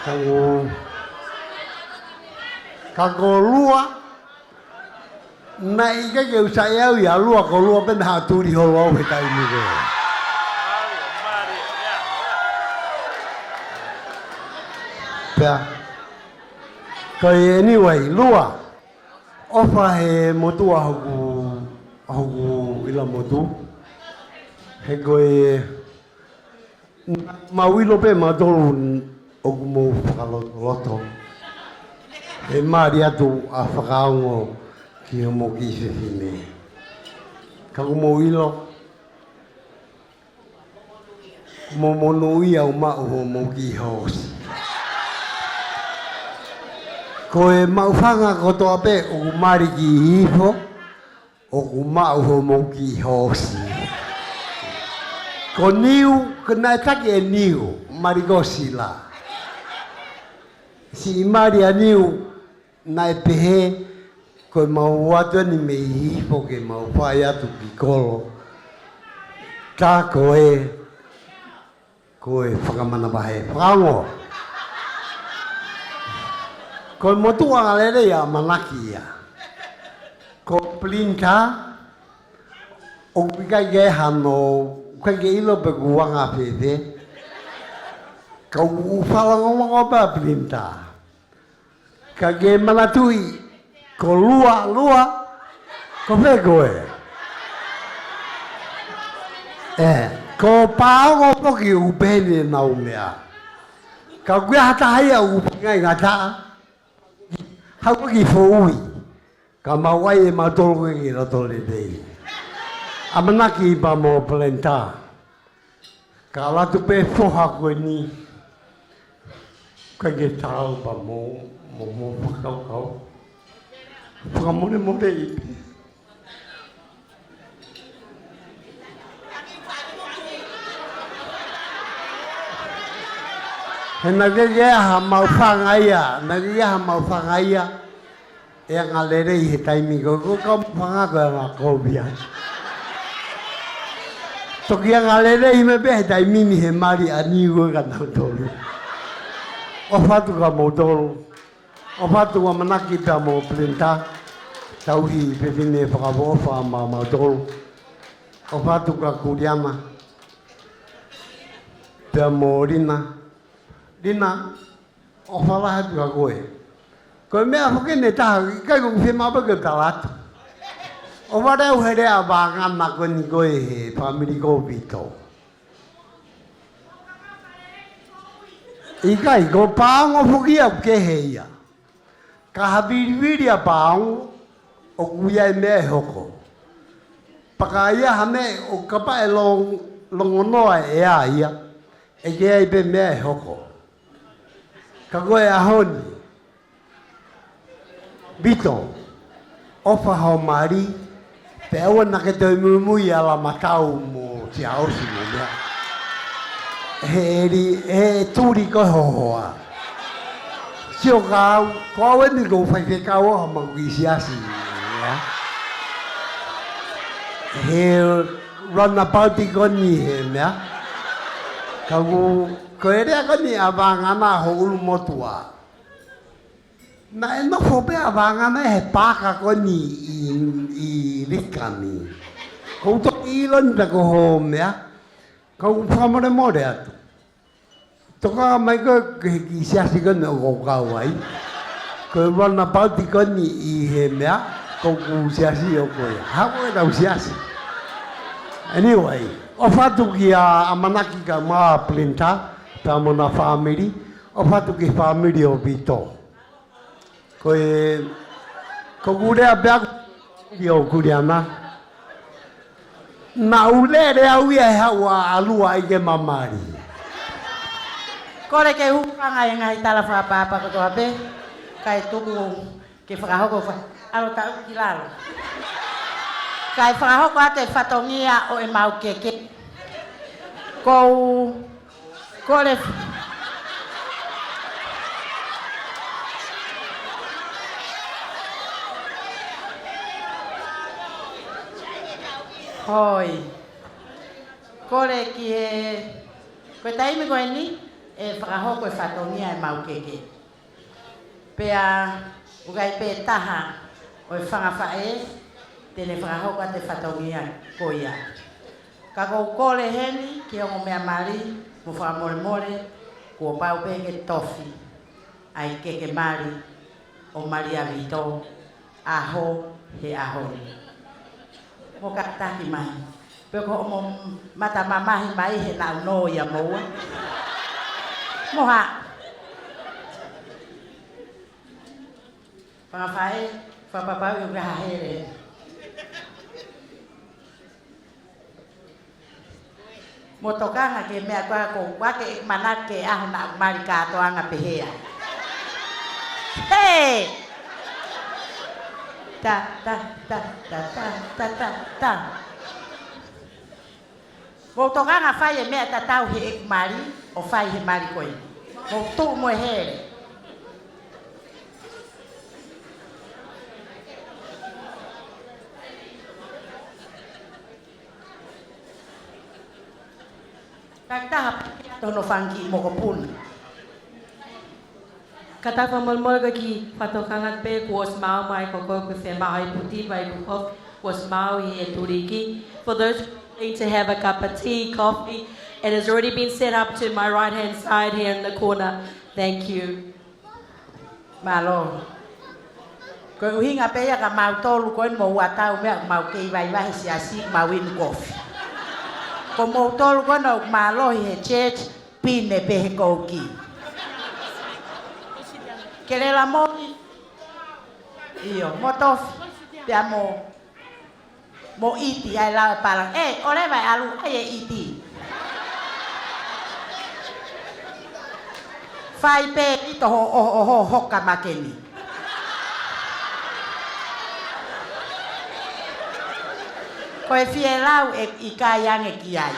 Ka ko, ka ko Lua, naʻe ʻikai ke u saiʻia au ia Lua, ko Lua pē naʻe haʻu ʻo tuli holo au he taimi ko ē. Pea. Ko e anyway, Lua. ʻOfa he motuʻa hoku, hoku ʻila motu. He ko e Naʻa mau ʻilo pē mautolu ʻoku mou fakalotoloto. He mali atu ʻa Fakaongo ki hoʻomou kiʻi fefine. Ka ʻoku mou ʻilo, mo monūʻia ʻo maʻu hoʻomou kiʻi hoosi. Ko e Maʻufanga kotoa pē ʻoku mali ki hifo, ʻoku maʻu hoʻomou kiʻi hoosi. Ko Niu, ko naʻe taki ʻe Niu, mali ko Sila. Siʻi mali ʻa Niu, naʻe pehē, ko e mau ō atu eni mei hifo ke mau fai atu ki kolo. Tā ko ē, Ko e fakamanavahē, Fakaongo. Ko e motuʻa angalelei ʻa ʻAmanaki ia. Ko Pelinita, ʻoku ʻikai ke hano, ʻikai ke ʻilo pe ʻoku anga fēfē. Ka ʻoku fakalongolongo pē ʻa Pelinita. Ka ke manatuʻi, ko Lua, Lua, ko fē koe? ʻE, ko Paongo foki ʻoku pehē ni ʻenau meʻa. Ka ʻoku ʻi ai ha taha ia ʻoku feinga ngata, haʻu ki foʻui, ka mau ʻai ʻe mautolu ki loto lelei. ʻAmanaki pea mo Pelinita. Ka ʻalu atu pē foha ko eni. ʻIkai ke tau pea mo, mo, mo fakakaukau. Fakamolemoleʻi pē. He naʻe ʻikai ke ʻi ai ha Maʻufanga ia, naʻe ʻikai ke ʻi ai ha Maʻufanga ia. ʻE angalelei he taimi ko ē, ko e kau Maʻufanga ko e anga kovi ai. Toki angalelei mai pē he taimi ni he mali ʻa Niu ko ē kia nautolu. ʻOfa atu kia moutolu. ʻOfa atu kia ʻAmanaki pea mo Pelinita. Tauhi fefine fakaʻofoʻofa maʻa mautolu. ʻOfa atu kia Kuliana. Pea mo Lina. Lina. ʻOfa lahi atu kia koe. Ko e meʻa foki eni ʻe taha, ʻikai ko e fiemaʻu pē ke u tala atu. ʻOfa lahi atu he lea vāngana ko eni ko ē he fāmili ko Vito. ʻIkai, ko Paongo foki ia ʻoku kehe ia. Ka ha vilivili ʻa Paongo, ʻoku ʻi ai e meʻa ʻe hoko. Pea ka ʻi ai ha meʻa ʻoku kapau ʻe long-, longonoa ʻe ʻai ia, ʻe ʻi ai pē meʻa ʻe hoko. Ka ko e ʻaho ni, Vito, ʻofa hoʻo mali, pea ʻoua naʻa ke toe muimui ʻi Lamatau mo Siaosi mo meʻa. He ʻeri, he tuli ko e hohoa. Sio kau, ko au eni ko e faifekau ʻo homau kiʻi siasi. Ia. He runabout ko eni he meʻa. Ka ʻoku, ko e lea ko eni ʻa Vangana ho ʻulumotuʻa. Naʻe nofo pē ʻa Vangana he paaka ko eni ʻi, ʻi Likani. ʻOku ou toki ʻilo eni pē ko ho meʻa. Ka ʻoku ou fakamolemole atu. Tokanga mai koe ki he kiʻi siasi ko eni ʻoku ou kau ai. Ko e runabout ko eni ʻi he meʻa, ko ʻeku siasi ʻoʻoku ia. Haʻu ʻetau siasi. Anyway, ʻofa atu kia ʻAmanaki kae ʻumaʻā Pilinita, pea mo hona fāmili, ʻofa atu ki he fāmili ʻo Vito. Ko e, ko ʻeku lea pē ʻaʻaku ʻio Kuliana. Naʻa ku lele au ia he haʻu ʻa ʻAlua ʻi ke mamali. Kole ke u hūfanga he ngaahi tala fakaʻapaʻapa kotoa pē, kae tuku ke fakahoko fa-, ʻalu taʻu ki lalo. Kae fakahoko atu e fatongia ʻo e maukeke. Ko u Kole. Hoi. Kole ki he, ko e taimi ko eni, ʻe fakahoko e fatongia e maukeke. Pea, ʻoku ʻikai pē taha ʻo e fanga faʻē, te ne fakahoko atu e fatongia ko ia. Ka ʻoku ou kole heni ki he ongo meʻamali, mo fakamolemole, kuo pau pē ke tofi ʻa e keke mali ʻo Malia Vito, ʻaho he ʻaho ni. Mo kātaki mai. Pe ko hoʻomo mata mamahi mai he naʻa nau nō ia moua. Mo ha. Fanga faʻē, fakapapauʻi ʻoku ʻikai ha hele. Mo tokanga ki he meʻa ko ē ʻoku ou ʻeke ʻeku manatu ki he ʻaho naʻa ku mali kātoanga pehē ai. Hē! Ta, ta, ta, ta, ta. Mou tokanga fai e meʻa tatau heʻeku mali, ʻo fai he mali ko ē. Mou tuʻu mo e hele. Takitaha pē ʻi hono fanga kiʻi mokopuna. Kātaki fakamolemole ko e kiʻi fakatokanga pē kuo ʻosi maʻu mai ko ē ko e fiemaʻu ʻa e puti vai ko ē kuo ʻosi maʻu ʻi he tuliki. For those wanting to have a cup of tea, coffee, it has already been set up to my right hand side here in the corner. Thank you. Mālō. Ko e ʻuhinga pē ia ka mautolu ko eni mo ua tau meʻa mau kei vaivai he siasi mau inu kofi. Ko moutolu ko eni ʻoku mālohi he church, pine pē he kouki. Kelela moli. ʻIo, mo tofi. Pea mo, mo ʻiti ai lau e pala. ʻE, ʻoleva e ʻalu ai e ʻiti. Fai pē ʻi toho ʻo, ʻo, ʻo, hoka makeni. Ko e fie lau ʻe ʻikai ange ki ai.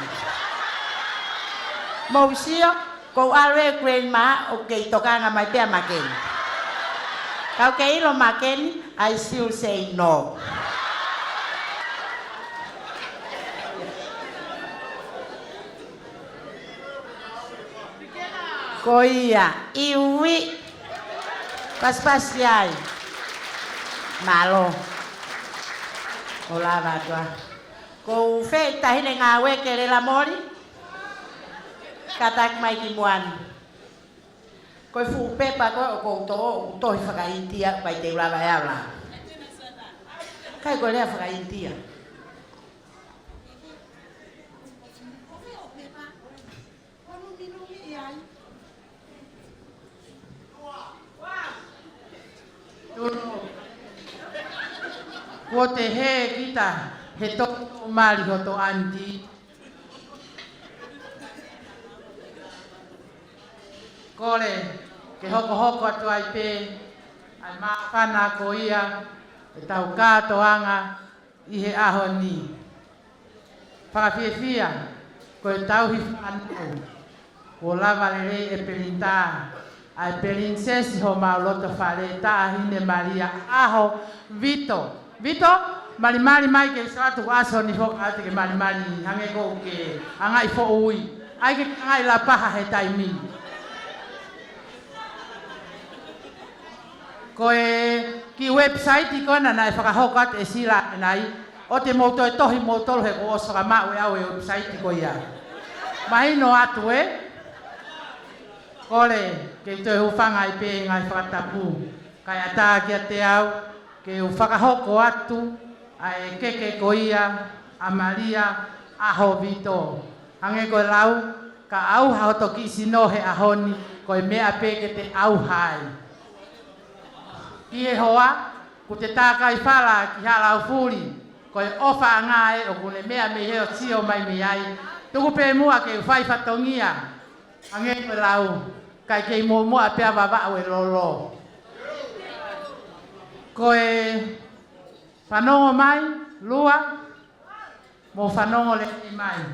Mou sio, ko u ʻalu e grandma ʻoku kei tokanga mai pē ʻa makeni. Kau kei ʻilo makeni, I still say no. Ko ia, iwi. Pasipasi ai. Mālō. ʻO lava atu ā. Ko u fai taʻahine ngāue kelela moli. Kātaki mai ki muʻa ni. Ko e fuʻu pepa ko ē ʻoku ou toʻo, ʻoku tohi fakaʻInitia, ʻikai te u lava ʻe au ʻo lea. ʻIkai ko e lea fakaʻInitia. Tunu. Kuo te hē kita he toʻo mali hoto ʻaniti. Kole ke hokohoko atu ai pē ʻa e māfana ko ia ʻetau kātoanga ʻi he ʻaho ni. Fakafiefia, ko e tauhi fānau. Kuo lava lelei ʻe Pelinita, ʻa e pelinisesi homau loto fale, Taʻahine Malia ʻAho, Vito. Vito, malimali mai ke u sio atu ko e ʻasi hono foʻi kaati ke malimali, hangē ko ē ʻoku ke anga ʻi foʻui. ʻAi ke kangai lapaha he taimi. Ko e kiʻi website ko ena naʻe fakahoko atu ʻe Sila ʻanenai, ʻoua te mou toe tohi moutolu he kuo ʻosi fakamaʻu ʻe au e website ko ia. Mahino atu ē, kole ke u toe hūfanga ai pē he ngaahi fakatapu. Kae ʻatā kiate au ke u fakahoko atu ʻa e keke ko ia ʻa Malia ʻAhovito. Hangē ko e lau, ka ʻauha hoto kiʻi sino he ʻaho ni, ko e meʻa pē ke te ʻauha ai. Ki he hoa, kuo te tākai fala ki Halaufuli, ko e ʻofaʻanga ē ʻoku ne meʻa mei hē ʻo sio mai mei ai. Tuku pē muʻa ke u fai fatongia. Hangē ko e lau, kae kei muʻomuʻa pea vavaʻu e lolo. Ko e fanongo mai, Lua, mou fanongo lelei mai.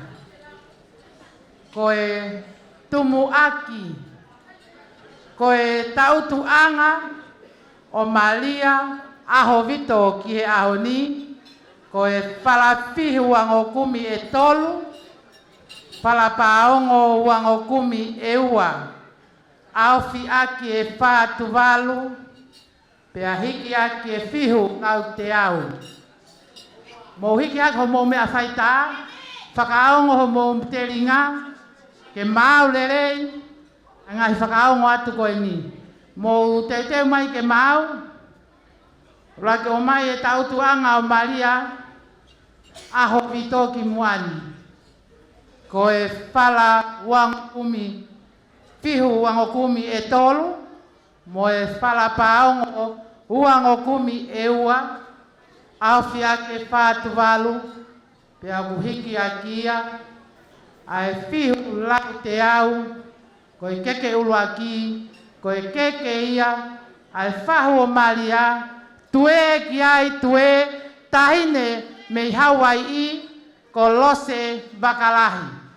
Ko e tumuʻaki, ko e tautuʻanga ʻo Malia ʻAhovito ki he ʻaho ni, ko e fala fihu uangokumi ʻe tolu, fala paongo uangokumi ʻe ua, ʻaofi ʻaki e fā Tuvalu, pea hiki ʻaki e fihu lau teau. Mou hiki hake homou meʻa faitā, fakaongo homou telinga, ke maau lelei ʻa e ngaahi fakaongo atu ko eni. Mou teuteu mai ke maau, ʻuluaki ʻomai e tautuʻanga ʻo Malia ʻAhovito ki muʻa ni. Ko e fala uangokumi, fihu uangokumi ʻe tolu, mo e fala paongo uangokumi ʻe ua, ʻaofi ʻaki e fā Tuvalu, pea ʻoku hiki ʻaki ia ʻa e fihu lau teau, ko e keke ʻuluaki, ko e keke ia ʻa e fahu ʻo Malia, tuē ki ai tuē, taʻahine mei Hauaiʻi, ko Lose Vakalahi.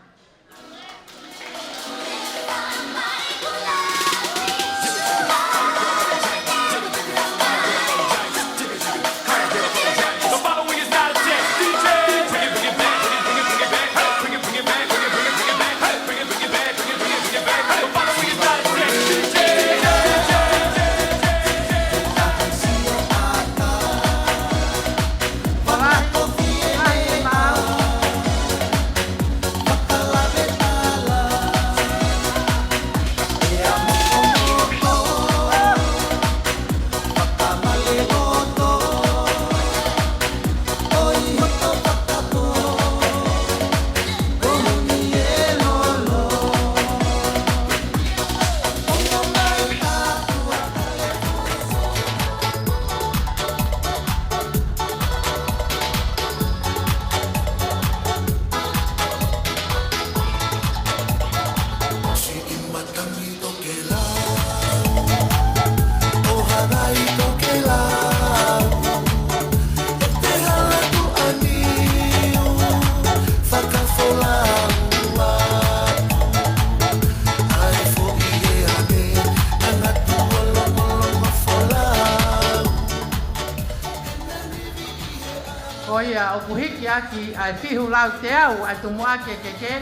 Ko ia ʻoku hiki ʻaki ʻa e fihu lau teau ʻa e tumuʻaki e keke,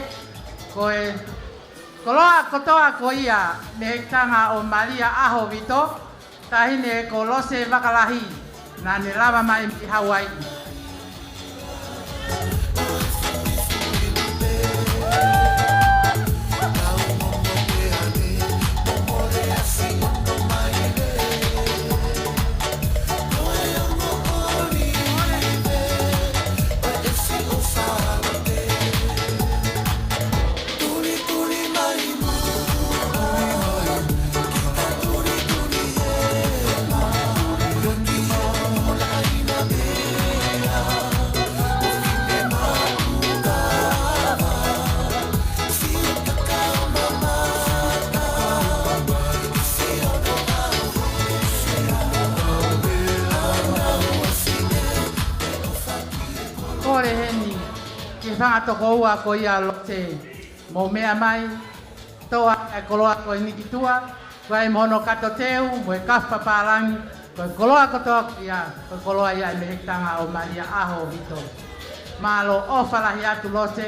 ko e koloa kotoa ko ia mei he tanga ʻo Malia ʻAhovito, taʻahine ko Lose Vakalahi, naʻa ne lava mai mei Hauaiʻi. Kole heni ki he fanga tokoua ko ia ʻo Lose, mou meʻa mai, toʻo ʻa e koloa ko eni ki tuʻa, ko ia mo hono kato teu, mo e kafu papālangi, ko e koloa kotoa ko ia, ko e koloa ia ʻa e mehekitanga ʻo Malia ʻAhovito. Mālō, ʻofa lahi atu Lose,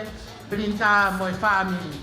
Pilinitā mo e fāmili.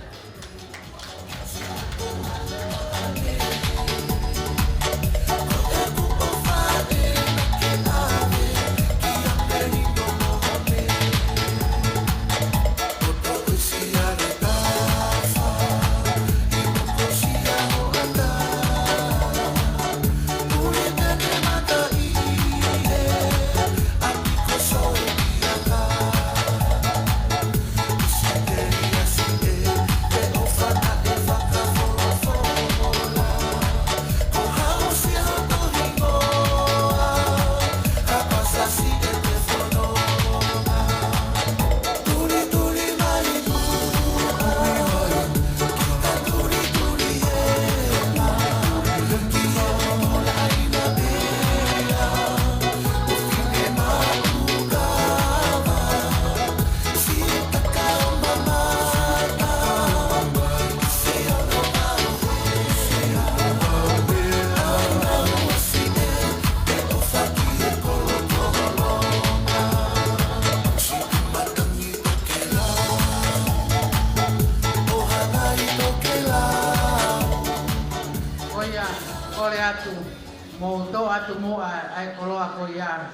atu muʻa ʻa e koloa ko ia,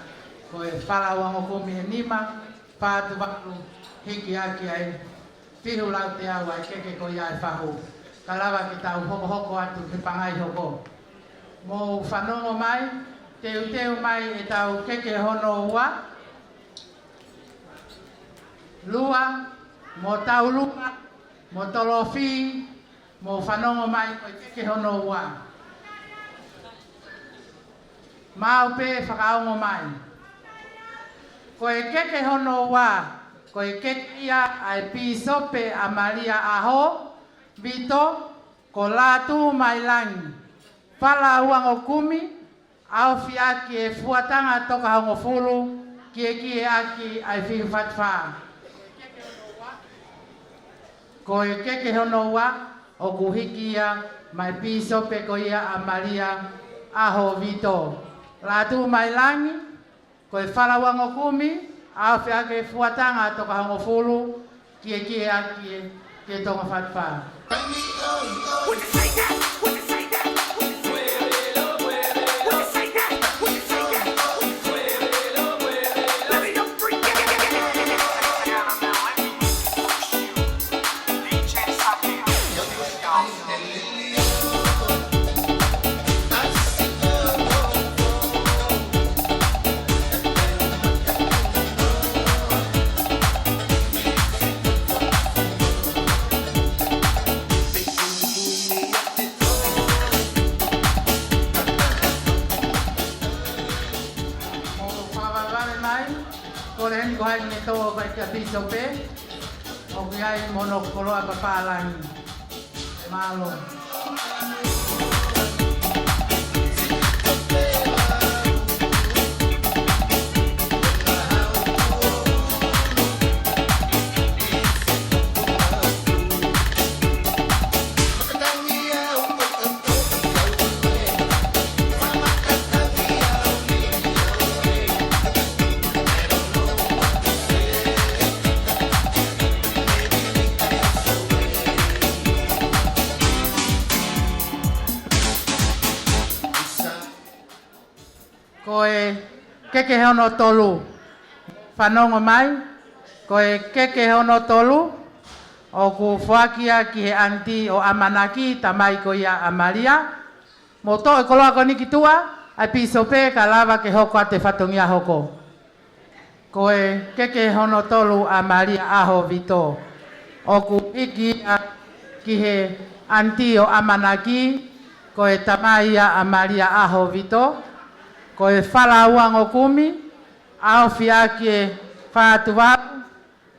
ko e fala uangokumi ʻe nima, fā tuvalu, hiki ʻaki ʻa e fihu lauteau ʻa e keke ko ia ʻa e fahu. Ka lava ke tau hokohoko atu ki he pangai hoko. Mou fanongo mai, teuteu mai ʻetau keke hono ua, lua, mo taulua, mo tolofi, mou fanongo mai ko e keke hono ua. Mau pē fakaongo mai. Ko e keke hono ua, ko e keke ia ʻa e Pīsope ʻAmalia ʻAho Vito, ko Lātūmailangi, fala uangokumi, ʻaofi ʻaki e fuatanga toko hongofulu, kiekie ʻaki ʻa e fihu fatu fā. Ko e keke hono ua, ʻoku hiki ia mei he Pīsope ko ia ʻAmalia ʻAho Vito. Lātūmailangi, ko e fala uangokumi, ʻaofi ʻaki e fuatanga toko hongofulu, kiekie ʻaki e toko fatu fā. Mou fakavalevale mai, kole heni ko hai ne tō ʻo fai kia Pīsope, ʻoku ʻi ai mo hono koloa papālangi. Mālō. Ko e keke hono tolu. Fanongo mai, ko e keke hono tolu, ʻoku foaki ia ki he ʻaniti ʻo ʻAmanaki, tamai ko ia ʻAmalia. Mou toʻo e koloa ko eni ki tuʻa, ʻa e Pīsope ka lava ke hoko atu e fatongia hoko. Ko e keke hono tolu ʻAmalia ʻAho Vito. ʻOku hiki ia ki he ʻaniti ʻo ʻAmanaki, ko e tamai ia ʻAmalia ʻAho Vito. Ko e fala uangokumi, ʻaofi ʻaki e fā tuvalu,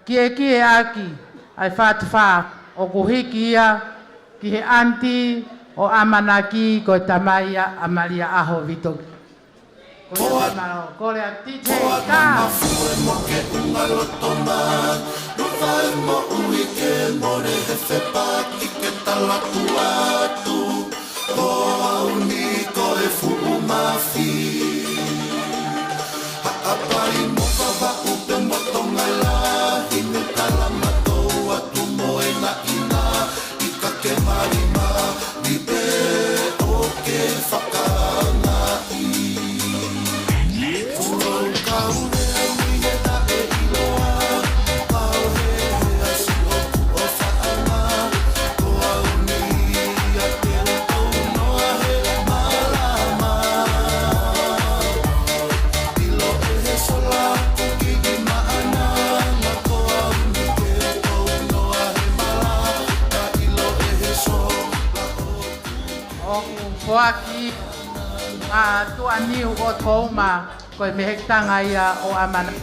kiekie ʻaki ʻa e fā tuvalu, ʻoku hiki ia ki he ʻaniti ʻo ʻAmanaki, ko e tamai ia ʻAmalia ʻAho Vito. Ko ia, mālō, kole ʻa DJ Ka. Fue mo ke unga lotoma, luka e moʻui ke mole he fepaki ke tala tuatu. Ko au ni ko e fuʻu mafi. Haʻapai mo Vavaʻu pea mo Tonga lahi, ne tala matou atu mo e naʻina, ʻikai ke malimali pē ʻo ke fakaangaʻi. Fuʻu kau lea ni he taʻe ʻiloa, pau he he asi ʻoku ʻofa ʻana, ko au ni ia te u tounoa he malama. ʻIlo ʻe he sola kuki i maʻana, na ko au ni te u tounoa he malama, ʻilo ʻe he sola. ʻOku foaki ʻa Tuʻaniu ʻo Touma, ko e mehekitanga ia ʻo ʻAmana.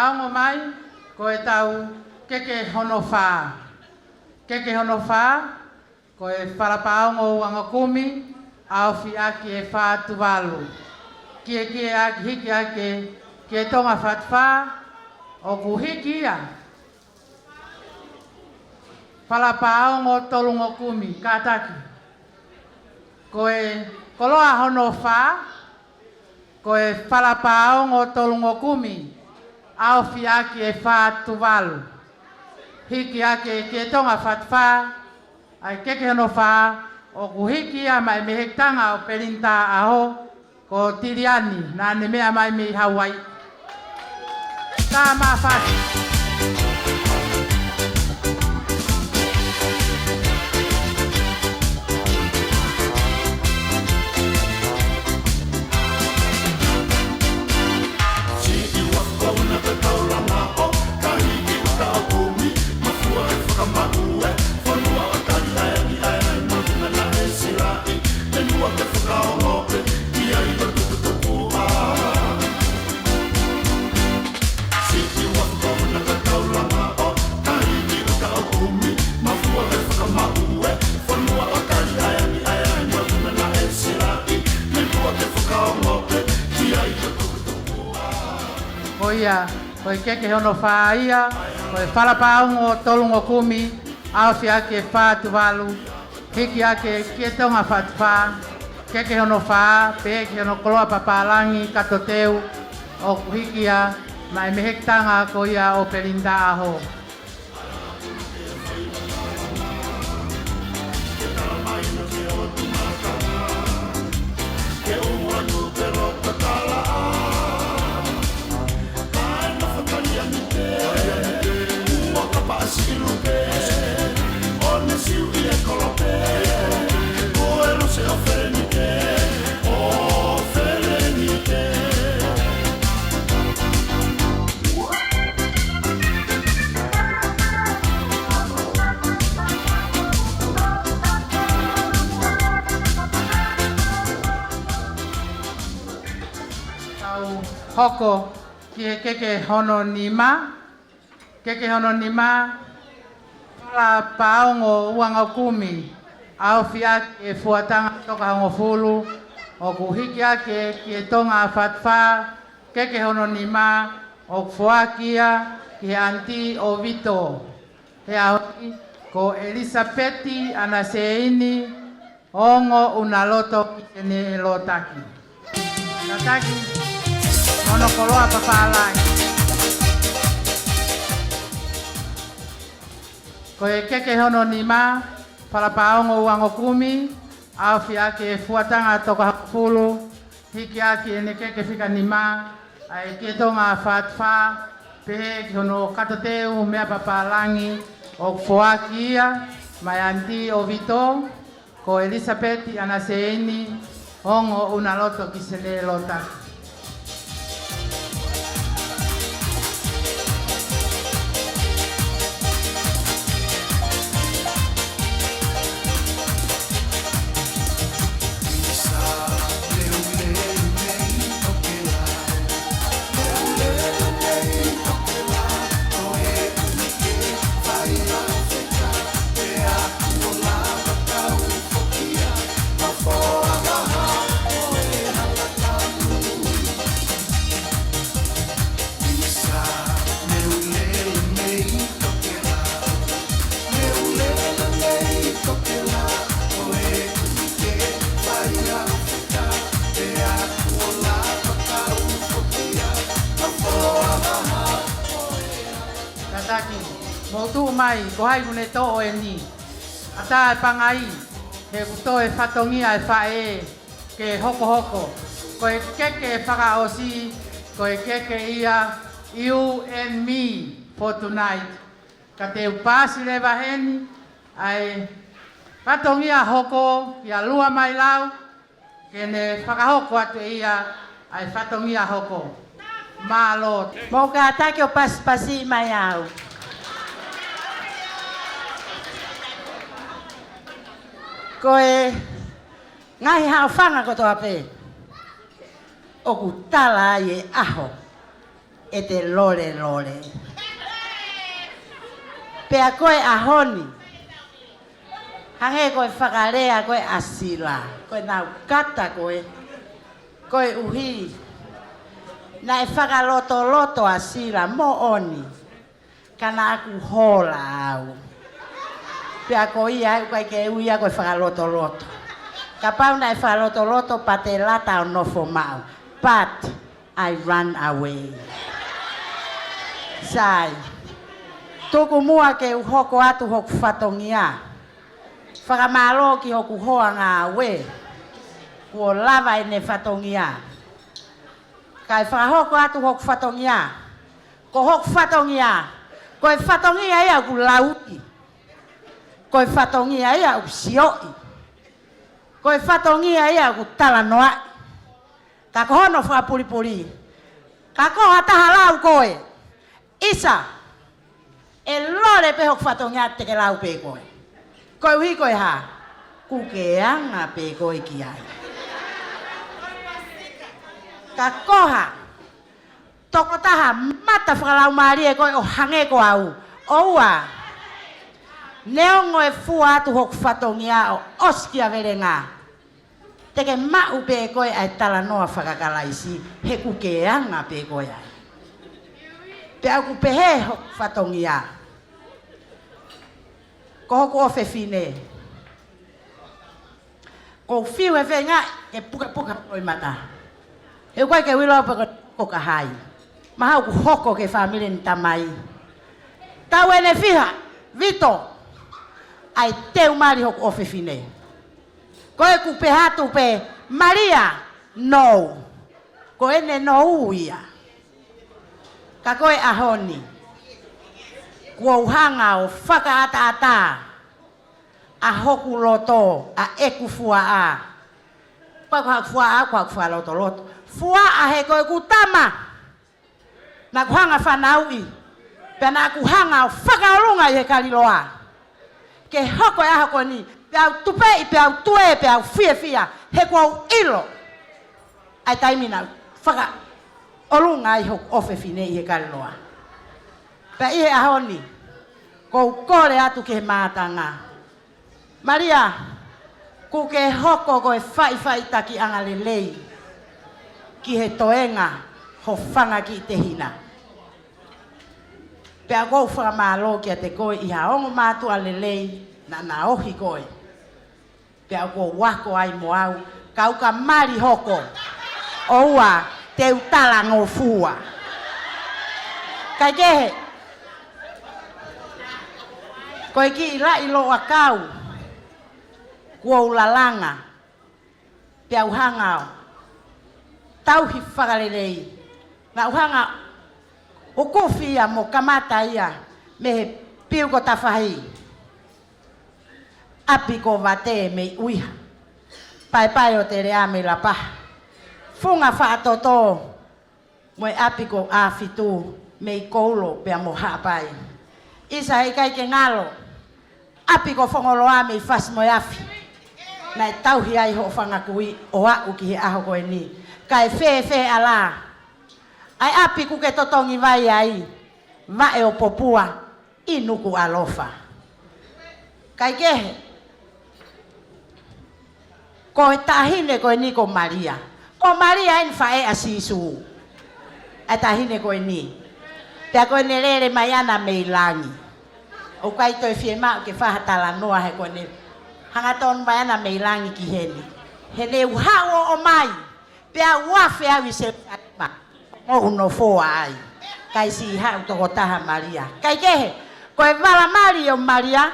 Ongo mai, ko ʻetau keke hono fā. Keke hono fā, ko e Falapaongo Uangokumi, ʻaofi ʻaki e Fā Tuvalu. Kiekie ʻaki, hiki ʻaki ki he Tonga Fatu Fā, ʻoku hiki ia. Falapaongo Tolungokumi, kātaki. Ko e koloa hono fā, ko e Falapaongo Tolungokumi, ʻaofi ʻaki e Fā Tuvalu. Hiki ʻaki ki he Tonga Fatu Fā, ʻa e keke hono fā, ʻoku hiki ia maʻa e mehekitanga ʻo Pelinitā ʻAho, ko Tiliani, naʻa ne meʻa mai mei Hauaiʻi. Tā mafasi. Ko ia, ko e keke hono fā ia, ko e Falapaongo Tolungokumi, ʻaofi ʻaki e Fā Tuvalu, hiki ʻaki ki he Tonga Fatu Fā, keke hono fā, pehē ki hono koloa papālangi kato teu, ʻoku hiki ia maʻa e mehekitanga ko ia ʻo Pelinitā ʻAho. Tau hoko ki he keke hono nima. Keke hono nima, Falapaongo Uangokumi, ʻaofi ʻaki e Fuatanga Tokahongofulu, ʻoku hiki ʻaki ki he Tonga Fatu Fā, keke hono nima, ʻoku foaki ia ki he ʻAniti ʻo Vito. He ʻaho ni, ko ʻElisapeti ʻAnaseini Ongo Unaloto Kisenelotaki. Kātaki, hono koloa papālangi. Ko e keke hono nima, Falapaongo Uangokumi, ʻaofi ʻaki e Fuatanga Tokahongofulu, hiki ʻaki ʻene keke fika nima, ʻa e ki he Tonga Fatu Fā, pehē ki hono kato teu meʻa papālangi, ʻoku foaki ia maʻa e ʻAniti ʻo Vito, ko ʻElisapeti ʻAnaseini Ongo Unaloto Kisenelotaki. Kātaki, mou tuʻu mai, ko hai ʻoku ne toʻo eni? ʻAtā e pangai, he kuo toe fatongia e faʻē ke hokohoko. Ko e keke fakaʻosi, ko e keke ia You and Me for Tonight. Ka te u paasi leva heni ʻa e fatongia hoko kia Lua Mailau, ke ne fakahoko atu ʻe ia ʻa e fatongia hoko. Mālō. Mou kātaki ʻo pasipasi mai au. Ko e ngaahi haʻofanga kotoa pē ʻoku tala ai e ʻaho. ʻete lolelole. Pea ko e ʻaho ni, hangē ko e fakalea ko ē ʻa Sila, ko ʻenau kata ko ē, koeʻuhi naʻe fakalotoloto ʻa Sila moʻoni, ka naʻa ku hola au. Pea ko ia ʻoku ʻikai ke ui ia ko e fakalotoloto. Kapau naʻe fakalotoloto pea te lata ʻo nofo maʻu. But I run away. Sai. Tuku muʻa ke u hoko atu hoku fatongia. Fakamālō ki hoku hoa ngāue. Kuo lava ʻene fatongia. Kae fakahoko atu hoku fatongia. Ko hoku fatongia. Ko e fatongia ia ʻoku lauʻi. Ko e fatongia ia ʻoku sioʻi. Ko e fatongia ia ʻoku talanoaʻi. Ka ko hono fakapulipuli. Ka ko ha taha lau koe. ʻIsa. ʻE lole pē hoku fatongia te ke lau pē koe. Koeʻuhi ko e hā? Kuo ke anga pē koe ki ai. Ka ko ha tokotaha mata fakalaumālie koe ʻo hangē ko au. ʻOua. Neongo e fua atu hoku fatongia ʻo ʻosi kia Velenga. Te ke maʻu pē koe ʻa e talanoa fakakalaisi, he kuo ke anga pē koe ai. Pea ʻoku pehē hoku fatongia. Ko hoku ʻofefine. Ko u fiu he feinga ke pukapuka ko e mata. He ʻoku ʻikai ke u ʻilo pe ko, ko ka hai. Mahalo ʻoku hoko ki he fāmili ni tamai. Taʻu ʻe fiha, Vito. ʻAi te u mali hoku ʻofefine. Ko ʻeku pehē atu pē, Malia, no. Ko ʻene no ia. Ka ko e ʻaho ni. Kuo u hanga ʻo fakaʻataʻatā ʻa hoku loto, ʻa ʻeku fuaʻa. Pea ko haku fuaʻa, ko haku fakalotoloto. Fuaʻa he ko ʻeku tama. Naʻa ku hanga fanauʻi. Pea naʻa ku hanga ʻo fakaʻolunga ʻi he kaliloa. Ke hoko e ʻaho ko eni, pea u tupeʻi, pea u tue, pea u fiefia. He kuo u ʻilo. ʻA e taimi naʻa ku fakaʻolunga ai hoku ʻofefine ʻi he kaliloa. Pea ʻi he ʻaho ni, ko u kole atu ki he mātanga. Malia, kuo ke hoko ko e faʻifaʻitakiʻanga lelei ki he toenga ho fanga kiʻi tehina. Pea ko u fakamālō kiate koe ʻi ha ongo mātuʻa lelei naʻa na ohi koe. Pea ko u ako ai mo au, kau ka mali hoko. ʻOua, te u talangofua. Kaikehe, ko e kiʻi laʻi loʻakau, kuo u lalanga, pea u hanga ʻo tauhi fakalelei. Naʻa ku hanga ʻo kufi ia mo kamata ia mei he piu ko Tafahi. ʻApi ko Vate mei ʻUiha. Paepae ʻo Telea mei Lapaha. Funga Faʻatoto mo e ʻapi ko ʻAfitu mei Koulo pea mo Haʻapai. ʻIsa he ʻikai ke ngalo. ʻApi ko Fongoloa mei Fasi mo e Afi. Naʻe tauhi ai hoʻo fanga kui ʻo aʻu ki he ʻaho ko eni. Kae fēfē ʻa la. ʻA e ʻapi kuo ke totongi vai ai. Vaʻe ʻo Popua. ʻI Nukuʻalofa. Kaikehe. Ko e taʻahine ko eni ko Malia. Ko Malia eni faʻē ʻa Sīsū. ʻA e taʻahine ko eni. Pea ko ʻene lele mai ʻana mei langi. ʻOku ʻikai toe fiemaʻu ke fai ha talanoa he ko ʻene hangatonu mai ʻana mei langi ki heni. He ne u haʻu ʻo ʻomai. Pea u afe au ʻi Selusalema. Mo u nofoa ai. Kae siʻi haʻu tokotaha Malia. Kaikehe, ko e vala mali ʻo Malia,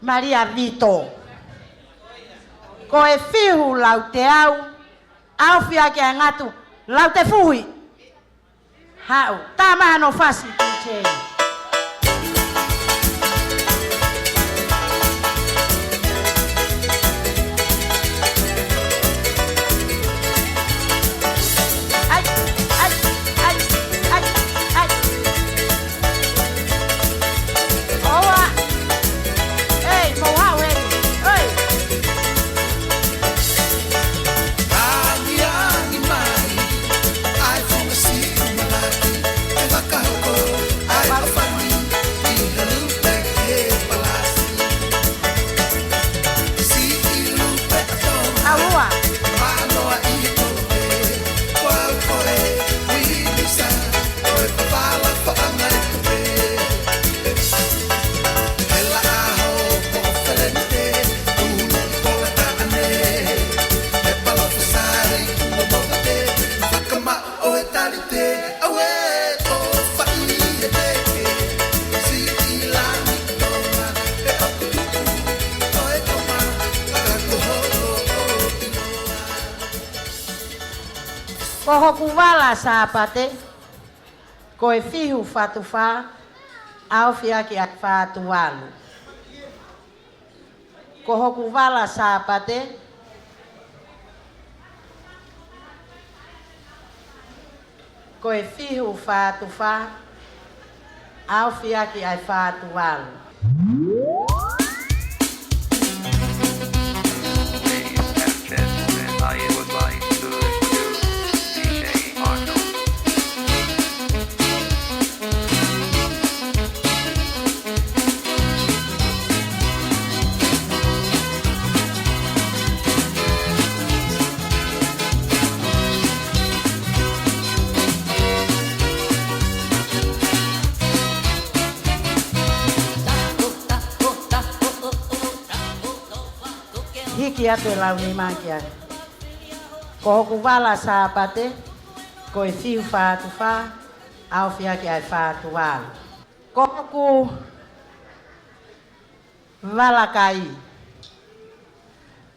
Malia Vito. Ko e fihu lauteau, ʻaofi ake ʻa e ngatu, lautefuhi. Haʻu, tā mai hano fasi, D J. ʻAi, ʻai, ʻai, ʻai, ʻai. ʻOua. Ei, mou haʻu heni. Oi. Angiangi mai, ʻa e funga siʻi malaki. Ko hoku vala Sāpate, ko e fihi ʻo Fātufā, ʻaofi ʻaki ʻa e fā atu valu. Ko hoku vala Sāpate, ko e fihi ʻo Fātufā, ʻaofi ʻaki ʻa e fā atu valu. Ladies and gentlemen, I would like to introduce D J Arnold. Hiki atu e lau nima ki ai. Ko hoku vala Sāpate, ko e fihi ʻo Fātufā, ʻaofi ʻaki ʻa e fā atu valu. Ko hoku vala kai.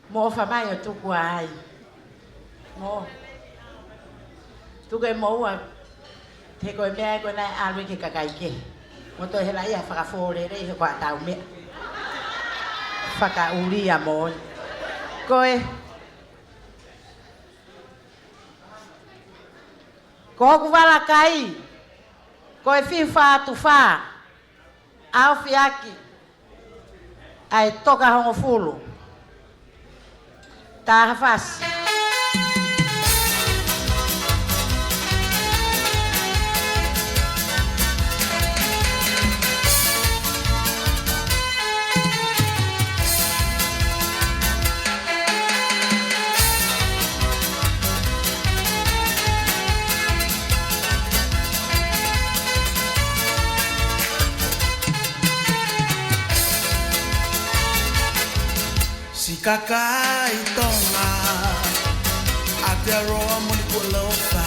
Mou ʻofa mai ʻo tuku ai. Mou. Tuku e moua. He ko e meʻa ē ko ē naʻe ʻalu ki he kakai kehe. Mou toe hela ia fakafōlele he ko ʻetau meʻa. Fakaʻulia moʻoni. Ko e. Ko hoku vala kai. Ko e fihi ʻo Fātufā. ʻAofi ʻaki ʻa e toka hongofulu. Taha fasi. Siʻi kakai Tonga, ʻa te aroa mo ni kuo ʻalofa.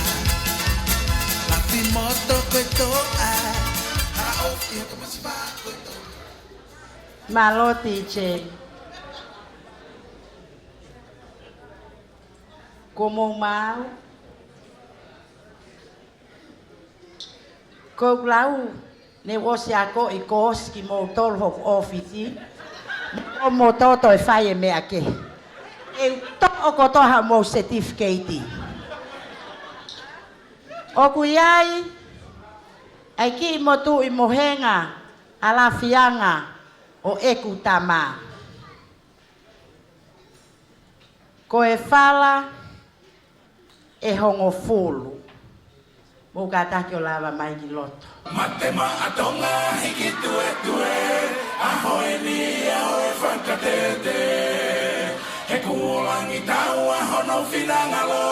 Lafi moto ko e toʻa, ʻaofi ʻaki ʻa e masiva ko e toʻa. Mālō D J. Ko mou mau. Ko ʻeku lau, ne u ʻosi akoʻi ko ʻosi kimoutolu hoku ʻōfisi. Mo moutolu toe fai e meʻa kehe. ʻE u toʻo kotoa haʻamou certificate. ʻOku ʻi ai ʻa e kiʻi motuʻi mohenga ʻa Lafianga ʻo ʻeku tama. Ko e vala ʻe hongofulu. Mou kātaki ʻo lava mai ki loto. Mate Maʻa Tonga hiki tuetue, ʻaho eni ʻaho ʻe fakatete. He kuo langi taua hono finangalo,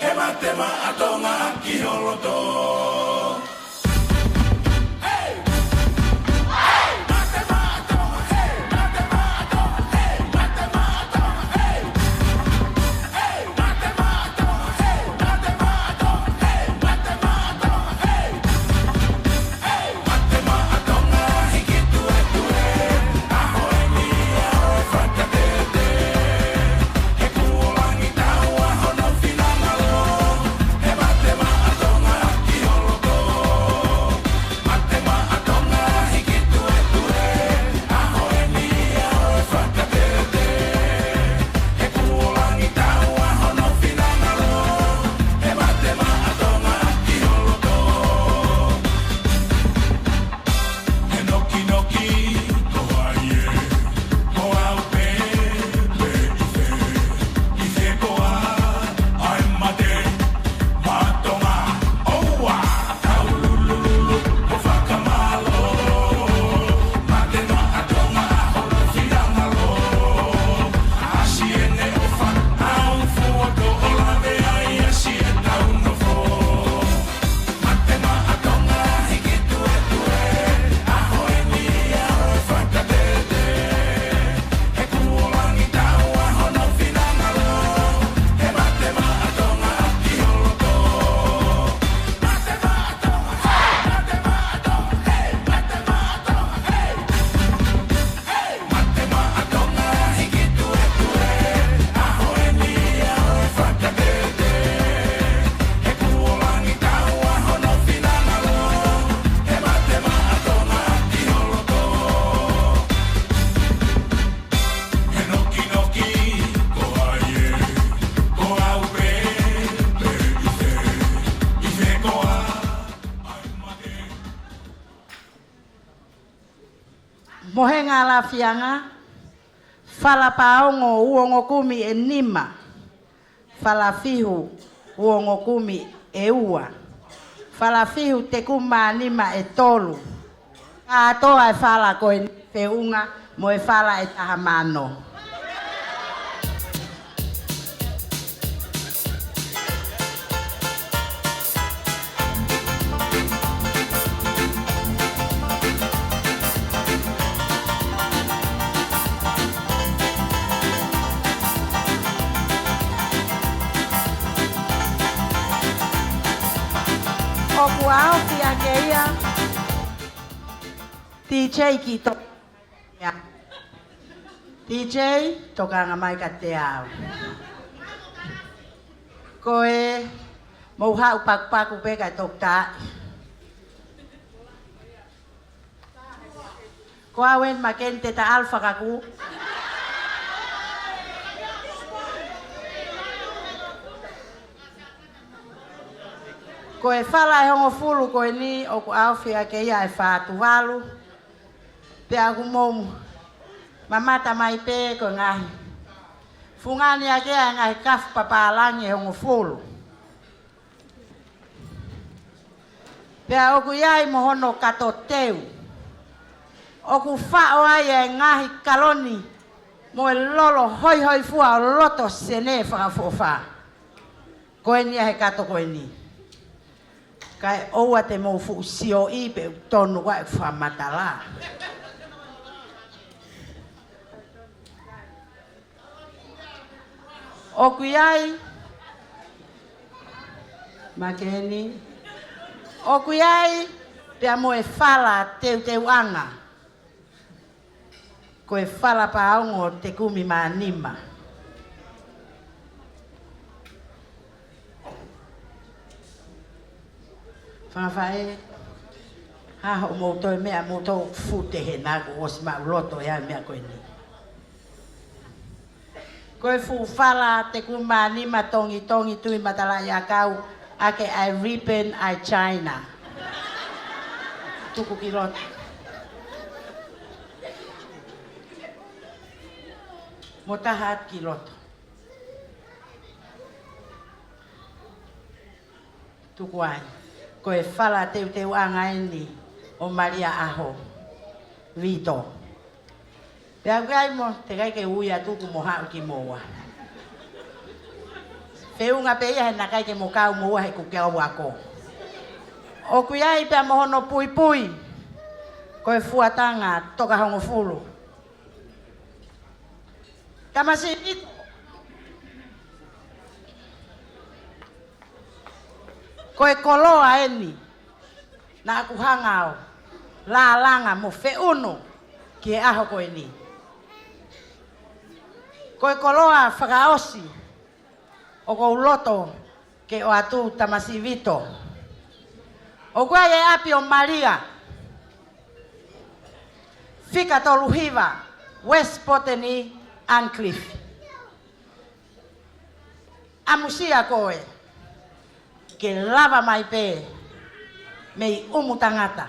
he Mate Maʻa Tonga ki ho loto. Mohenga Lafianga, fala paongo uongokumi ʻe nima, fala fihu uongokumi ʻe ua, fala fihu tekumanima ʻe tolu. Kātoa e fala ko eni feʻunga mo e fala ʻe taha mano. ʻOku ʻaofi ʻaki ia. T J ki to. Ia. T J, tokanga mai kiate au. Ko e mou haʻu pakupaku pē kae toki tā. Ko au eni Makeni Teta ʻAlu Fakaku. Ko e fala ʻe hongofulu ko eni ʻoku ʻaofi ʻaki ia e fā Tuvalu. Pea ʻoku mou mamata mai pē ko e ngaahi fungani ʻaki ʻa e ngaahi kafu papālangi ʻe hongofulu. Pea ʻoku ʻi ai mo hono kato teu. ʻOku faʻo ai e ngaahi kaloni mo e lolo hoihoifua ʻo loto sene fakaʻofoʻofa. Ko eni ia he kato ko eni. Kae ʻoua te mou fuʻu sioʻi pe ʻoku tonu ʻeku fakamatala. ʻOku ʻi ai, Makeni, ʻoku ʻi ai pea mo e fala teuteuʻanga. Ko e fala paongo tekumanima. Fanga faʻē, ha hoʻomou toe meʻa mou toe fute hena kuo ʻosi maʻuloto ʻe au e meʻa ko eni. Ko e fuʻu fala tekumanima tongitongi tui matalaʻiʻakau ʻaki ʻa e ribbon ʻa e China. Tuku ki loto. Mo taha atu ki loto. Tuku ai. Ko e fala teuteuʻanga eni ʻo Malia ʻAho. Vito. Pea ʻoku ʻi ai mo, teʻeki ai ke ui atu kuo mo haʻu kimoua. Feʻunga pē ia he naʻe ʻikai ke mo kau moua he ʻoku ke ʻalu ako. ʻOku ʻi ai pea mo hono puipui. Ko e fuatanga toka hongofulu. Tamasiʻi Vito. Ko e koloa eni naʻa ku hanga ʻo lālanga mo feʻunu ki he ʻaho ko eni. Ko e koloa fakaʻosi ʻoku ou loto ke ʻoatu Tamasiʻi Vito. ʻOku ʻi ai e ʻapi ʻo Malia, fika tolu hiva, West Botany, Arncliffe. ʻAmusia koe ke lava mai pē mei ʻumu tangata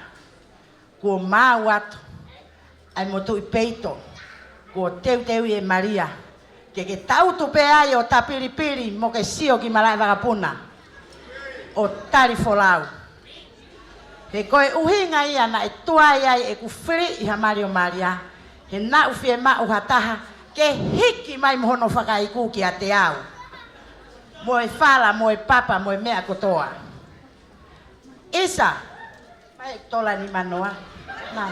kuo maau atu ai mo tuʻi peito kuo teuteuʻi ʻe Malia ke ke tautu pē ai ʻo tapilipili mo ke sio ki malaʻe vakapuna ʻo tali folau. He ko e ʻuhinga ia naʻe tuai ai ʻeku fili ʻi ha mali ʻo Malia, he naʻa ku fiemaʻu ha taha ke hiki mai mo hono fakaiku kiate au. Mo e fala, mo e papa, mo e meʻa kotoa. ʻIsa, mai tola nimanoa. Nā.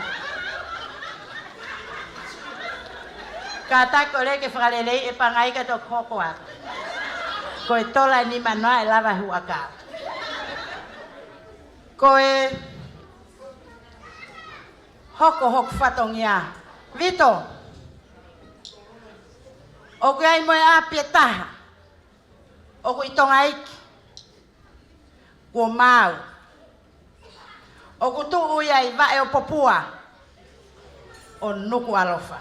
Kātaki ʻo lele ke fakaleleiʻi e pangai ka toki hoko atu. Ko e tola nimanoa ʻe lava huʻakau. Ko e hoko hoku fatongia. Vito. ʻOku ʻi ai mo e ʻapi ʻe taha ʻoku ʻi Tonga iiki. Kuo maau. ʻOku tuʻu ia ʻi Vaʻeopopua ʻo Nukuʻalofa.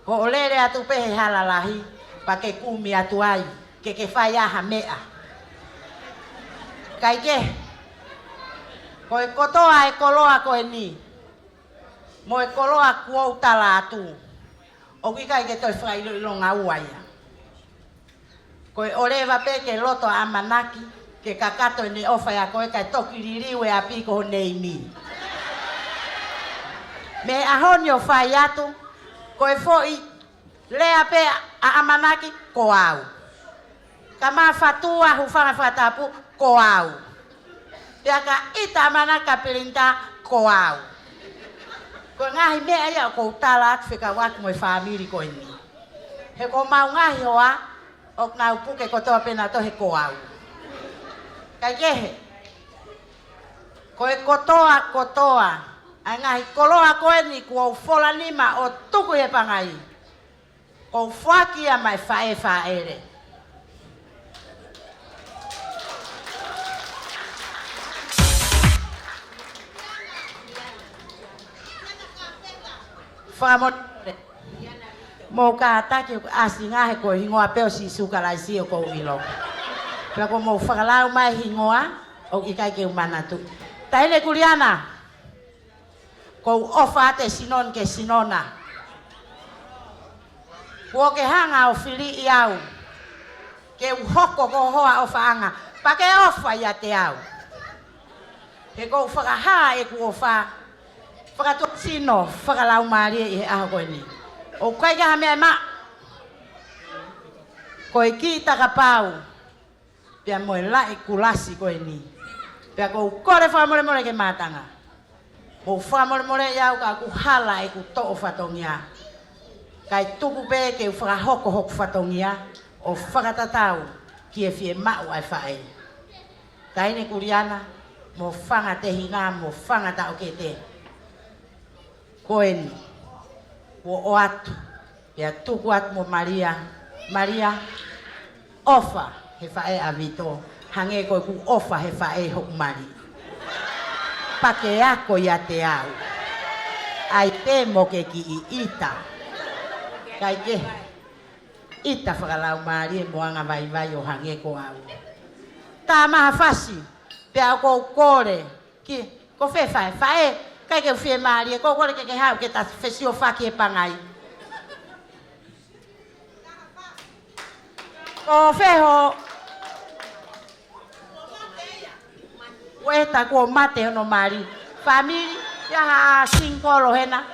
Hoʻo lele atu pē he hala lahi, pea ke kumi atu ai, ke ke fai ʻa ha meʻa. Kaikehe, ko e kotoa e koloa ko eni, mo e koloa kuo u tala atu, ʻoku ʻikai ke toe fakaʻiloʻilonga ua ia. Ko e ʻoleva pē ke loto ʻa ʻAmanaki, ke kakato ʻene ʻofa ʻia koe kae toki liliu e ʻapi ko ho neimi. Mei he ʻaho ni ʻo fai atu, ko e foʻi lea pē ʻa ʻAmanaki, ko au. Ka mafatu ʻa Hufanga he fakatapu, ko au. Pea ka ʻita ʻa ʻAmanaki ki he pilinitā, ko au. Ko e ngaahi meʻa ia ʻoku ou tala atu fekauʻaki mo e fāmili ko eni. He ko homau ngaahi hoa, ʻoku nau puke kotoa pē nautolu he ko au. Kae kehe, ko e kotoa, kotoa ʻa e ngaahi koloa ko eni kuo u fola nima ʻo tuku ʻi he pangai, ʻoku ou foaki ia maʻa e faʻē fāʻele. Fakamolemole. Mou kātaki ʻoku ʻasi ngaahi ko e hingoa pē ʻo Sīsū Kalaisi ʻoku ou ʻilo. Pea ko hoʻomou fakalau mai hingoa, ʻoku ʻikai ke u manatu. Taʻahine Kuliana, ʻoku ou ʻofa atu e sino ni ki he sino na. Kuo ke hanga ʻo filiʻi au ke u hoko ko ho hoa ʻofaʻanga, pea ke ʻofa ʻiate au. He ʻoku ou fakahā ʻeku ʻofa fakatuʻasino, fakalaumālie ʻi he ʻaho ko eni. ʻOku ʻikai ke ʻi ai ha meʻa ʻe maʻu. Ko e kiʻi takapau pea mo e laʻi kulasi ko eni. Pea ʻoku ou kole fakamolemole ki he mātanga. Mou fakamolemoleʻi au ka ʻoku hala ʻeku toʻo fatongia. Kae tuku pē ke u fakahoko hoku fatongia ʻo fakatatau ki he fiemaʻu ʻa e faʻē. Taʻahine Kuliana, mo Fanga Tehina, mo Fanga Taʻokete. Ko eni, kuo ʻoatu, pea tuku atu mo Malia. Malia, ʻofa he faʻē ʻa Vito, hangē ko ʻeku ʻofa he faʻē hoku mali. Pea ke ako ʻiate au. ʻAi pē mo ke kiʻi ʻita. Kae kehe, ʻita fakalaumālie mo angavaivai ʻo hangē ko au. Tā maha fasi, pea ʻoku ou kole ki, ko fē faʻē, faʻē, ʻikai ke u fiemālie, ʻoku ou kole ke ke haʻu ke ta fesiofaki he pangai. Ko fē ho ueta kuo mate hono mali. Fāmili, ʻi ai ha singikolo hena?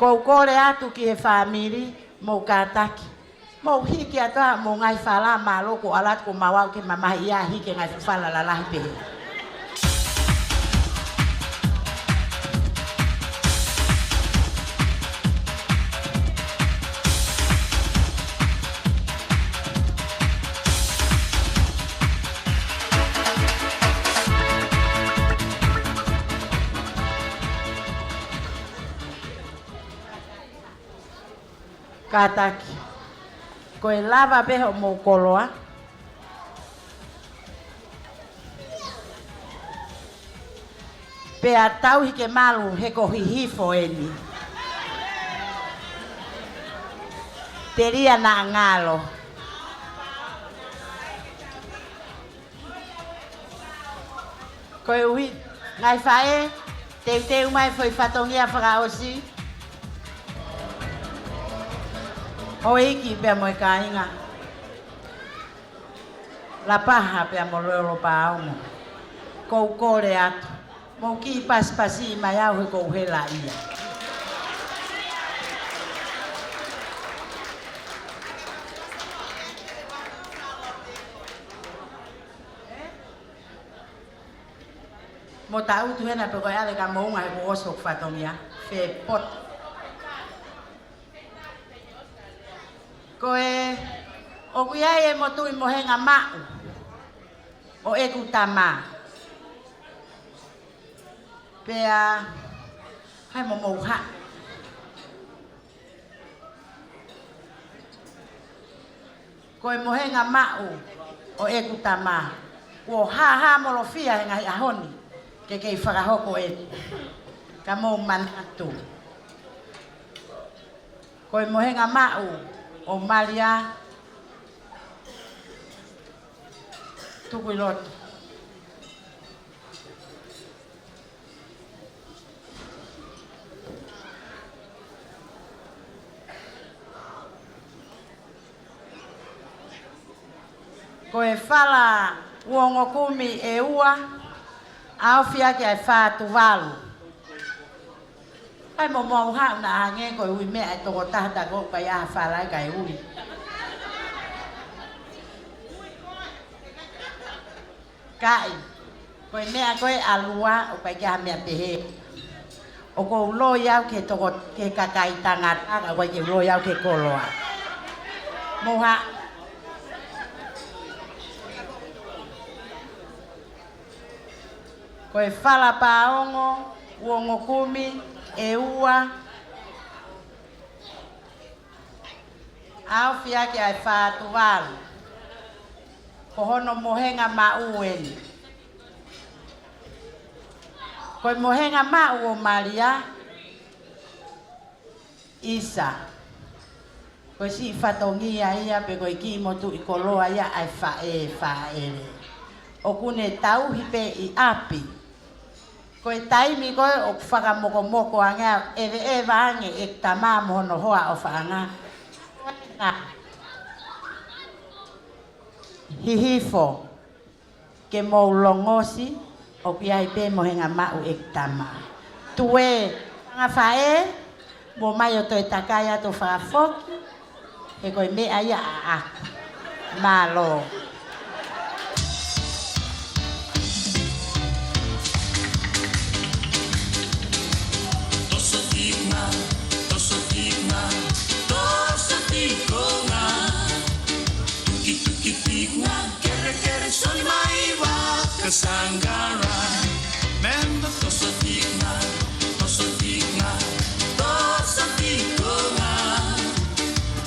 ʻOku ou kole atu ki he fāmili, mou kātaki. Mou hiki atu ā homou ngaahi fala, mālō kuo ʻalu atu, kuo mau aʻu ki he mamahi ia, hiki e ngaahi fufala lalahi pehē. Kātaki. Ko e lava pē hoʻomou koloa. Pea tauhi ke malu he ko Hihifo eni. Telia naʻa ngalo. Koeʻuhi, ngaahi faʻē, teuteu mai foʻi fatongia fakaʻosi. Houʻeiki pea mo e kāinga. Lapaha pea mo Loeolopaongo. ʻOku ou kole atu. Mou kiʻi pasipasi mai au he ʻoku ou hela ia. Mo taʻutu hena pe ko e ʻave ka mounga he kuo ʻosi hoku fatongia. Fē poto. Ko e, ʻoku ʻi ai e motuʻi mohenga maʻu ʻo ʻeku tama. Pea, hai mo mou haʻu. Ko e mohenga maʻu ʻo ʻeku tama. Kuo hāhāmolofia he ngaahi ʻaho ni ke kei fakahoko ʻeku. Ka mou manatu. Ko e mohenga maʻu ʻo Malia, Tuku ʻi loto. Ko e fala uongokumi ʻe ua, ʻaofia ki ai fā Tuvalu. Kai mo mau haʻu na ange ko e ui meʻa e tokotaha ta ko kai a fala e kai ui. Kai, ko e meʻa ko e ʻalua, ʻoku ʻikai ke ha meʻa pehē. ʻOku ou loi au ki he toko, ki he kakai tangata, ka ʻoku ʻikai ke u loi au ki he koloa. Mou haʻu. Ko e fala paongo, uongokumi ʻe ua, ʻaofia ki ai fā Tuvalu. Ko hono mohenga maʻu eni. Ko e mohenga maʻu ʻo Malia ʻIsa. Ko e siʻi fatongia ia pe ko e kiʻi motuʻi koloa ia ʻa e faʻē Faʻele. ʻOku ne tauhi pē ʻi ʻapi. Ko e taimi ko ē ʻoku fakamokomoko ange au, ʻeveʻeva ange ʻeku tama mo hono hoa ʻofaʻanga. Hihifo ke mou longosi, ʻoku ʻi ai pē mohenga maʻu ʻeku tama. Tuē, fanga faʻē, mou ō mai ʻo toe takai atu fakafoki, he ko e meʻa ia ʻaʻaku. Mālō. Toso tikunga, toso tikunga, toso tikunga. Tuki tuki tikunga, kere kere, soli mai Vaka Sangara. Memba toso tikunga, toso tikunga, toso tikunga.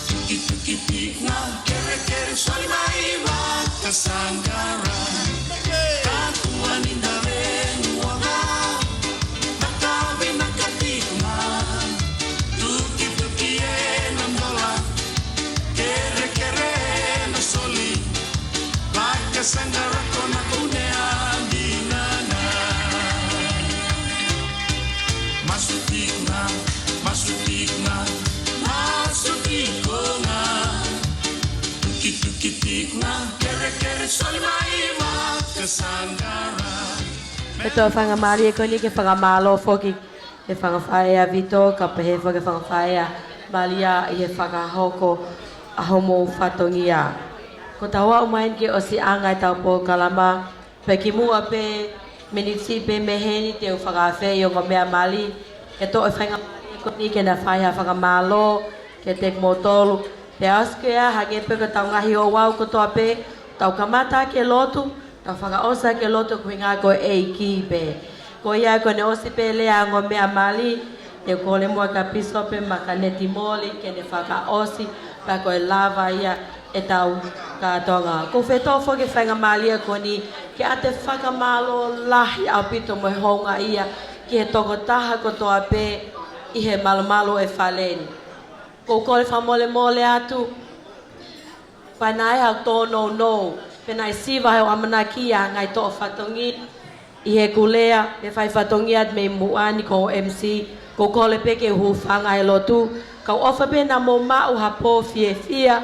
Tuki tuki tikunga, kere kere, soli mai Vaka Sangara. Ka kuo ʻi ai ʻa e venua, na ka vina ka tikunga. Tuki tuki ʻena dola, kere kere ʻena soli. Vaka Sangara ko ena ʻoku ne ʻavinanga. Masu tikunga, masu tikunga, masu tikunga. Tuki tuki tikunga, kere kere, soli mai Vaka Sangara. Ko e toʻo faingamālie ko eni ke fakamālō foki ki he fanga faʻē ʻa Vito, kae pehē foki ki he fanga faʻē ʻa Malia ʻi he fakahoko ʻa hoʻomou fatongia. Ko ʻetau aʻu mai eni ki he ʻosiʻanga ʻetau polokalama, pea kimuʻa pē miniti pē mei heni te u fakaafeʻi ʻa e ongo meʻa mali ke toʻo e faingamālie ko eni ke na fai ha fakamālō kiate kimoutolu. Pea ʻosi ko ia, hangē pē ko ʻetau ngaahi ouau kotoa pē, tau kamata ʻaki e lotu, tau fakaʻosi ʻaki e lotu, ko e ʻuhinga ko e ʻEiki pē. Ko ia ko ʻene ʻosi pē lea ʻa e ongo meʻa mali, te u kole muʻa kia Pīsope Makaneti Moli ke ne fakaʻosi, pea ko e lava ia ʻetau kātoanga. ʻOku ou fetō foki e faingamālie ko eni ke ʻoatu e fakamālō lahi ʻaupito mo e houngaʻia ki he tokotaha kotoa pē ʻi he malumalu ʻo e fale ni. ʻOku ou kole fakamolemole atu, pea naʻe ʻi ai haʻaku tōnounou, pea naʻe siva he ʻamanaki ʻa e ngaahi toʻo fatongia ʻi heʻeku lea, pea fai fatongia atu mei muʻa ni ko e M C, ʻoku ou kole pē ke u hūfanga he lotu, kau ʻofa pē naʻa mou maʻu ha pō fiefia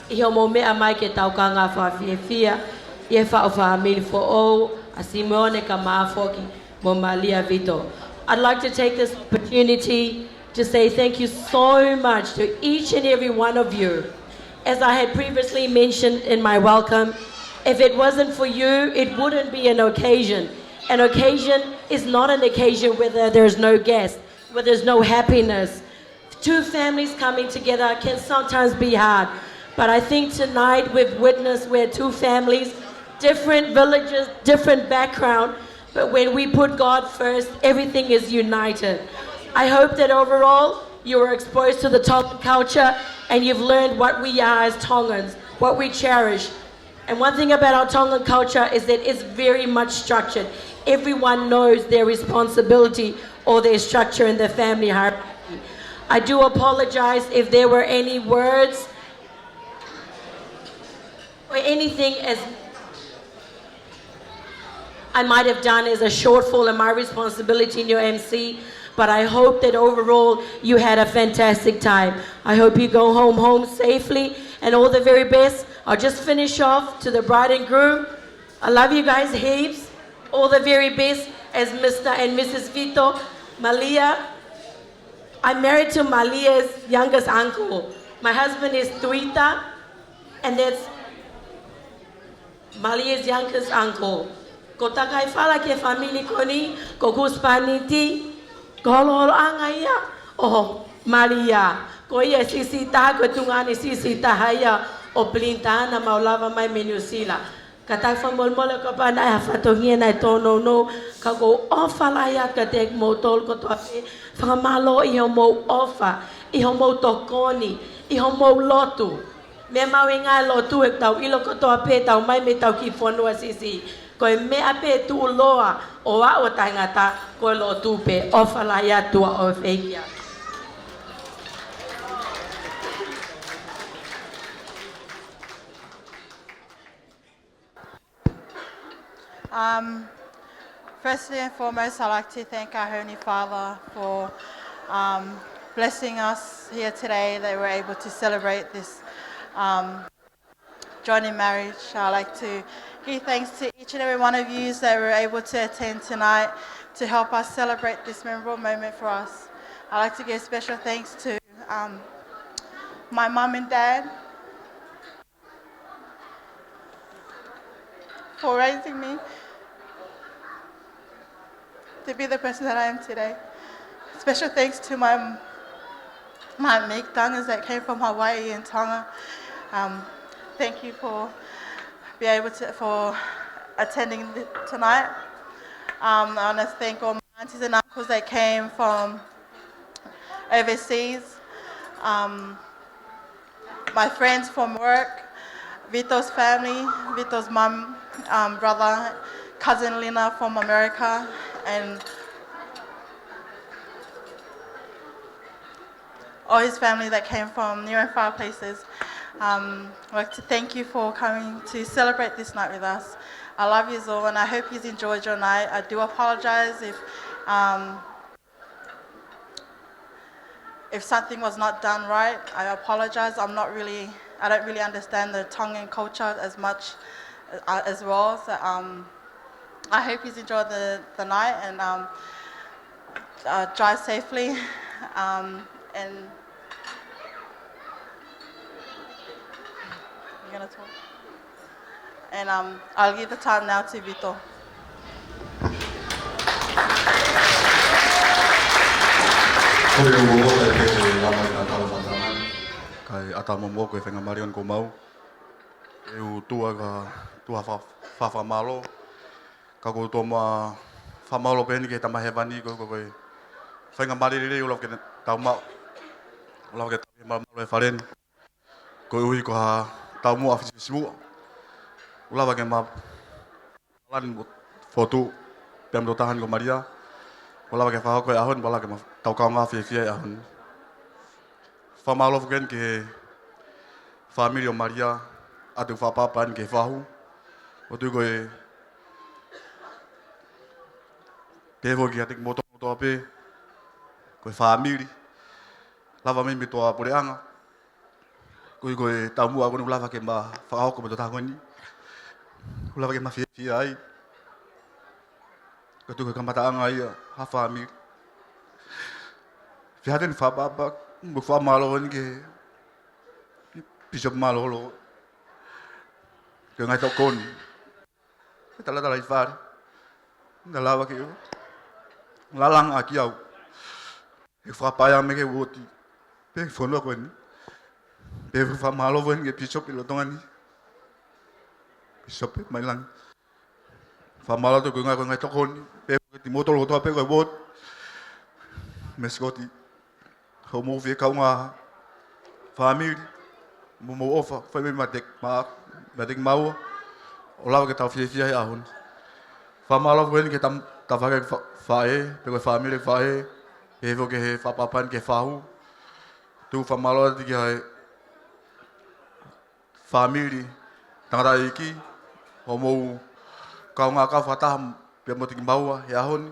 ʻi hoʻomou meʻa mai ki he taukaunga fakafiefia ʻi he faʻu fāmili foʻou ʻa Simeone Kamafoki mo Malia Vito. I'd like to take this opportunity to say thank you so much to each and every one of you. As I had previously mentioned in my welcome, if it wasn't for you, it wouldn't be an occasion. An occasion is not an occasion where there is no guest, where there's no happiness. Two families coming together can sometimes be hard, but I think tonight we've witnessed where two families, different villages, different background, but when we put God first, everything is united. I hope that overall you were exposed to the Tongan culture and you've learned what we are as Tongans, what we cherish. And one thing about our Tongan culture is that it's very much structured. Everyone knows their responsibility or their structure in the family hierarchy. I do apologize if there were any words Anything as I might have done as a shortfall in my responsibility in your M C, but I hope that overall you had a fantastic time. I hope you go home, home safely, and all the very best. I'll just finish off to the bride and groom. I love you guys heaps. All the very best as Mister and Missus Vito. Malia, I'm married to Malia's youngest uncle. My husband is Tuita, and that's Malia's youngest uncle. Ko Takaifala ki he fāmili ko eni, ko Kuspaniti, ko holoholoʻanga ia ʻo Malia. Ko ia e siʻisiʻi taha, ko e tuongaʻane siʻisiʻi taha ia ʻo Pilini Taana, mau lava mai mei Nuʻu Sila. Ka tau fakamolemole kapau naʻe ʻi ai ha fatongia naʻe tōnounou, ka ʻoku ou ʻofa lahi atu kiate kimoutolu kotoa pē, fakamālō ʻi hoʻomou ʻofa, ʻi hoʻomou tokoni, ʻi hoʻomou lotu. Meʻa mahuʻinga e lotu, he tau ʻilo kotoa pē, tau mai mei heʻetau kiʻi fonua siʻisiʻi. Ko e meʻa pē tuʻuloa ʻo aʻu ʻo taʻengata, ko e lotu pē. ʻOfa lahi atu, ʻofa ʻeiki atu. Um, firstly and foremost, I'd like to thank our Heavenly Father for, um, blessing us here today, that we're able to celebrate this, um, joining marriage. I'd like to give thanks to each and every one of you that were able to attend tonight to help us celebrate this memorable moment for us. I'd like to give special thanks to, um, my mum and dad, for raising me to be the person that I am today. Special thanks to my, my Mikitangas that came from Hawaii and Tonga. Um, thank you for being able to, for attending the, tonight. Um, I want to thank all my aunties and uncles that came from overseas. Um, my friends from work, Vito's family, Vito's mum, um, brother, cousin Lina from America, and all his family that came from near and far places. Um, I'd like to thank you for coming to celebrate this night with us. I love you all, and I hope you enjoyed your night. I do apologize if, um, if something was not done right, I apologize. I'm not really, I don't really understand the Tongan culture as much, uh, as well. So, um, I hope you enjoy the, the night and, um, uh, drive safely. Um, and you're gonna talk. And, um, I'll give the time now to Vito. Ko ia ʻoku ou ʻofa ke lava ʻi he tau matanga. Kae ʻatā momoʻoku e faingamālie ʻoku ou maʻu. ʻOku ou tuʻu ai ke tuʻu ha fa-, fa-, fakamālō. Ka ʻoku ou tuʻu mo ha fakamālō pē eni ki he Tamai Hēvani, ko, ko, ko e faingamālie lelei ʻoku lava ke tau maʻu. ʻOku lava ke tau maʻu e fale ni. Koeʻuhi ko ha taumuʻa fisifisimuʻa. ʻOku lava ke ma lani mo fotu, pea mo e tokotaha ni ko Malia. ʻOku lava ke fakahoko e ʻaho ni, ʻoku lava ke ma tau kaungā fiefia he ʻaho ni. Fakamālō foki eni ki he fāmili ʻo Malia, ʻa ʻeku fakaʻapaʻapa eni ki he fahu. ʻOku ou tui ko e, pehē foki kiate kimoutolu kotoa pē, ko e fāmili, lava mai mei tuʻapuleʻanga. Koeʻuhi ko e taumuʻa ko eni ʻoku lava ke ma fakahoko mo e tokotaha ko eni. ʻOku lava ke ma fiefia ai. Ka ʻoku ou tui ko e kamataʻanga ia ha fāmili. Fiha ʻeni fakaʻapaʻapa, mo e fakamālō eni ki he Pīsope mālōlō. Ko e ngaahi tokoni. Ko e talatalaifale. Naʻe lava ke ʻo lalanga ʻaki au. ʻE fakapaea mai ki he uooti. Pea ki he fonua ko eni. Pea fakamālō foki eni ki he pīsope lolotonga ni. Pīsope Mailangi. Fakamālō atu koeʻuhi ko e ngaahi tokoni. Pea ki he kimoutolu kotoa pē ko e uooti. Mesikoti. Hoʻomou fie kaungā fāmili, mo hoʻomou ʻofa, fai mai meiate ma-, meiate kimaua, ʻo lava ke tau fiefia he ʻaho ni. Fakamālō foki eni ki he tam-, tafaʻaki fa-, faʻē, pe ko e fāmili faʻē, pehē foki ki he fakaʻapaʻapa eni ki he fahu. Tuku fakamālō atu ki he fāmili tangataʻeiki, hoʻomou kaungā kau fakataha pea mo Tiki Maua he ʻaho ni.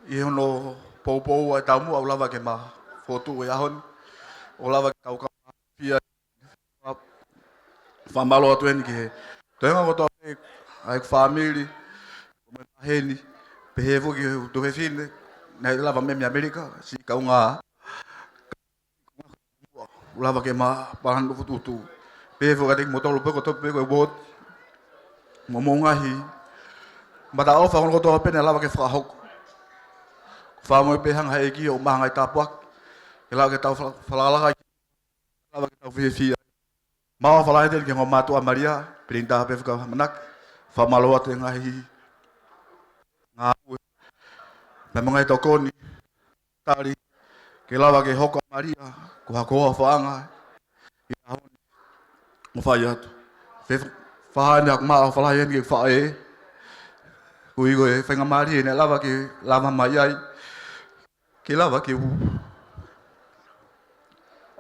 ʻI hono poupou ʻa e taumuʻa ʻoku lava ke ma fotu he ʻaho ni. ʻOku lava ke tau kau fia. Fakamālō atu heni ki he toenga kotoa pē ʻa e fāmili, ko e maheni, pehē foki ki he tuofefine, naʻe lava mei ʻAmelika, siʻi kaungā ʻoku lava ke ma palani fotu. Pehē foki kiate kimoutolu pē kotoa pē ko e uooti mo hoʻomou ngaahi mataʻofa kotoa pē naʻe lava ke fakahoko. Fakamoʻoni pē hanga he ʻEiki ʻo ʻomai ha ngaahi tāpuaki ke lava ke tau fala-, falakalaka, lava ke tau fiefia. Mau fakafetaʻi atu ki he ongo mātuʻa Malia, Pilinita Pefeka Hamanaki, fakamālō atu he ngaahi ngāue, mo e ngaahi tokoni, tali, ke lava ke hoko ʻa Malia ko ha kau ʻofaʻanga ʻi he ʻaho ni. Mo fai atu. Fe-, fakahā ʻeku māʻopoʻopo lahi heni ki he faʻē, koeʻuhi ko e faingamālie naʻe lava ke lava mai ai, ke lava ke u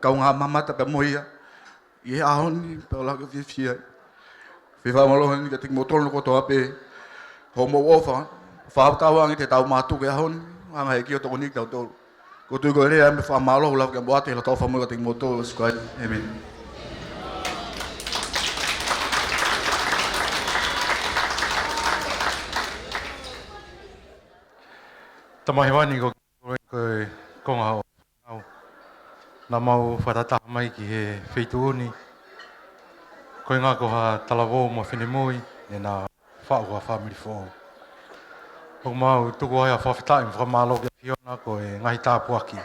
kaungā mamata pē mo ia ʻi he ʻaho ni, pea lava ke fiefia ai. Fakamālō heni kiate kimoutolu kotoa pē hoʻomou ʻofa, fakatauange te tau mātuku he ʻaho ni, hanga he ʻEiki ʻo tokoniʻi kitautolu. Ko e tuʻu ko e lea mo e fakamālō ʻoku lava ke ʻoatu he loto fakamoʻui kiate kimoutolu, ʻia Sīsū Kalaisi. ʻĒmeni. Tamai Hēvani, ko Ko e, ko e konga hoʻo fānau. Naʻa mau fakataha mai ki he feituʻu ni. Ko e ʻuhinga ko ha talavou mo finemui, ʻena faʻu ha fāmili foʻou. ʻOku mau tuku ai ha fakafetaʻi mo e fakamālō ki he ʻAfiona ko e ngaahi tāpuaki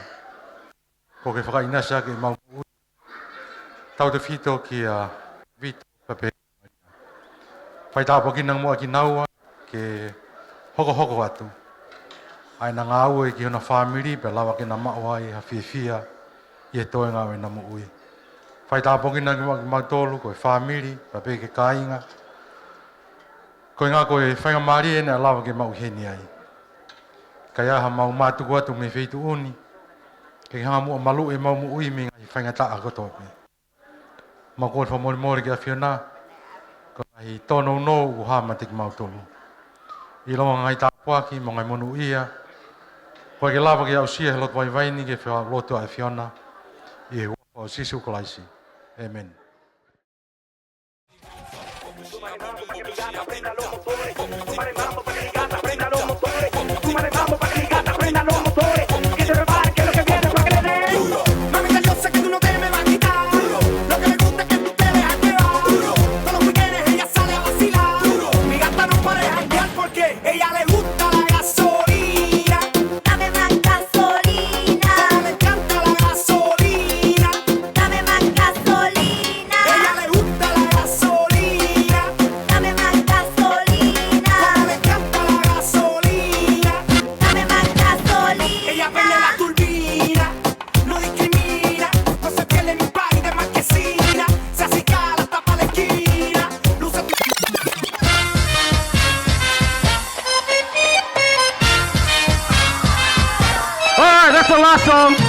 kuo ke fakaʻinasi ʻaki ʻemau moʻui. Tautefito kia Vito pea pehē. Fai tāpuekina muʻa kinaua ke hokohoko atu ʻa ʻena ngāue ki hona fāmili pea lava ke na maʻu ai ha fiefia ʻi he toenga ʻo ʻena moʻui. Fai tāpuekina muʻa kimautolu ko e fāmili pea pehē ki he kāinga. Ko e ʻuhinga ko e faingamālie ʻena ʻe lava ke mau ʻi heni ai. Kae ʻai haʻamau mātuku atu mei he feituʻu ni, ke hanga muʻa ʻo maluʻi ʻemau moʻui mei he ngaahi faingataʻa kotoa pē. Mau kole fakamolemole ki he ʻAfiona, ko e ngaahi tōnounou ʻoku hā maʻa kimautolu. ʻIlonga ngaahi tāpuaki mo e ngaahi monūʻia, ʻoku ʻikai ke lava ke aʻusia he lotu vaivai ni, ke fakalotu ʻa e ʻAfiona, ʻi he huafa ʻo Sīsū Kalaisi. ʻĒmeni. Mamita, yo sé que tú no te me vas a quitar. Lo que me gusta es que tú te dejas llevar. Todos los weekends ella sale a vacilar. Mi gata no para de janguear porque ella le gusta la gasolina. Dame más gasolina. Como le encanta la gasolina. Dame más gasolina. Ella le gusta la gasolina. Dame más gasolina. Como le encanta la gasolina. Dame más gasolina. Ella prende la turbina, no discrimina, no se pierde en mi party de Marquesina, se acicala hasta pa' la esquina, luce. All right, that's the last song.